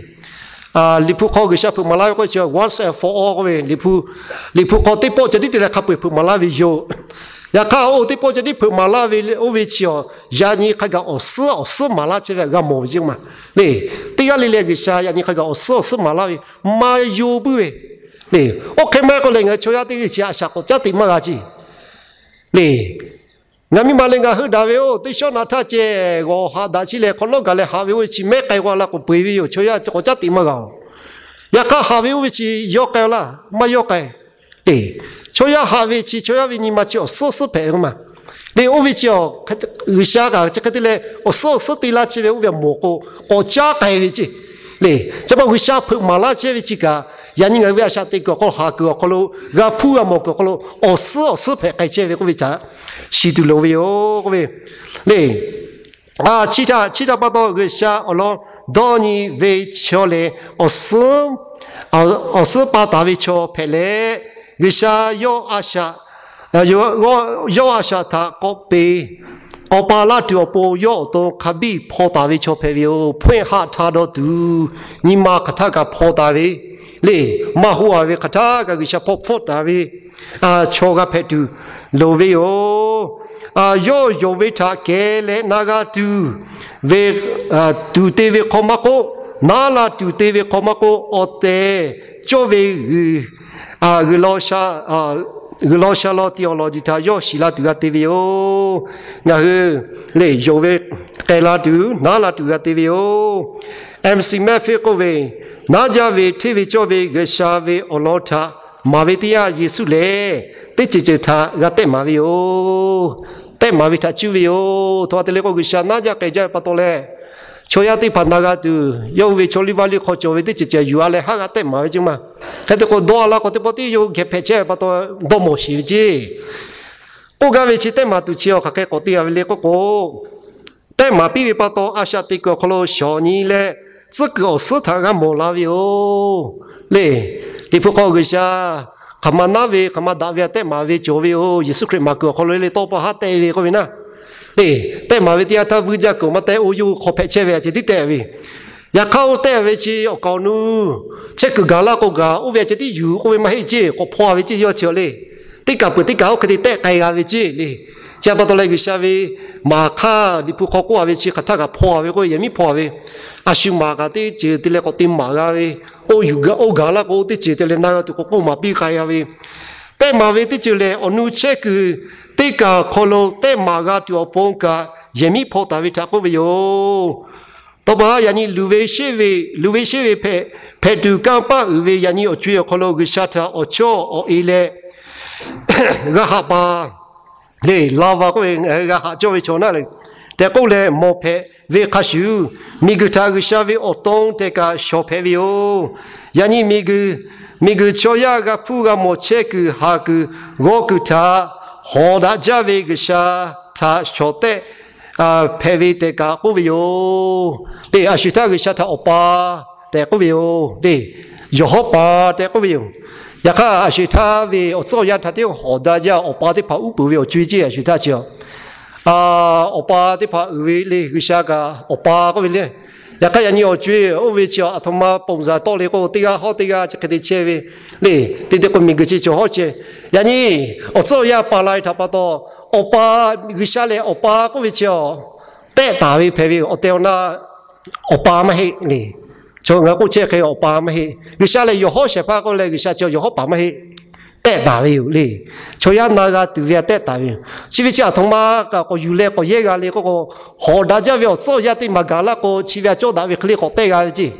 Liꞈ hpu hk'aw G'uiˬsha hpeuꞈ maˍ laˇ ve k'oˆ chi once and for all k'oˆ ve, Liꞈ hpu k'awꞈ teˇ pawˆ ceh tiˉ te leh hk'a peu-eˬ hpeuꞈ maˍ laˇ ve yoˬ. Yaꞈ hk'aˇ oˇ teˇ pawˆ ceh tiˉ hpeuꞈ maˍ laˇ ve oˇ ve chi a, yaꞈ nyi hk'a gaˬ awˬ suhˉ awˬ suhˉ maˍ laˇ chehˇ ve g'a mawˬ ve ceˇ maˬ le. Teˇ g'aˇ le leh G'uiˬsha yaꞈ nyi hk'a gaˬ awˬ suhˉ awˬ suhˉ maˍ laˇ ve maˇ yonˍ puiˉ ve le. Oˇ hk'e maˇ heˆ k'o lehˬ, ngaˬ hui chaw yaˇ teˇ g'aˇ chi a shaꞈ k'awꞈ caˉ te maˇ g'a ceˇ le. Ngaˬ miˇ ma leh ngaˬ heuˆ daꞈ ve-oˬ, teˇ shawˉ naꞈ htaˇ ceh g'awˬ haꞈ daꞈ chi lehˬ, hk'awꞈ nawˉ gaˬ leh haꞈ ve oˇ ve chi mehˉ k'ai g'a laˇ k'o, peu-eˬ ve yoˬ, chaw yaˇ k'awꞈ caˉ te maˇ g'a-oˬ. Yaꞈ hk'aˇ haꞈ ve oˇ ve chi yawˇ k'ai laˇ, maˇ yawˇ k'ai le. Chaw yaˇ haꞈ ve chi chaw yaˇ ve nyi ma chi awˬ suhˉ awˬ suhˉ hpehꞈ ve maˬ le. Oˇ ve chi a, G'uiˬsha kaꞈ chi hk'e te leh awˬ suhˉ awˬ suhˉ te laˇ chehˇ ve oˇ ve a mawˬ k'o, k'awꞈ caˉ k'ai ve ceˇ le. Chi pa G'uiˬsha hpeuꞈ maˍ laˇ chehˇ ve chi kaꞈ, yaꞈ nyi ngaˬ hui ve a shaꞈ teꞈ kuiˬ awˬ hk'aw lo, haˍ kuiˬ awˬ hk'aw lo, g'a hpuˇ g'a mawˬ kuiˬ awˬ hk'aw lo awˬ suhˉ awˬ suhˉ hpehꞈ k'ai chehˇ ve k'oˆ ve htaꞈ shiˍ tuˬ loˍ ve yoˬ k'oˆ ve le. Chi htaꞈ, chi htaꞈ pa taw G'uiˬsha awˬ lawn dawˇ nyi ve chaw lehˬ, awˬ suhˉ, awˬ suhˉ pa taˍ ve chaw hpehꞈ leh, G'uiˬsha yawˇ a shaꞈ, yawˇ a shaꞈ htaꞈ k'awꞈ peˍ, k'awꞈ pa laˇ tuˬ awˬ pon yawˇ awˬ to hk'a biˇ hpaw taˍ ve chaw hpehꞈ ve yoˬ. Hpawehˇ haꞈ htaꞈ dawˇ tuˬ nyi ma hk'aˬ htaˇ kaꞈ hpaw taˍ ve le. Maˇ hoˆ a ve hk'aˬ htaˇ kaꞈ G'uiˬsha hpaw hpfuhˆ taˍ ve chaw g'a hpehꞈ tuˬ loˍ ve yoˬ. Yawˇ yonˍ ve htaꞈ kehˬ leh na g'a tuˬ ve, tuˬ te ve hk'aw maˇ k'oˆ, naˉ la tuˬ te ve hk'aw maˇ k'oˆ, awˬ tehˬ cawˇ ve g'uiˬ, g'uiˬ law sha law teˇ awˬ lawn ji htaꞈ yawˇ shiˍ la tuˬ g'a te ve yoˬ. Ngaˬ hui le yonˍ ve k'ai la tuˬ, naˉ la tuˬ g'a te ve yoˬ. MC Mehˉ Feˉ k'oˆ ve, Naˉ jaˇ ve hteˇ ve cawˇ ve G'uiˬsha ve awˬ lawn htaꞈ maˍ ve teˇ yanˇ Yeˍsuˆ lehˬ, teˇ ceuˬ ceuˬ htaꞈ g'a tehˆ maˍ ve yoˬ. Tehˆ maˍ ve htaꞈ cuˇ ve yoˬ. Htoꞈ ma te le k'o, G'uiˬsha naˉ jaˇ k'ai jaˇ ve pa taw leh, chaw yaˇ teˇ hpaˍ na g'a tuˬ, yawˇ hui ve chaw liˇ vaˇ liˇ hk'aw cawˬ ve teˇ ceuˬ ceuˬ yuˬ a leh haˉ g'a tehˆ maˍ ve ceˇ maˬ. Hk'e te k'o, dawˇ a laˇ k'o teˇ pawˆ tiˉ yawˇ hui geh hpehꞈ chehˇ ve pa taw dawˇ mawˬ sheˍ ve ceˇ. K'oˆ gaˇ ve chi tehˆ maˍ tuˬ chi awˬ hk'aˬ hk'e k'awꞈ te a ve le k'oˆ k'o, tehˆ maˍ piˇ ve pa taw a shaꞈ teꞈ kuiˬ awˬ hk'aw lo shawˍ nyi leh, tcuhˉ kuiˬ awˬ suhˉ htaꞈ g'a mawˬ la ve yoˬ le. Liꞈ hpu hk'aw G'uiˬsha hk'aˬ ma naˉ ve, hk'aˬ ma daꞈ ve htaꞈ tehˆ maˍ ve cawˬ ve yoˬ. Yeˍsuˆ Hkriꞈ maˍ kuiˬ awˬ hk'aw lo le tawˇ pa haˉ tehˆ ve k'oˆ ve naˉ le. Tehˆ maˍ ve teˇ yanˇ htaˇ vuiˇ jaˇ kuiˬ maˇ tehˆ, oˇ yawˇ hui hk'aw hpehꞈ chehˇ ve a ceh tiˉ tehˆ ve. Yaꞈ hk'aˇ oˇ tehˆ ve chi awˬ kaˍ awˬ nu chehˇ kuiˬ gaˬ laˇ k'o gaˬ, oˇ ve a ceh tiˉ yuˬ k'oˆ ve maˇ heˆ ceˇ, k'awꞈ hpaw ve ceˇ yawˇ chi le. Teˇ kaˬ peuˬ teˇ kaˬ oˇ hk'e te tehˆ k'ai g'a ve ceˇ le. Chi a pa taw leh G'uiˬsha ve maˍ hk'aˇ Liꞈ hpu hk'aw k'oˆ a ve chi hk'aˬ htaˇ kaꞈ hpaw ve k'o, yehˬ miˉ hpaw ve, a shu maˍ kaꞈ teˇ ceuˬ te leh k'awꞈ te maˍ g'a ve, oˇ yuˬ oˇ gaˬ laˇ k'o oˇ teˇ ceuˬ te leh na g'a tuˬ k'awꞈ k'oˆ maˍ piˇ k'ai g'a ve. Tehˆ maˍ ve teˇ ceuˬ lehˬ, awˬ nu chehˇ kuiˬ teˇ kaˬ hk'aw lo tehˆ maˍ g'a tuˬ awˬ pon kaꞈ yehˬ miˉ hpaw taˍ ve htaꞈ k'oˆ ve yoˬ. Tawˇ pa haˉ yaꞈ nyi luˬ ve sheˆ ve, luˬ ve sheˆ ve hpehꞈ, hpehꞈ tuˬ kanˇ paˆ uiˍ ve yaꞈ nyi awˬ co-e awˬ hk'aw lo G'uiˬsha htaꞈ awˬ chawˇ awˬ e leh g'a haꞈ pa le. Laˇ va k'oˆ ve, g'a haꞈ cawˇ ve chaw naˉ le tehꞈ k'oˆ leh mawˬ hpehꞈ ve hk'a shuˍ, miˬguiˬ htaꞈ G'uiˬsha ve awˬ to tehꞈ kaꞈ shawˍ hpehꞈ ve yoˬ. Yaꞈ nyi miˬguiˬ, miˬguiˬ chaw yaˇ g'a hpuˇ g'a mawˬ chehˇ kuiˬ haˍ kuiˬ g'awˇ kuiˬ htaꞈ hawˍ daꞈ jaˇ ve G'uiˬsha htaꞈ shawˍ tehˆ hpehꞈ ve tehꞈ kaꞈ k'oˆ ve yoˬ le. A shu htaˇ G'uiˬsha htaꞈ Awˬ pa tehꞈ k'oˆ ve yoˬ le. Yawˬ hawˉ pa tehꞈ k'oˆ ve yoˬ. Yaꞈ hk'aˇ a shu htaˇ ve awˬ tcuhˉ awˬ yanˇ htaꞈ teˇ hawˍ daꞈ jaˇ Awˬ pa teˇ hpaˍ uˉ peunˍ ve awˬ co-e ceˇ a shu htaˇ chi a Awˬ pa teˇ hpaˍ uiˍ ve le, G'uiˬsha kaꞈ Awˬ pa k'oˆ ve le. Yaꞈ hk'aˇ yaꞈ nyi awˬ co-e oˇ ve chi a htoꞈ ma ponˬ zaˍ tawˆ le k'o, teˇ g'aˇ hawˉ teˇ g'aˇ chi hk'e te chehˇ ve le. Teˇ teˇ k'o miˬguiˬ chi cawˬ hawˉ chehˇ. Yaꞈ nyi awˬ tcuhˉ awˬ yanˇ paˍ la ve htaꞈ pa taw, Awˬ pa, G'uiˬsha lehˬ Awˬ pa k'oˆ ve chi a tehˆ taˍ ve hpehꞈ ve yoˬ. Awˬ tehˬ awˬ na Awˬ pa maˇ heˆ le. Chaw ngaˬ hui k'oˆ chehˇ hk'e Awˬ pa maˇ heˆ. G'uiˬsha lehˬ yawˬ hawˉ shehˍ hpaˇ k'oˆ leh G'uiˬsha chi yawˬ hawˉ paˍ maˇ heˆ. Tehˆ taˍ ve yoˬ le. Chaw yaˇ na g'a tuˬ ve a tehˆ taˍ ve yoˬ. Chi ve chi a htoꞈ ma kaꞈ k'awꞈ yuˬ leh k'awꞈ yehˇ g'a le k'oˆ k'o, hawˍ daꞈ jaˇ ve awˬ tcuhˉ awˬ yanˇ teˇ maˬ gaˬ laˇ k'o, chi ve a cawˇ daꞈ ve hk'e le k'awꞈ tehˆ g'a ve ceˇ.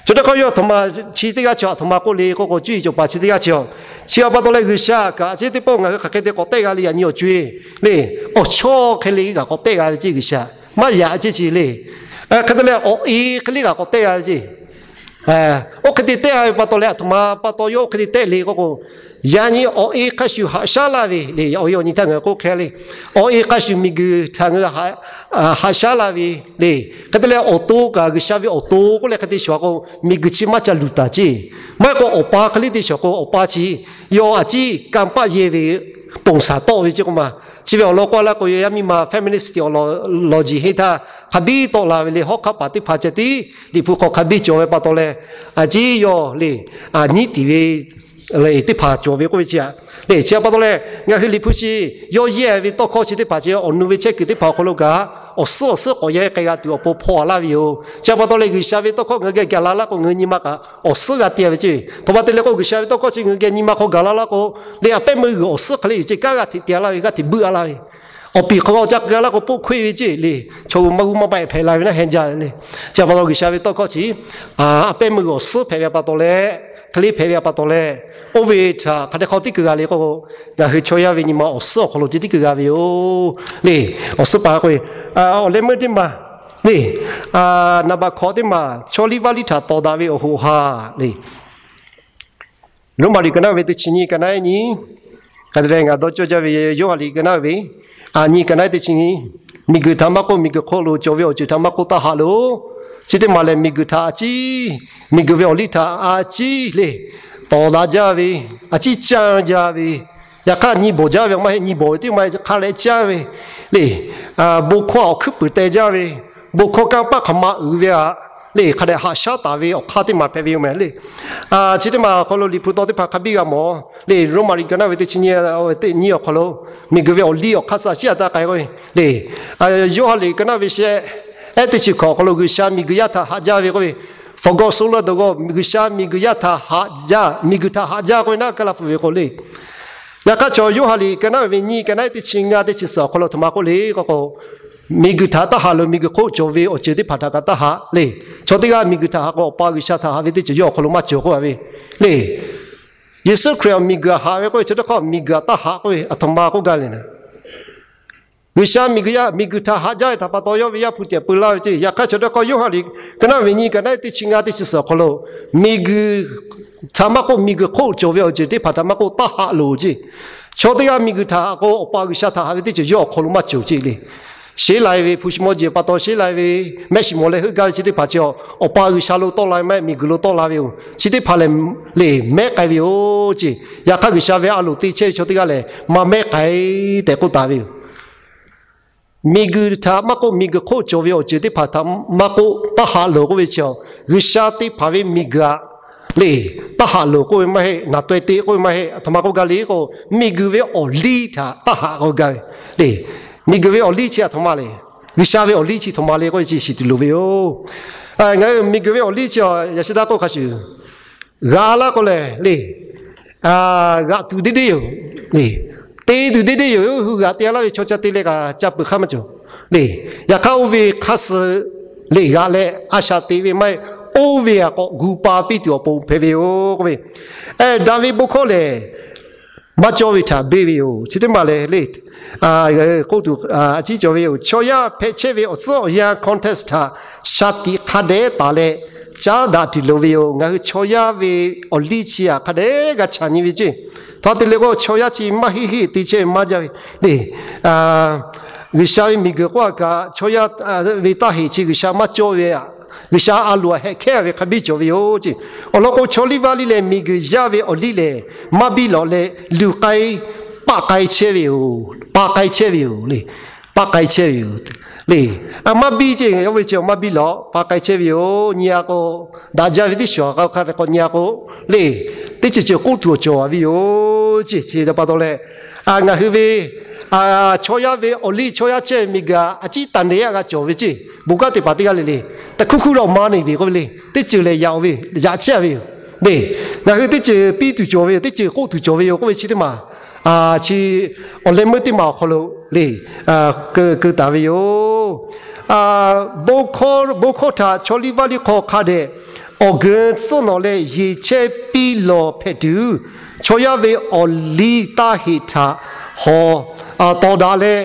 Chaw teˇ hk'awˇ yawˇ a htoꞈ ma chi teˇ g'aˇ chi a htoꞈ ma k'oˆ le k'oˆ k'o, cuˇ yiˍ cawˬ paˍ chi teˇ g'aˇ chi a, chi a pa taw leh G'uiˬsha kaꞈ chi teˇ pawˆ ngaˬ hui hk'aˬ hk'e te k'awꞈ tehˆ g'a le yaꞈ nyi awˬ co-e le. Awˬ chawˇ hk'e le kaꞈ k'awꞈ tehˆ g'a ve ceˇ G'uiˬsha. Maˇ yaꞈ ceˇ chi le. Hk'e te leh awˬ e hk'e le kaꞈ k'awꞈ tehˆ g'a ve ceˇ. Oˇ hk'e te tehˆ g'a ve pa taw leh a htoꞈ ma pa taw yawˇ oˇ hk'e te tehˆ le k'oˆ k'o, yaꞈ nyi awˬ e hk'a shuˍ haꞈ shaˉ laˇ ve le. Awˬ e awˬ nyi htaˇ ngaˬ hui k'oˆ hk'e le. Awˬ e hk'a shuˍ miˬguiˬ htaꞈ ngaˬ hui haꞈ shaˉ laˇ ve le. Hk'e te leh awˬ to kaꞈ G'uiˬsha ve awˬ to k'oˆ leh hk'e te shawˍ k'o, miˬguiˬ chi maˇ ca luˬ taˍ ceˇ. Maˇ heˆ k'o Awˬ pa hk'e le te shawˍ k'o, Awˬ pa chi yawˇ a ciˉ kanˇ paˆ yehˇ ve ponˬ shaˍ tawˆ ve ceˇ k'oˆ ma. Chi ve awˬ lawn k'oˆ laˇ k'o, yaˇ miˇ ma feminist awˬ lawn jiˬ henˇ htaˇ hk'a biˇ tawˆ la ve le. Hawˉ hk'aˆ paˍ teˇ hpaˍ ceh tiˉ Liꞈ hpu hk'aw hk'a biˇ cawˬ ve pa taw leh, a ciˉ yawˇ le, a nyiˉ tiˍ ve teˇ hpaˍ cawˬ ve k'oˆ ve chi a le. Chi a pa taw leh ngaˬ hui Liꞈ hpu chi yawˇ yehˇ ve tawˇ hkawˇ chi teˇ hpaˍ chi awˬ nu ve chehˇ kuiˬ teˇ hpaˍ awˬ hk'aw lo kaꞈ awˬ suhˉ awˬ suhˉ k'awꞈ yehˇ k'ai g'a tuˬ awˬ pon hpaw laˇ ve yoˬ. Chi a pa taw leh G'uiˬsha ve tawˇ hkawˇ ngaˬ hui geh gaˬ la laˇ k'o, ngaˬ hui nyi ma kaꞈ awˬ suhˉ g'a te ve ceˇ. Htoꞈ ma te leh k'o, G'uiˬsha ve tawˇ hkawˇ chi ngaˬ hui geh nyi ma hk'aw gaˬ la laˇ k'o, le a pehˉ meuˇ g'uiˬ awˬ suhˉ hk'e le yoˬ ceˇ, kanˉ g'a hteꞈ te laˇ ve, g'a hteꞈ buiˆ a laˇ ve, awˬ piˍ hk'aw g'aw ca k'ai g'a laˇ k'o, poˆ hkoˆ e ve ceˇ le. Chaw hui maˇ g'uˇ maˇ maˆ hpehꞈ la ve naˉ hen jaˇ le. Chi a pa taw G'uiˬsha ve tawˇ hkawˇ chi a pehˉ meuˇ g'uiˬ awˬ suhˉ hpehꞈ ve pa taw leh, hk'e le hpehꞈ ve pa taw leh, oˇ ve htaꞈ hk'a dehꞈ hk'aw teˇ kuiˬ g'a le k'o, ngaˬ hui chaw yaˇ ve nyi ma awˬ suhˉ awˬ hk'aw lo ceh tiˉ kuiˬ g'a ve yoˬ le. Awˬ suhˉ paˍ k'o, awˬ leh meuˇ teˇ maˬ le, naˍ baꞈ hkawꞈ teˇ maˬ, chaw liˇ vaˇ liˇ htaꞈ tawˍ daꞈ ve awˬ hoꞈ ha le. Roˉmaꞈ liꞈ ka naˉ ve teˇ chi nyi, ka naˉ nyi, hk'e te leh ngaˬ dawˇ cawˇ jaˇ ve Yoˇhanˬ liꞈ ka naˉ ve a nyi, ka naˉ teˇ chi nyi, miˬguiˬ htaꞈ maˇ k'oˆ, miˬguiˬ hk'oˆ lo cawˬ ve awˬ ceuˬ htaꞈ maˇ k'oˆ, taˇ haꞈ loˬ. Chi teˇ maˬ lehˬ, miˬguiˬ htaꞈ a ciˉ, miˬguiˬ ve awˬ liˇ htaꞈ a ciˉ le, tawˍ daꞈ jaˇ ve, a ciˉ canˇ jaˇ ve, yaꞈ hk'aˇ nyi bawˬ jaˇ ve maˇ heˆ, nyi bawˬ ve teˇ maˇ hk'a leh canˇ ve le. Bon hkawˇ awˬ hkuiˉ puiˍ teh jaˇ ve, bon hkawˇ kanˇ paˆ hk'aˬ ma uiˍ ve htaꞈ le, hk'a dehꞈ haꞈ shaˉ taˍ ve awˬ hk'aˇ teˇ maˬ hpehꞈ ve yoˬ meh le. Chi teˇ maˬ awˬ hk'aw lo Liꞈ hpu taw teˇ hpaˍ hk'a biˇ g'a mawˬ le. Roˉmaꞈ liꞈ ka naˉ ve teˇ chi nyi, teˇ nyi awˬ hk'aw lo, miˬguiˬ ve awˬ liˇ awˬ hk'aˇ suh a ciˉ a taˇ k'ai k'o le. Yoˇhanˬ liꞈ ka naˉ ve shehˆ, ehˉ teˇ chi hkawꞈ awˬ hk'aw lo G'uiˬsha miˬguiˬ yaˇ htaꞈ haꞈ jaˇ ve k'oˆ ve, for God so loved the world, G'uiˬsha miˬguiˬ yaˇ htaꞈ haꞈ jaˇ, miˬguiˬ htaꞈ haꞈ jaˇ k'oˆ ve naˉ, kaˇ laˇ hpu ve k'o le. Yaꞈ hk'aˇ chaw Yoˇhanˬ liꞈ ka naˉ ve nyi, ka naˉ teˇ chi ngaˇ teˇ chi suhˍ awˬ hk'aw lo htoꞈ ma k'oˆ le k'o k'o, miˬguiˬ htaꞈ taˇ haꞈ loˬ, miˬguiˬ hk'oˆ cawˬ ve awˬ ceuˬ teˇ hpaˍ htaꞈ kaꞈ taˇ haꞈ le. Chaw teˇ g'aˇ miˬguiˬ htaꞈ haꞈ k'o, Awˬ pa G'uiˬsha htaꞈ haꞈ ve teˇ ceuˬ yawˇ awˬ hk'aw lo maˇ cawˬ k'oˆ a ve le. Yeˍsuˆ Hkriꞈ miˬguiˬ htaꞈ haꞈ ve k'oˆ ve chi teˇ hk'awꞈ miˬguiˬ htaꞈ taˇ haꞈ k'oˆ ve, a htoꞈ ma k'oˆ gaˇ le na. G'uiˬsha miˬguiˬ yaˇ, miˬguiˬ htaꞈ haꞈ jaˇ ve htaꞈ pa taw yawˇ ve Yaˇ hpu tiꞈ peu laˇ ve ceˇ. Yaꞈ hk'aˇ chaw teˇ hk'awꞈ Yoˇhanˬ liꞈ ka naˉ ve nyi, ka naˉ teˇ chi ngaˇ teˇ chi suhˍ awˬ hk'aw lo, miˬguiˬ htaꞈ maˇ k'oˆ, miˬguiˬ hk'oˆ cawˬ ve awˬ ceuˬ teˇ hpaˍ htaꞈ maˇ k'oˆ, taˇ haꞈ loˬ ceˇ. Chaw teˇ g'aˇ miˬguiˬ htaꞈ haꞈ k'o, Awˬ pa G'uiˬsha htaꞈ haꞈ ve teˇ ceuˬ yawˇ awˬ hk'aw lo maˇ cawˬ ceˇ le. sheˉ la ve hpu shi mawˇ jeˬ pa taw sheˉ la ve, mehˆ shiˍ mawˬ leh heuˆ gaˇ ve chi teˇ hpaˍ chi, Awˬ pa G'uiˬsha lo tawˆ la ve maˇ heˆ, miˬguiˬ lo tawˆ la ve yoˬ. Chi teˇ hpaˍ lehˬ, leˬ mehˉ k'ai ve yoˬ ceˇ. Yaꞈ hk'aˇ G'uiˬsha ve a loˍ te chehˇ ve chaw teˇ g'aˇ lehˬ, maˇ mehˉ k'ai tehꞈ k'oˆ taˍ ve yoˬ. Miˬguiˬ htaꞈ maˇ k'oˆ, miˬguiˬ hk'oˆ cawˬ ve awˬ ceuˬ teˇ hpaˍ htaꞈ maˇ k'oˆ, taˇ haꞈ loˍ k'oˆ ve chi, G'uiˬsha teˇ hpaˍ ve miˬguiˬ aꞈ, leˬ, taˇ haꞈ loˍ k'oˆ ve maˇ heˆ, naˬ taweh te k'oˆ ve maˇ heˆ. Aˬ htoꞈ ma k'oˆ gaˇ le k'o, miˬguiˬ ve awˬ liˇ htaꞈ taˇ haꞈ k'oˆ gaˇ ve, leˬ, miˬguiˬ ve awˬ liˇ chi aˬ htoꞈ ma le, G'uiˬsha ve awˬ liˇ chi htoꞈ ma le k'oˆ ve chi shiˍ tuˬ loˍ ve yoˬ. Ngaˬ hui miˬguiˬ ve awˬ liˇ chi yaꞈ sheh taˇ k'oˆ hk'a shuˍ, g'aꞈ laˇ k'o lehˬ, leˬ, g'aꞈ tuˬ deˇ deˇ yoˬ. Leˬ, te tuˬ deˇ deˇ yoˬ. Hui g'aꞈ te laˇ ve chaw ca te leh kaꞈ ca peuˬ hk'aˇ maˇ cawˬ. Leˬ, yaꞈ hk'aˇ oˇ ve hk'aˇ suh leˬ g'aꞈ leh a shaꞈ teꞈ ve maˇ heˆ. Oˇ ve aꞈ k'awꞈ gu pa piˇ tuˬ awˬ pon hpehꞈ ve yoˬ k'oˆ ve, daꞈ ve bon hkawˇ lehˬ, maˇ cawˇ ve htaꞈ beˇ ve yoˬ. Chi teˇ maˬ lehˬ, leˬ, k'oˆ tuˬ a ciˉ cawˬ ve yoˬ. Chaw yaˇ hpehꞈ chehˇ ve awˬ tcuhˉ awˬ yanˇ context htaꞈ shaˍ tiꞈ hk'a dehꞈ taˍ leh caˉ daꞈ tuˬ loˍ ve yoˬ. Ngaˬ hui chaw yaˇ ve awˬ liˇ chi aꞈ hk'a dehꞈ g'a chaꞈ nyi ve ceˇ. Htaꞈ te leh k'o, chaw yaˇ chi maˇ heˆ heˆ te chehˇ ve maˇ jaˇ ve, leˬ, G'uiˬsha ve miˬguiˬ k'oˆ a kaꞈ, chaw yaˇ ve taˇ heꞈ chi G'uiˬsha maˇ cawˇ ve aꞈ, G'uiˬsha a loˍ aꞈ hehꞈ hkehˉ ve hk'a biˇ cawˬ ve yoˬ ceˇ. Awˬ lawn k'o, chaw liˇ vaˇ liˇ leh miˬguiˬ yaˇ ve awˬ liˇ lehˬ, maˇ biˇ lawꞈ leh luˬ k'ai, paˆ k'ai chehˇ ve yoˬ. Paˆ k'ai chehˇ ve yoˬ le. Paˆ k'ai chehˇ ve yoˬ. Leˬ, a maˇ biˇ ceˇ, oˇ ve chi maˇ biˇ lawꞈ, paˆ k'ai chehˇ ve yoˬ. Nyi a k'o, daꞈ jaˇ ve teˇ shaˍ k'a hk'a k'awꞈ nyi a k'o, leˬ, teˇ ceuˬ ceuˬ k'oˆ tuˬ awˬ cawˬ a ve yoˬ ceˇ. Chi pa taw leh, ngaˬ hui ve chaw yaˇ ve awˬ liˇ chaw yaˇ chehˇ ve miˬguiˬ aꞈ a ciˉ taˍ neˬ yaˇ g'a cawˬ ve ceˇ. Bon kanˉ teˇ hpaˍ teˇ g'aˇ le le, ta hkuˇ hkuˇ lawꞈ maˇ neˬ ve k'oˆ ve le. Teˇ ceuˬ lehˬ yaꞈ ve, yaꞈ chehˇ ve yoˬ. Leˬ, ngaˬ hui teˇ ceuˬ piˇ tuˬ cawˬ ve yoˬ, teˇ ceuˬ k'oˆ tuˬ cawˬ ve yoˬ k'oˆ ve chi teˇ maˬ, chi awˬ leh meuˇ teˇ maˬ awˬ hk'aw lo leˬ, keu taˍ ve yoˬ. Bon hkawˇ htaꞈ chaw liˇ vaˇ liˇ hk'aw hk'a dehꞈ awˬ geu tcuhˉ nawꞈ leh yeˬ chehˇ piˇ lawˬ hpehꞈ tuˬ, chaw yaˇ ve awˬ liˇ taˇ heꞈ htaꞈ hawˬ tawˍ daꞈ leh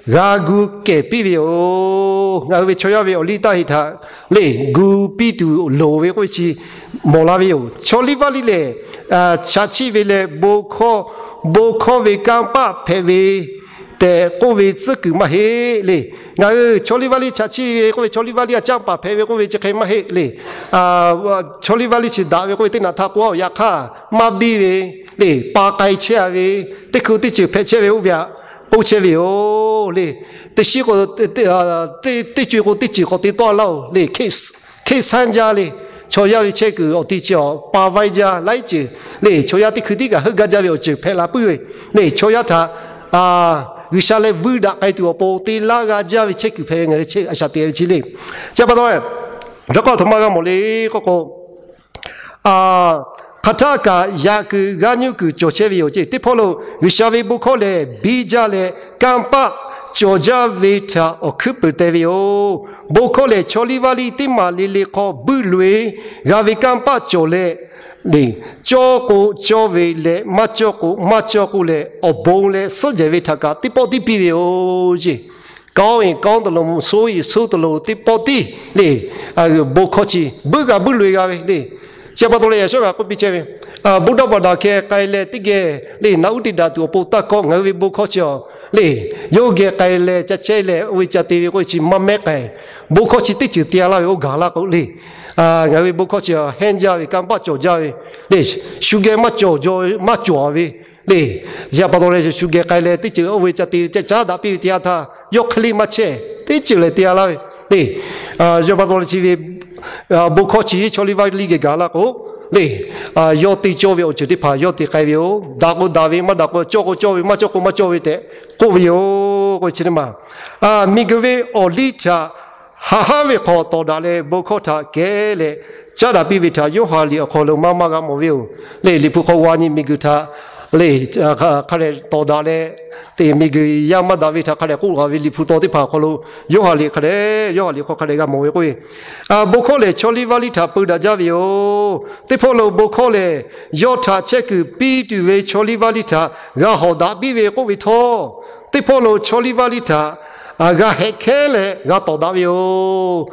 g'a gu kehˬ piˇ ve yoˬ. Ngaˬ hui ve chaw yaˇ ve awˬ liˇ taˇ heꞈ htaꞈ leˬ gu piˇ tuˬ loˍ ve k'oˆ ve chi mawˬ la ve yoˬ. Chaw liˇ vaˇ liˇ lehˬ, chaꞈ chiˆ ve leh bon hkawˇ, bon hkawˇ ve kanˇ paˆ hpehꞈ ve tehꞈ k'oˆ ve tcuhˉ kuiˬ maˇ heˆ le. Ngaˬ hui chaw liˇ vaˇ liˇ chaꞈ chiˆ ve k'oˆ ve, chaw liˇ vaˇ liˇ a caˇ paˍ hpehꞈ ve k'oˆ ve chi hk'e maˇ heˆ le. Chaw liˇ vaˇ liˇ chi daꞈ ve k'oˆ ve teˇ naꞈ htaˇ k'o a yaꞈ hk'aˇ maˇ biˇ ve le, pa k'ai chehˇ a ve, teˇ hkui teˇ ceuˬ hpehꞈ chehˇ ve oˇ ve aꞈ k'oˆ chehˇ ve yoˬ le. Teˇ shiˉ k'o, teˇ co e k'o teˇ ceuˬ k'awꞈ te tawˆ laˇ oˬ le. Hkehˇ sanˇ jaˇ le. Chaw yaˇ ve chehˇ kuiˬ awˬ te chi awˬ pa vaiˇ jaˇ laiˉ ceuˬ le. Chaw yaˇ teˇ hkui tiˉ kaꞈ heuˆ gaˇ jaˇ ve awˬ ceuˬ hpehꞈ la puiˉ ve le. Chaw yaˇ htaꞈ G'uiˬsha leh vuiˇ daꞈ k'ai tuˬ awˬ pon te laˇ g'a jaˇ ve chehˇ kuiˬ hpehꞈ ve ngaˬ hui a shaꞈ teꞈ ve chi le. Chi pa taw, dawˇ k'aw htoꞈ ma g'a mawˬ le k'oˆ k'o, hk'aˬ htaˇ kaꞈ yaꞈ kuiˬ g'aˇ nuˇ kuiˬ cawˬ chehˇ ve yoˬ ceˇ. Teˇ hpawˇ lo G'uiˬsha ve bon hkawˇ lehˬ biˇ jaˇ leh kanˇ paˆ cawˬ jaˇ ve htaꞈ awˬ hkuiˉ peuˬ te ve yoˬ. Bon hkawˇ lehˬ chaw liˇ vaˇ liˇ teˇ maˬ le le hk'aw buiˆ loꞈ-e g'a ve kanˇ paˆ cawˬ leh, cawˇ k'o cawˇ ve leh maˇ cawˇ k'o maˇ cawˇ k'oˆ leh awˬ bon leh suhˉ jehˬ ve htaꞈ kaꞈ teˇ pawˆ tiˉ piˇ ve yoˬ ceˇ. ကောင်းရင်ကောင်းသလို ဆိုးရင်ဆိုးသလို teˇ pawˆ tiˉ le. Bon hkawˇ chi buiˆ g'a buiˆ loꞈ-e g'a ve le. Chi pa taw leh yaꞈ shawˉ g'a k'oˆ piˇ chehˇ ve, bon dawˇ baˬ daꞈ kehˬ k'ai leh teˇ geh le naꞈ uˉ te daꞈ tuˬ awˬ pon taˇ kawˆ. Ngaˬ hui ve bon hkawˇ chi a le, yawˇ geh k'ai leh ca chehˇ leh oˇ ve ca te ve k'oˆ ve chi maˇ mehˉ k'ai. Bon hkawˇ chi teˇ ceuˬ te laˇ ve oˇ gaˬ laˇ k'o le. Ngaˬ hui ve bon hkawˇ chi a hehnˇ jaˇ ve, kanˇ paˆ cawˬ jaˇ ve le. Shu geh maˇ cawˬ jaw maˇ cawˬ ve le. Chi pa taw leh shu geh k'ai leh teˇ ceuˬ oˇ ve ca te ve caˇ daꞈ piˇ ve teˇ yanˇ htaˇ yawˇ hk'e le maˇ chehˇ, teˇ ceuˬ lehˬ te-a laˇ ve le. Chi pa taw leh chi ve bon hkawˇ chi chaw liˇ vaˇ liˇ geh gaˬ laˇ k'o le, yawˇ te cawˇ ve awˬ ceuˬ teˇ hpaˍ yawˇ te k'ai ve yoˬ. Daꞈ k'o daꞈ ve, maˇ daꞈ k'o, cawˇ k'o cawˇ ve, maˇ cawˇ k'o maˇ cawˇ ve tehꞈ k'oˆ ve yoˬ k'o chi teˇ maˬ. Miˬguiˬ ve awˬ liˇ htaꞈ haꞈ haˉ ve hk'aw tawˍ daꞈ leh bon hkawˇ htaꞈ kehˉ leh caˉ daꞈ piˇ ve htaꞈ Yoˇhanˬ liꞈ awˬ hk'aw lo maˇ maˇ g'a mawˬ ve yoˬ le. Liꞈ hpu hk'aw g'a nyi miˬguiˬ htaꞈ le, hk'a dehꞈ tawˍ daꞈ leh, miˬguiˬ yaˇ maˇ daꞈ ve htaꞈ hk'a dehꞈ k'oˆ laˬ ve liꞈ hpu taw teˇ hpaˍ awˬ hk'aw lo Yoˇhanˬ liꞈ hk'a dehꞈ, Yoˇhanˬ liꞈ hk'aw hk'a dehꞈ g'a mawˬ ve k'oˆ ve, bon hkawˇ lehˬ chaw liˇ vaˇ liˇ htaꞈ peu daꞈ jaˇ ve yoˬ. Teˇ hpawˇ lo bon hkawˇ lehˬ yawˇ htaꞈ chehˇ kuiˬ piˇ tuˬ ve chaw liˇ vaˇ liˇ htaꞈ g'a hawˍ daꞈ piˇ ve k'oˆ ve htawˇ, teˇ hpawˇ lo chaw liˇ vaˇ liˇ htaꞈ g'a hehꞈ hkehˉ leh g'a tawˍ daꞈ ve yoˬ.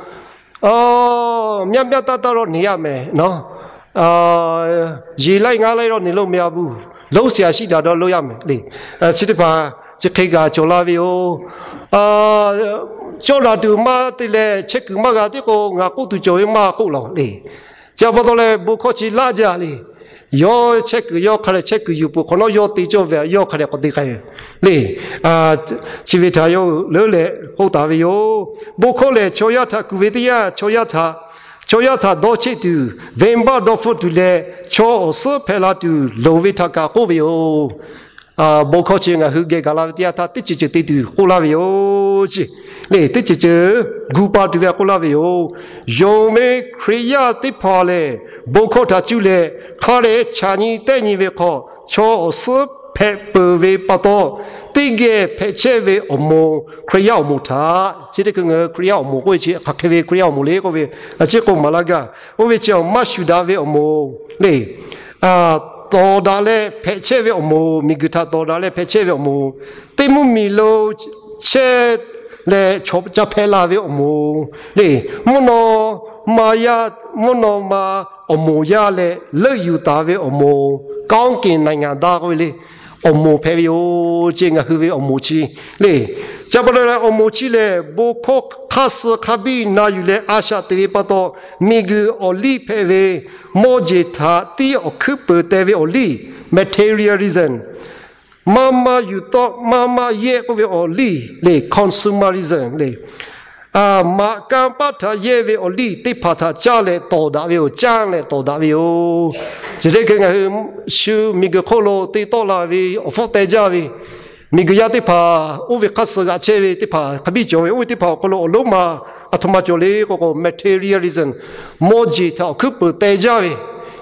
မျှမျှတတ တော့ နေရမယ်နော်။ ရေလိုက်ငါးလိုက်တော့ နေလို့မရဘူး။ လုပ်စရာရှိတာတော့ လုပ်ရမယ်လေ။ Chi teˇ hpaˍ chi hk'e kaꞈ cawˬ la ve yoˬ. cawˇ daꞈ tuˬ maˇ te leh chehˇ kuiˬ maˇ g'a tiˉ k'o, ngaˬ k'oˆ tuˬ cawˬ ve maˇ k'oˆ laˬ le. Chi pa taw leh bon hkawˇ chi laˇ jaˇ le. Yawˇ chehˇ kuiˬ yawˇ hk'a dehꞈ chehˇ kuiˬ yuˬ peuˬ hk'awꞈ nawˉ, yawˇ te cawˇ ve yawˇ hk'a dehꞈ k'awꞈ te k'ai ve le. Chi ve htaꞈ yawˇ hui leuˉ leh k'oˆ taˍ ve yoˬ. Bon hkawˇ lehˬ, chaw yaˇ htaꞈ kuˬ ve teˇ yanˇ, chaw yaˇ htaꞈ, chaw yaˇ htaꞈ dawˇ cheˆ tuˬ, venˇbaˆ dawˇ hpfuhˆ tuˬ leh, chaw awˬ suhˉ hpehꞈ la tuˬ loˍ ve htaꞈ kaꞈ k'oˆ ve yoˬ. Bon hkawˇ chi ngaˬ hui geh gaˬ la ve teˇ yanˇ htaˇ, teˇ ceuˬ ceuˬ te tuˬ k'oˆ laˇ ve yoˬ. Chi le teˇ ceuˬ ceuˬ gu pa tuˬ ve htaꞈ k'oˆ laˇ ve yoˬ. Yonˍ ve Hkriꞈ yaˇ teˇ hpaˍ lehˬ, bon hkawˇ htaꞈ cuˇ leh hk'a dehꞈ chaꞈ nyi tehˆ nyi ve hk'aw, chaw awˬ suhˉ hpehꞈ peuˬ ve pa taw, teˇ geh hpehꞈ chehˇ ve awˬ moˍ, Hkriꞈ yaˇ awˬ moˍ htaꞈ, chi teˇ hkui ngaˬ hui Hkriꞈ yaˇ awˬ moˍ k'oˆ ve chi hk'aˬ hk'e ve Hkriꞈ yaˇ awˬ moˍ le k'oˆ ve, a ciˉ k'oˆ maˍ laˇ gaˇ. Oˇ ve chi awˬ maˇ shuˍ daꞈ ve awˬ moˍ le. Tawˍ daꞈ leh hpehꞈ chehˇ ve awˬ moˍ, miˬguiˬ htaꞈ tawˍ daꞈ leh hpehꞈ chehˇ ve awˬ moˍ, teˇ mvuhˇ miˬ lo chehˇ leh chaw ca hpehꞈ la ve awˬ moˍ le. Mvuhˇ naw ma yaˇ, mvuhˇ naw ma awˬ moˍ yaˇ leh leuˆ yuˬ taˍ ve awˬ moˍ, ကောင်းကင်နိုင်ငံသား k'oˆ ve le. Awˬ moˍ hpehꞈ ve yoˬ. Chi ngaˬ hui ve awˬ moˍ chi le. Chi pa taw leh awˬ moˍ chi lehˬ, bon hkawˇ hk'aˇ suh hk'a biˇ na yuˬ leh a shaꞈ teꞈ ve pa taw, miˬguiˬ awˬ liˇ hpehꞈ ve, mawˇ jeˬ htaꞈ tiˉ awˬ hkuiˉ peuˍ teh ve awˬ liˇ, materialism, maˇ maˇ yuˬ tawˆ maˇ maˇ yehˆ k'oˆ ve awˬ liˇ le, consumerism le. Maꞈ kanˇ paˆ htaꞈ yehˇ ve awˬ liˇ teˇ hpaˍ htaꞈ caˇ leh tawˍ daꞈ ve yoˬ. Caˇ leh tawˍ daꞈ ve yoˬ. Chi teˇ hkui ngaˬ hui shu miˬguiˬ hk'oˆ lo te tawˆ la ve awˬ hpfuhˆ teh jaˇ ve miˬguiˬ yaˇ teˇ hpaˍ, oˇ ve hk'aˇ suh g'aꞈ chehˇ ve teˇ hpaˍ hk'a biˇ cawˬ ve, oˇ ve teˇ hpaˍ awˬ hk'aw lo awˬ lonˉ ma aˬ htoꞈ ma cawˬ le k'o k'o, materialism, mawˇ jeˬ htaꞈ awˬ hkuiˉ peuˍ teh jaˇ ve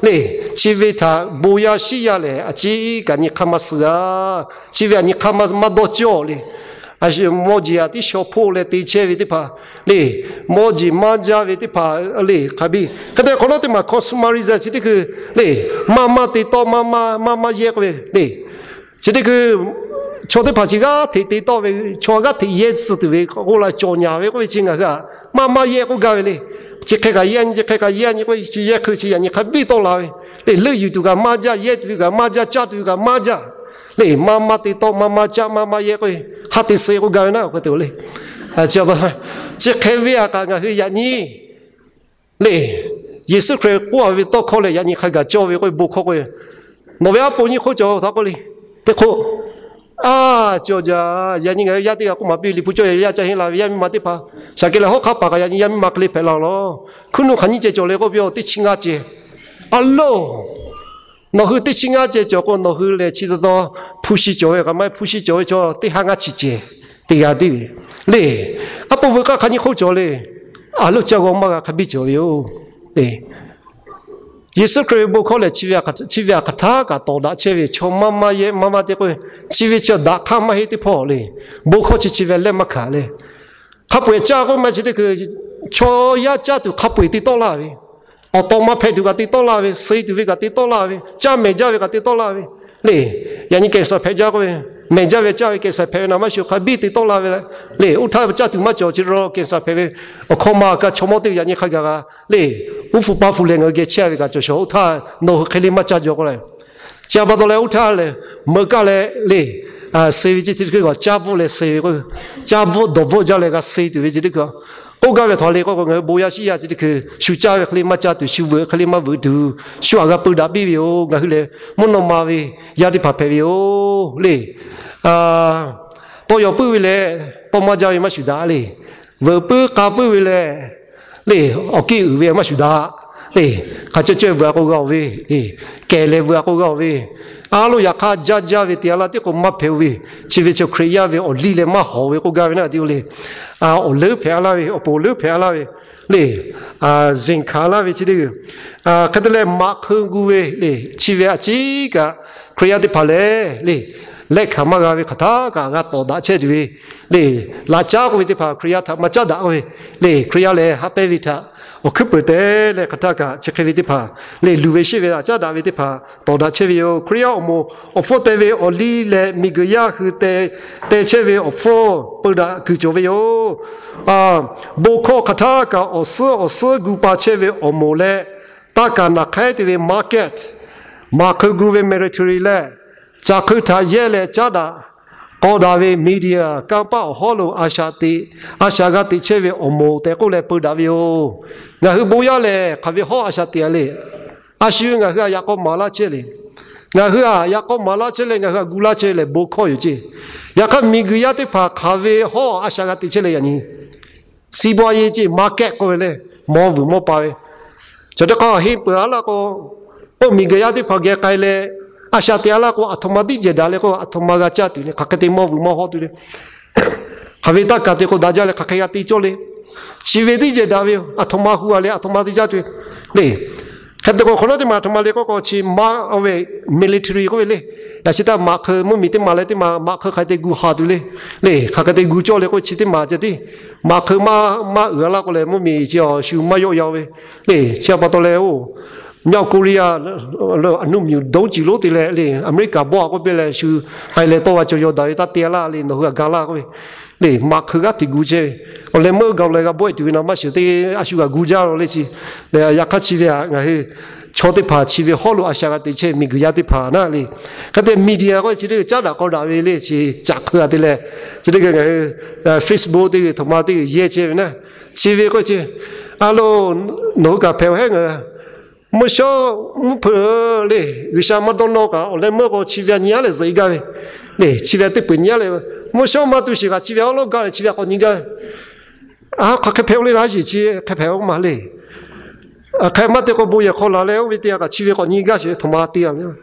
le. Chi ve htaꞈ bon yaˇ shiˉ yaˇ lehˬ, a ciˉ kaꞈ nyi hk'aˇ maˇ suh g'a. Chi ve aˬ nyi hk'aˇ maˇ dawˇ cawˇ le. Mawˇ jeˬ aˬ tiˉ shaw hpoˆ leh te chehˇ ve teˇ hpaˍ le. Mawˇ jeˬ maˇ jaˇ ve teˇ hpaˍ le. Hk'a biˇ hk'e te hk'awꞈ nawˉ teˇ maˬ consumerism chi teˇ hkui le, maˇ maˇ te tawˆ maˇ maˇ, maˇ maˇ yehˇ k'oˆ ve le. Chi teˇ hkui chaw teˇ hpaˍ chi g'aˇ hteꞈ te tawˆ ve, chaw g'aˇ hteꞈ yehˇ tcuh tuˬ ve k'oˆ la cawˬ nyaˍ ve k'oˆ ve chi ngaˬ hui aꞈ maˇ maˇ yehˇ k'oˆ gaˇ ve le. Chi hk'e kaꞈ yehˇ nyi, chi hk'e kaꞈ yehˇ nyi k'oˆ ve chi yehˇ hkui chi yaꞈ nyi hk'a biˇ tawˆ la ve le. Leuˆ yuˬ tuˬ kaꞈ maˇ jaˇ, yehˇ tuˬ ve kaꞈ maˇ jaˇ, caˇ tuˬ ve kaꞈ maˇ jaˇ le. Maˇ maˇ te tawˆ maˇ maˇ caˇ maˇ maˇ yehˇ k'oˆ ve, ha te suh k'oˆ gaˇ ve naˉ k'oˆ te le. Chi hk'e ve aꞈ kaꞈ ngaˬ hui yaꞈ nyi le, Yeˍsuˆ Hkriꞈ k'oˆ ve tawˇ hkawˇ lehˬ, yaꞈ nyi hk'a gaˬ cawˇ ve k'oˆ ve bon hkawˇ k'oˆ ve, nawˬ ve aˉ po nyiˇ hk'oˆ cawˬ htaꞈ k'oˆ le. Teˇ hk'oˆ, a, cawˬ jaˇ. Yaꞈ nyi ngaˬ hui yaˇ teˇ g'aˇ k'oˆ maˍ piˇ, Liꞈ hpu cawˇ yaꞈ yaˇ caˇ henˇ la ve yaˇ miˇ ma teˇ hpaˍ, shaˍ keꞈ lehˬ hawˉ hk'aˇ paˍ kaꞈ yaꞈ nyi yaˇ miˇ ma hk'e le hpehꞈ la laˬ. Hkuiˉ nuˆ hk'aˬ nyiˇ ceh cawˬ le k'oˆ piˇ-oˬ, teˇ chi ngaˇ ceh. A loˬ, nawˬ hui teˇ chi ngaˇ ceh cawˬ k'o, nawˬ hui lehˬ chi taw taw hpu shi cawˬ ve kaꞈ maˇ heˆ, hpu shi cawˬ ve chaw teˇ haˉ ngaˇ chi ceh te g'a tiˉ ve le. Aˉ po veuꞈ k'aˇ hk'aˬ nyiˇ hk'oˆ cawˬ le. A loˬ, caˇ g'aw maˇ g'a hk'a biˇ cawˬ ve yoˬ. Yeˍsuˆ Hkriꞈ ve bon hkawˇ lehˬ, chi ve aˬ hk'aˬ htaˇ kaꞈ tawˍ daꞈ chehˇ ve, chaw maˇ maˇ yehˇ maˇ maˇ te k'oˆ ve, chi ve chi daꞈ hk'aˇ maˇ heˆ teˇ hpawˇ le. Bon hkawˇ chi chi ve lehˇ maˇ hkanˍ le. Hk'a peu-eˬ caˇ k'oˆ maˇ chi teˇ hkui, chaw yaˇ caˇ tuˬ hk'a peu-eˬ te tawˆ laˇ ve, awˬ tawꞈ ma hpehꞈ tuˬ kaꞈ te tawˆ laˇ ve, suh tuˬ ve kaꞈ te tawˆ laˇ ve, caˇ mehˬ jaˇ ve kaꞈ te tawˆ laˇ ve le. Yaꞈ nyi แคนเซอร์ hpehꞈ jaˇ k'oˆ ve, mehˬ jaˇ ve caˇ ve แคนเซอร์ hpehꞈ ve naˍ maˇ shuˍ hk'a biˇ te tawˆ laˇ ve le. Oˇ htaˇ caˇ tuˬ maˇ cawˬ chi raw แคนเซอร์ hpehꞈ ve awˬ hkawˇ ma kaꞈ chaw mawˇ teˇ g'aˇ yaꞈ nyi hk'a gaˬ g'a le. Uˉ hpu paˇ hpu leh ngaˬ hui geh chehˇ ve kaꞈ cawˬ shawˍ, oˇ htaˇ nawˬ hui hk'e le maˇ caˇ jaw k'oˆ le. Chi pa taw leh oˇ htaˇ lehˬ, meuꞈ kaˇ leh le, suh ve chi teˇ hkui kaꞈ caˇ bvuhˆ leh suh ve k'o, caˇ bvuhˆ dawˬ bvuhˆ jaˇ leh g'a suh tuˬ ve chi teˇ hkui, k'oˆ gaˇ ve htaꞈ le k'o, ngaˬ hui bon yaˇ shiˉ yaˇ chi teˇ hkui shu caˇ ve hk'e le maˇ caˇ tuˬ, shu veuꞈ hk'e le maˇ veuꞈ tuˬ, shu aꞈ g'a peu daꞈ piˇ ve yoˬ. Ngaˬ hui lehˬ mvuhˇ naw ma ve yaˇ teˇ hpaˍ hpehꞈ ve yoˬ le. Tawˇ yaw puiˉ ve leh tawˇ maˇ jaˇ ve maˇ shuˍ daꞈ le. Veuꞈ puiˉ k'a puiˉ ve leh le, awˬ kiˇ uiˍ ve maˇ shuˍ daꞈ le. Hk'a cawˇ caweh veuꞈ a k'o g'a-oˬ ve, kehˬ leh veuꞈ a k'o g'a-oˬ ve, a loˬ yaꞈ hk'aˇ jaˇ jaˇ ve te a laˇ teˇ k'o maˇ hpehꞈ-oˬ ve, chi ve chi Hkriꞈ yaˇ ve awˬ liˇ leh maˇ hawˍ ve k'oˆ gaˇ ve naˉ te-o le. Awˬ leuˉ hpehꞈ a laˇ ve, awˬ poˍ leuˉ hpehꞈ a laˇ ve le, zeˬ hkanˍ laˇ ve chi teˇ g'uiˬ, hk'e te leh maꞈ hk'eu gu ve le, chi ve a ciˉ kaꞈ Hkriꞈ yaˇ teˇ hpaˍ lehˬ le, lehˆ hkanˍ maˇ g'a ve hk'aˬ htaˇ kaꞈ g'a tawˍ daꞈ chehˇ tuˬ ve le, laꞈ caˉ k'oˆ ve teˇ hpaˍ Hkriꞈ yaˇ htaꞈ maˇ caˉ daꞈ k'oˆ ve le, Hkriꞈ yaˇ lehˬ ha pehˇ ve htaꞈ awˬ hkuiˉ peuˬ te leh hk'aˬ htaˇ kaꞈ chi hk'e ve teˇ hpaˍ le, luˬ ve sheˆ ve laꞈ caˉ daꞈ ve teˇ hpaˍ tawˍ daꞈ chehˇ ve yoˬ. Hkriꞈ yaˇ awˬ moˍ awˬ hpfuhˇ te ve awˬ liˇ leh miˬguiˬ yaˇ hui te chehˇ ve awˬ hpfuhˇ peu daꞈ kuiˬ cawˬ ve yoˬ. Bon hkawˇ hk'aˬ htaˇ kaꞈ awˬ suhˉ awˬ suhˉ gu pa chehˇ ve awˬ moˍ leh, taˇ kaˍ naˬ hk'aiˉ te ve market, maꞈ hk'eu gu ve military leh, caˬ hk'eu htaꞈ yehˇ leh caˉ daꞈ k'aw daꞈ ve media kanˇ paˆ awˬ hawˉ lo a shaꞈ teꞈ, a shaꞈ g'a teꞈ chehˇ ve awˬ moˍ tehꞈ k'oˆ leh peu daꞈ ve yoˬ. Ngaˬ hui bon yaˇ lehˬ hk'aˬ ve hawˉ a shaꞈ teꞈ a le. A shu ngaˬ hui htaꞈ yaꞈ k'aw maˍ laˇ chehˇ le. Ngaˬ hui htaꞈ yaꞈ k'aw maˍ laˇ chehˇ leh ngaˬ hui htaꞈ gu laˇ chehˇ leh bon hkawˇ yoˬ ceˇ. Yaꞈ hk'aˇ miˬguiˬ yaˇ teˇ hpaˍ hk'aˬ ve hawˉ a shaꞈ g'a teꞈ chehˇ leh yaꞈ nyi စီးပွားရေး ceˇ, market k'oˆ ve le, mawˇ vuiˬ mawˇ pa ve. Chaw teˇ hk'aˇ henˇ peuˬ a laˇ k'o, oˇ miˬguiˬ yaˇ teˇ hpaˍ geh k'ai leh, a shaꞈ teꞈ a laˇ k'o, aˬ htoꞈ ma tiˉ jehˬ daꞈ le k'o, aˬ htoꞈ ma g'a caˇ tuˬ le, hk'aˬ hk'e te mawˇ vuiˬ mawˇ hawˉ tuˬ le. Hk'aˬ ve taˇ kaˍ te k'o daꞈ jaˇ leh hk'aˬ hk'e g'a te cawˇ le. Chi ve tiˉ jehˬ daꞈ ve yoˬ. Aˬ htoꞈ ma hu a leh aˬ htoꞈ ma te caˇ tuˬ le. Hk'e te k'o hk'awꞈ nawˉ teˇ maˬ aˬ htoꞈ ma le k'oˆ k'o, chi maˇ oˇ ve military k'oˆ ve le. Yaꞈ chi htaˇ maꞈ hk'eu mvuhˇmiˬ teˇ maˬ leh teˇ maˬ maꞈ hk'eu hk'aˬ hk'e te gu haˍ tuˬ le. Le hk'aˬ hk'e te gu cawˇ le k'oˆ chi teˇ maˬ ceh tiˉ. Maꞈ hk'eu maˇ maˇ uiˍ a laˇ k'o leh mvuhˇmiˬ chi awˬ shu maˇ yawˆ yan ve le. Chi a pa taw leh oˇ မြောက်ကိုရီးယား အဏုမြူဗုံးကျည် lonˉ te leh le, Aˍmeˍriˆkaˍ bawˆ a k'oˆ piˇ leh shu k'ai leh tawˇ va cawˬ yaw daꞈ ve taˇ te a laˇ le, nawˬ hui htaꞈ ga laˇ k'oˆ ve le. Maꞈ hk'eu g'aˇ teꞈ gu chehˇ ve awˬ leh meuˇ gaˬ leh g'a bawˆ e tuˬ ve na maˇ shiˍ te, a shu g'a gu jaˇ la le chi. Yaꞈ hk'aˇ chi ve htaꞈ ngaˬ hui chaw teˇ hpaˍ chi ve hawˉ lo a shaꞈ g'a teꞈ chehˇ miˬguiˬ yaˇ teˇ hpaˍ na le. Hk'e te media k'oˆ chi teˇ g'aˇ caˉ daꞈ k'aw daꞈ ve le chi caꞈ hk'eu a te leh, chi teˇ g'aˇ ngaˬ hui Facebook teˇ g'aˇ htoꞈ ma teˇ g'aˇ yehˇ chehˇ ve na. Chi ve k'oˆ chi, a lo, nawˬ hui kaꞈ hpehꞈ-oˬ hehˉ ngaˬ mvuhˇ shawˉ mvuhˇ hpeuꞈ le, G'uiˬsha maˇ dawˇ nawˇ kaꞈ awˬ leh meuˇ k'o chi ve a nyi a leh zuhꞈ e gaˇ ve le, chi ve teˇ peuˬ nyi a leh, mvuhˇ shawˉ maˇ tu shiˍ kaꞈ chi ve awˉ lawˉ gaˇ leh chi ve k'awꞈ nyi gaˇ ve. A, hk'aˬ hk'e hpehꞈ-o le, a yeˬ chi hk'e hpehꞈ-o maˇ le. Hk'e maˇ te k'o bon yehˬ hk'aw laˬ leh oˇ ve teˇ g'aˇ kaꞈ chi ve k'awꞈ nyi gaˇ sheˍ htoꞈ ma te a le.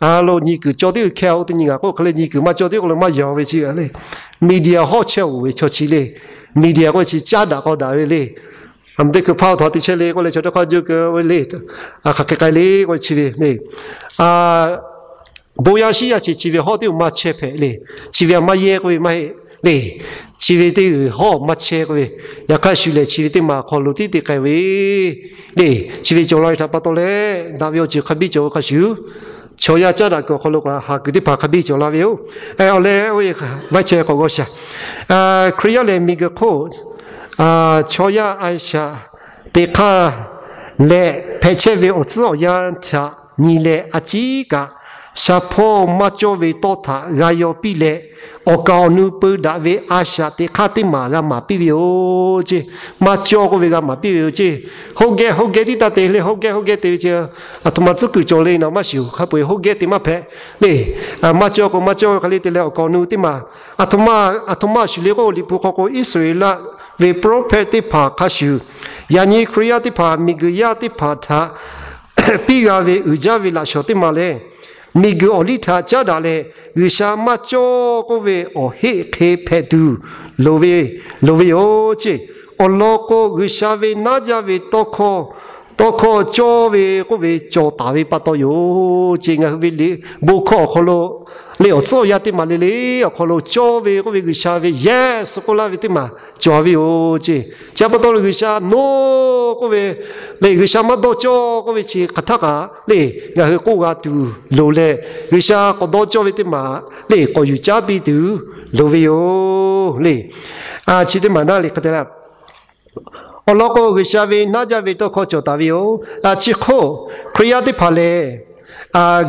A lo, nyi kuiˬ cawˇ tiˉ hk'e-o, teˇ nyi ngaˬ k'oˆ hk'e le, nyi kuiˬ maˇ cawˇ tiˉ k'o le maˇ yaw ve chi a le. Media hawˉ chehˇ-oˬ ve chaw chi le. Media k'oˆ chi caˉ daꞈ k'aw daꞈ ve le. A, teˇ hkui hpaˇ htaw te chehˇ le k'oˆ leh chaw teˇ hk'aˇ juˇ keu ve le. Hk'aˬ hk'e k'ai le k'o chi ve le. Bon yaˇ shiˉ yaˇ chi chi ve hawˉ teˇ-oˬ maˇ chehˇ hpehꞈ le. Chi ve a maˇ yehˇ k'oˆ ve maˇ heˆ le. Chi ve teˇ g'uiˬ hawˉ maˇ chehˇ k'oˆ ve, yaꞈ hk'aˇ shu lehˬ chi ve teˇ maˬ hk'aw lo tiˉ te k'ai ve le. Chi ve cawˬ la ve htaꞈ pa taw leh, daꞈ ve awˬ ceuˬ hk'a biˇ cawˬ ve hk'a shuˍ, chaw yaˇ caˉ daꞈ kuiˬ awˬ hk'aw lo kaꞈ ha kuiˬ teˇ hpaˍ hk'a biˇ cawˬ la ve yoˬ. Awˬ leh vaˇ chehˇ k'awꞈ g'aw shaˍ. Hkriꞈ yaˇ lehˬ miˬguiˬ hk'oˆ chaw yaˇ a shaꞈ teꞈ hk'aˇ leh hpehꞈ chehˇ ve awˬ tcuhˉ awˬ yanˇ htaꞈ nyi leh a ciˉ kaꞈ, shaˍ hpawˇ maˇ cawˇ ve tawˇ htaꞈ g'a yaw piˇ leh, awˬ kaˍ awˬ nu peu daꞈ ve a shaꞈ teꞈ hk'aˇ teˇ maˬ g'a maˍ piˇ ve yoˬ ceˇ. Maˇ cawˇ k'oˆ ve g'a maˍ piˇ ve yoˬ ceˇ. Hawˉ geh hawˉ geh tiˉ taˇ te le, hawˉ geh hawˉ geh te ve chi aˬ htoꞈ ma tcuhˉ kuiˬ cawˬ le na maˇ shiˍ-oˬ. Hk'a peu-eˬ hawˉ geh te maˇ hpehꞈ le. Maˇ cawˇ k'o maˇ cawˇ ve hk'e le te leh awˬ kaˍ awˬ nu teˇ maˬ, aˬ htoꞈ ma, aˬ htoꞈ ma shuˍ le k'o, Liꞈ hpu hk'aw k'o Iˉsaˍreˍlaˆ ve ပရောဖက် teˇ hpaˍ hk'a shuˍ, yaꞈ nyi Hkriꞈ yaˇ teˇ hpaˍ miˬguiˬ yaˇ teˇ hpaˍ htaꞈ piˇ g'a ve uiˍ jaˇ ve laꞈ shawnˍ teˇ maˬ lehˬ, miˬguiˬ awˬ liˇ htaꞈ caˉ daꞈ leh, G'uiˬsha maˇ cawˇ k'oˆ ve awˬ heˆ hk'e hpehꞈ tuˬ loˍ ve, loˍ ve yoˬ ceˇ. Awˬ lawn k'o, G'uiˬsha ve naˉ jaˇ ve tawˇ hkawˇ, tawˇ hkawˇ cawˇ ve k'oˆ ve cawˬ taˍ ve pa taw yoˬ ceˇ. Ngaˬ hui ve liꞈ bon hkawˇ awˬ hk'aw lo le, awˬ tcuhˉ awˬ yanˇ teˇ maˬ le le awˬ hk'aw lo cawˇ ve k'oˆ ve G'uiˬsha ve yehˬ suh k'oˆ laˇ ve teˇ maˬ cawˬ ve yoˬ ceˇ. Chi pa taw leh G'uiˬsha noˉ k'oˆ ve le, G'uiˬsha maˇ dawˇ cawˇ k'oˆ ve chi hk'aˬ htaˇ kaꞈ le, ngaˬ hui k'oˆ g'a tuˬ loˍ leh, G'uiˬsha k'awꞈ dawˇ cawˇ ve teˇ maˬ le, k'awꞈ yuˬ caˉ piˇ tuˬ loˍ ve yoˬ le. Chi teˇ maˬ naˉ le hk'e te le. Awˬ lawn k'o, G'uiˬsha ve naˉ jaˇ ve tawˇ hkawˇ cawˬ taˍ ve yoˬ. Chi hk'oˆ Hkriꞈ yaˇ teˇ hpaˍ lehˬ,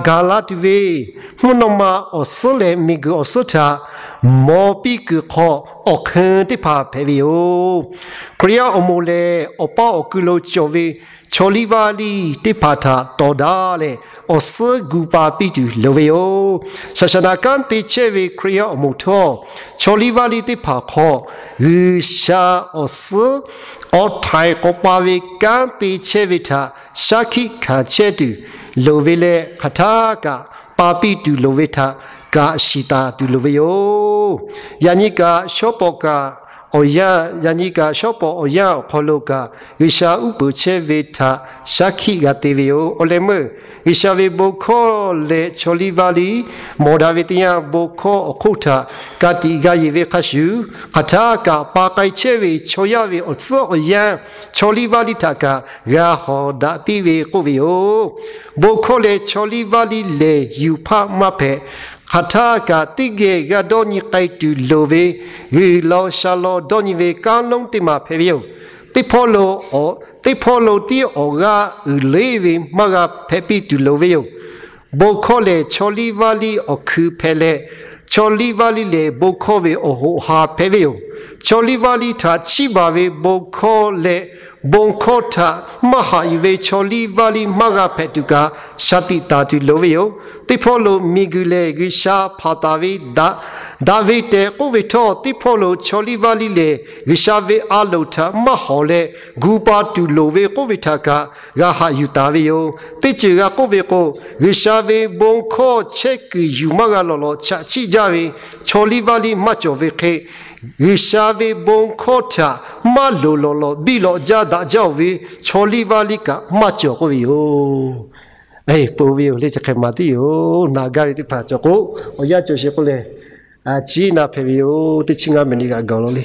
gaˬ la tuˬ ve mvuhˇ naw ma awˬ suhˉ leh miˬguiˬ awˬ suhˉ htaꞈ mawˬ piˇ kuiˬ hk'aw awˬ hk'eun teˇ hpaˍ hpehꞈ ve yoˬ. Hkriꞈ yaˇ awˬ moˍ lehˬ, awˬ paˇ awˬ kui lo cawˬ ve chaw liˇ vaˇ liˇ teˇ hpaˍ htaꞈ tawˍ daꞈ leh, awˬ suhˉ gu pa piˇ tuˬ loˍ ve yoˬ. Saˍsaˍnaˍ kanˉ te chehˇ ve Hkriꞈ yaˇ awˬ moˍ htawˇ, chaw liˇ vaˇ liˇ teˇ hpaˍ hk'aw G'uiˬsha awˬ suhˉ awˬ htaiˍ k'awꞈ pa ve kanˉ te chehˇ ve htaꞈ shaˉ hkiˆ hkanˍ chehˇ tuˬ loˍ ve leh, hk'aˬ htaˇ kaꞈ pa piˇ tuˬ loˍ ve htaꞈ kaꞈ shiˍ taˍ tuˬ loˍ ve yoˬ. Yaꞈ nyi kaꞈ shawˉ pawˍ kaꞈ awˬ yanˇ, yaꞈ nyi kaꞈ shawˉ pawˍ awˬ yanˇ awˬ hk'aw lo kaꞈ G'uiˬsha uˉ peunˍ chehˇ ve htaꞈ shaˉ hkiˆ g'a te ve yoˬ. Awˬ leh meuˇ G'uiˬsha ve bon hkawˇ leh chaw liˇ vaˇ liˇ mawˬ daꞈ ve teˇ yanˇ, bon hkawˇ awˬ hk'oˆ htaꞈ ka tiꞈ g'a yeˬ ve hk'a shuˍ, hk'aˬ htaˇ kaꞈ pa k'ai chehˇ ve chaw yaˇ ve awˬ tcuhˉ awˬ yanˇ, chaw liˇ vaˇ liˇ htaꞈ kaꞈ g'a hawˍ daꞈ piˇ ve k'oˆ ve yoˬ. Bon hkawˇ leh chaw liˇ vaˇ liˇ lehˬ, yuˬ hpaˆ maˇ hpehꞈ. Hk'aˬ htaˇ kaꞈ teˇ geh g'a dawˇ nyi k'ai tuˬ loˍ ve, g'uiˬ law sha law dawˇ nyi ve kanˉ lonˉ teˇ maˬ hpehꞈ ve yoˬ. Teˇ hpawˇ lo, teˇ hpawˇ lo tiˉ awˬ g'aˇ uiˍ leˇ ve maˇ g'a hpehꞈ piˇ tuˬ loˍ ve yoˬ. Bon hkawˇ lehˬ, chaw liˇ vaˇ liˇ awˬ hkui hpehꞈ leh, chaw liˇ vaˇ liˇ lehˬ bon hkawˇ ve awˬ hoꞈ ha hpehꞈ ve yoˬ. Chaw liˇ vaˇ liˇ htaꞈ chiˇ baˬ ve bon hkawˇ leh bon hkawˇ htaꞈ maˇ haꞈ yuˬ ve chaw liˇ vaˇ liˇ maˇ g'a hpehꞈ tuˬ kaꞈ, shaˍ tiꞈ taˍ tuˬ loˍ ve yoˬ. Teˇ hpawˇ lo miˬguiˬ lehˬ G'uiˬsha hpanˍ taˍ ve daꞈ, daꞈ ve tehꞈ k'oˆ ve htawˇ, teˇ hpawˇ lo chaw liˇ vaˇ liˇ lehˬ G'uiˬsha ve a loˍ htaꞈ maˇ hawˍ leh gu pa tuˬ loˍ ve k'oˆ ve htaꞈ kaꞈ g'a haꞈ yuˬ taˍ ve yoˬ. Teˇ ceuˬ g'a k'oˆ ve k'o, G'uiˬsha ve bon hkawˇ chehˇ kuiˬ yuˬ maˇ g'a lawˬ lawˬ chaꞈ chiˆ jaˇ ve chaw liˇ vaˇ liˇ maˇ cawˬ ve hk'e, G'uiˬsha ve bon hkawˇ htaꞈ maˇ loˍ lawˬ lawˬ biˇ lawꞈ jaˇ daꞈ jaˇ-oˬ ve chaw liˇ vaˇ liˇ kaꞈ maˇ cawˬ k'oˆ ve yoˬ. Peuˬ ve yoˬ le. Chi hk'e maˍ tiˉ yoˬ. Na gaˇ ve teˇ hpaˍ cawˬ k'o, awˬ yanˇ cawˬ sheˍ k'oˆ leh, chiˉ na hpehꞈ ve yoˬ. Teˇ chi ngaˇ miˬ niꞈ g'aꞈ gaˬ law le.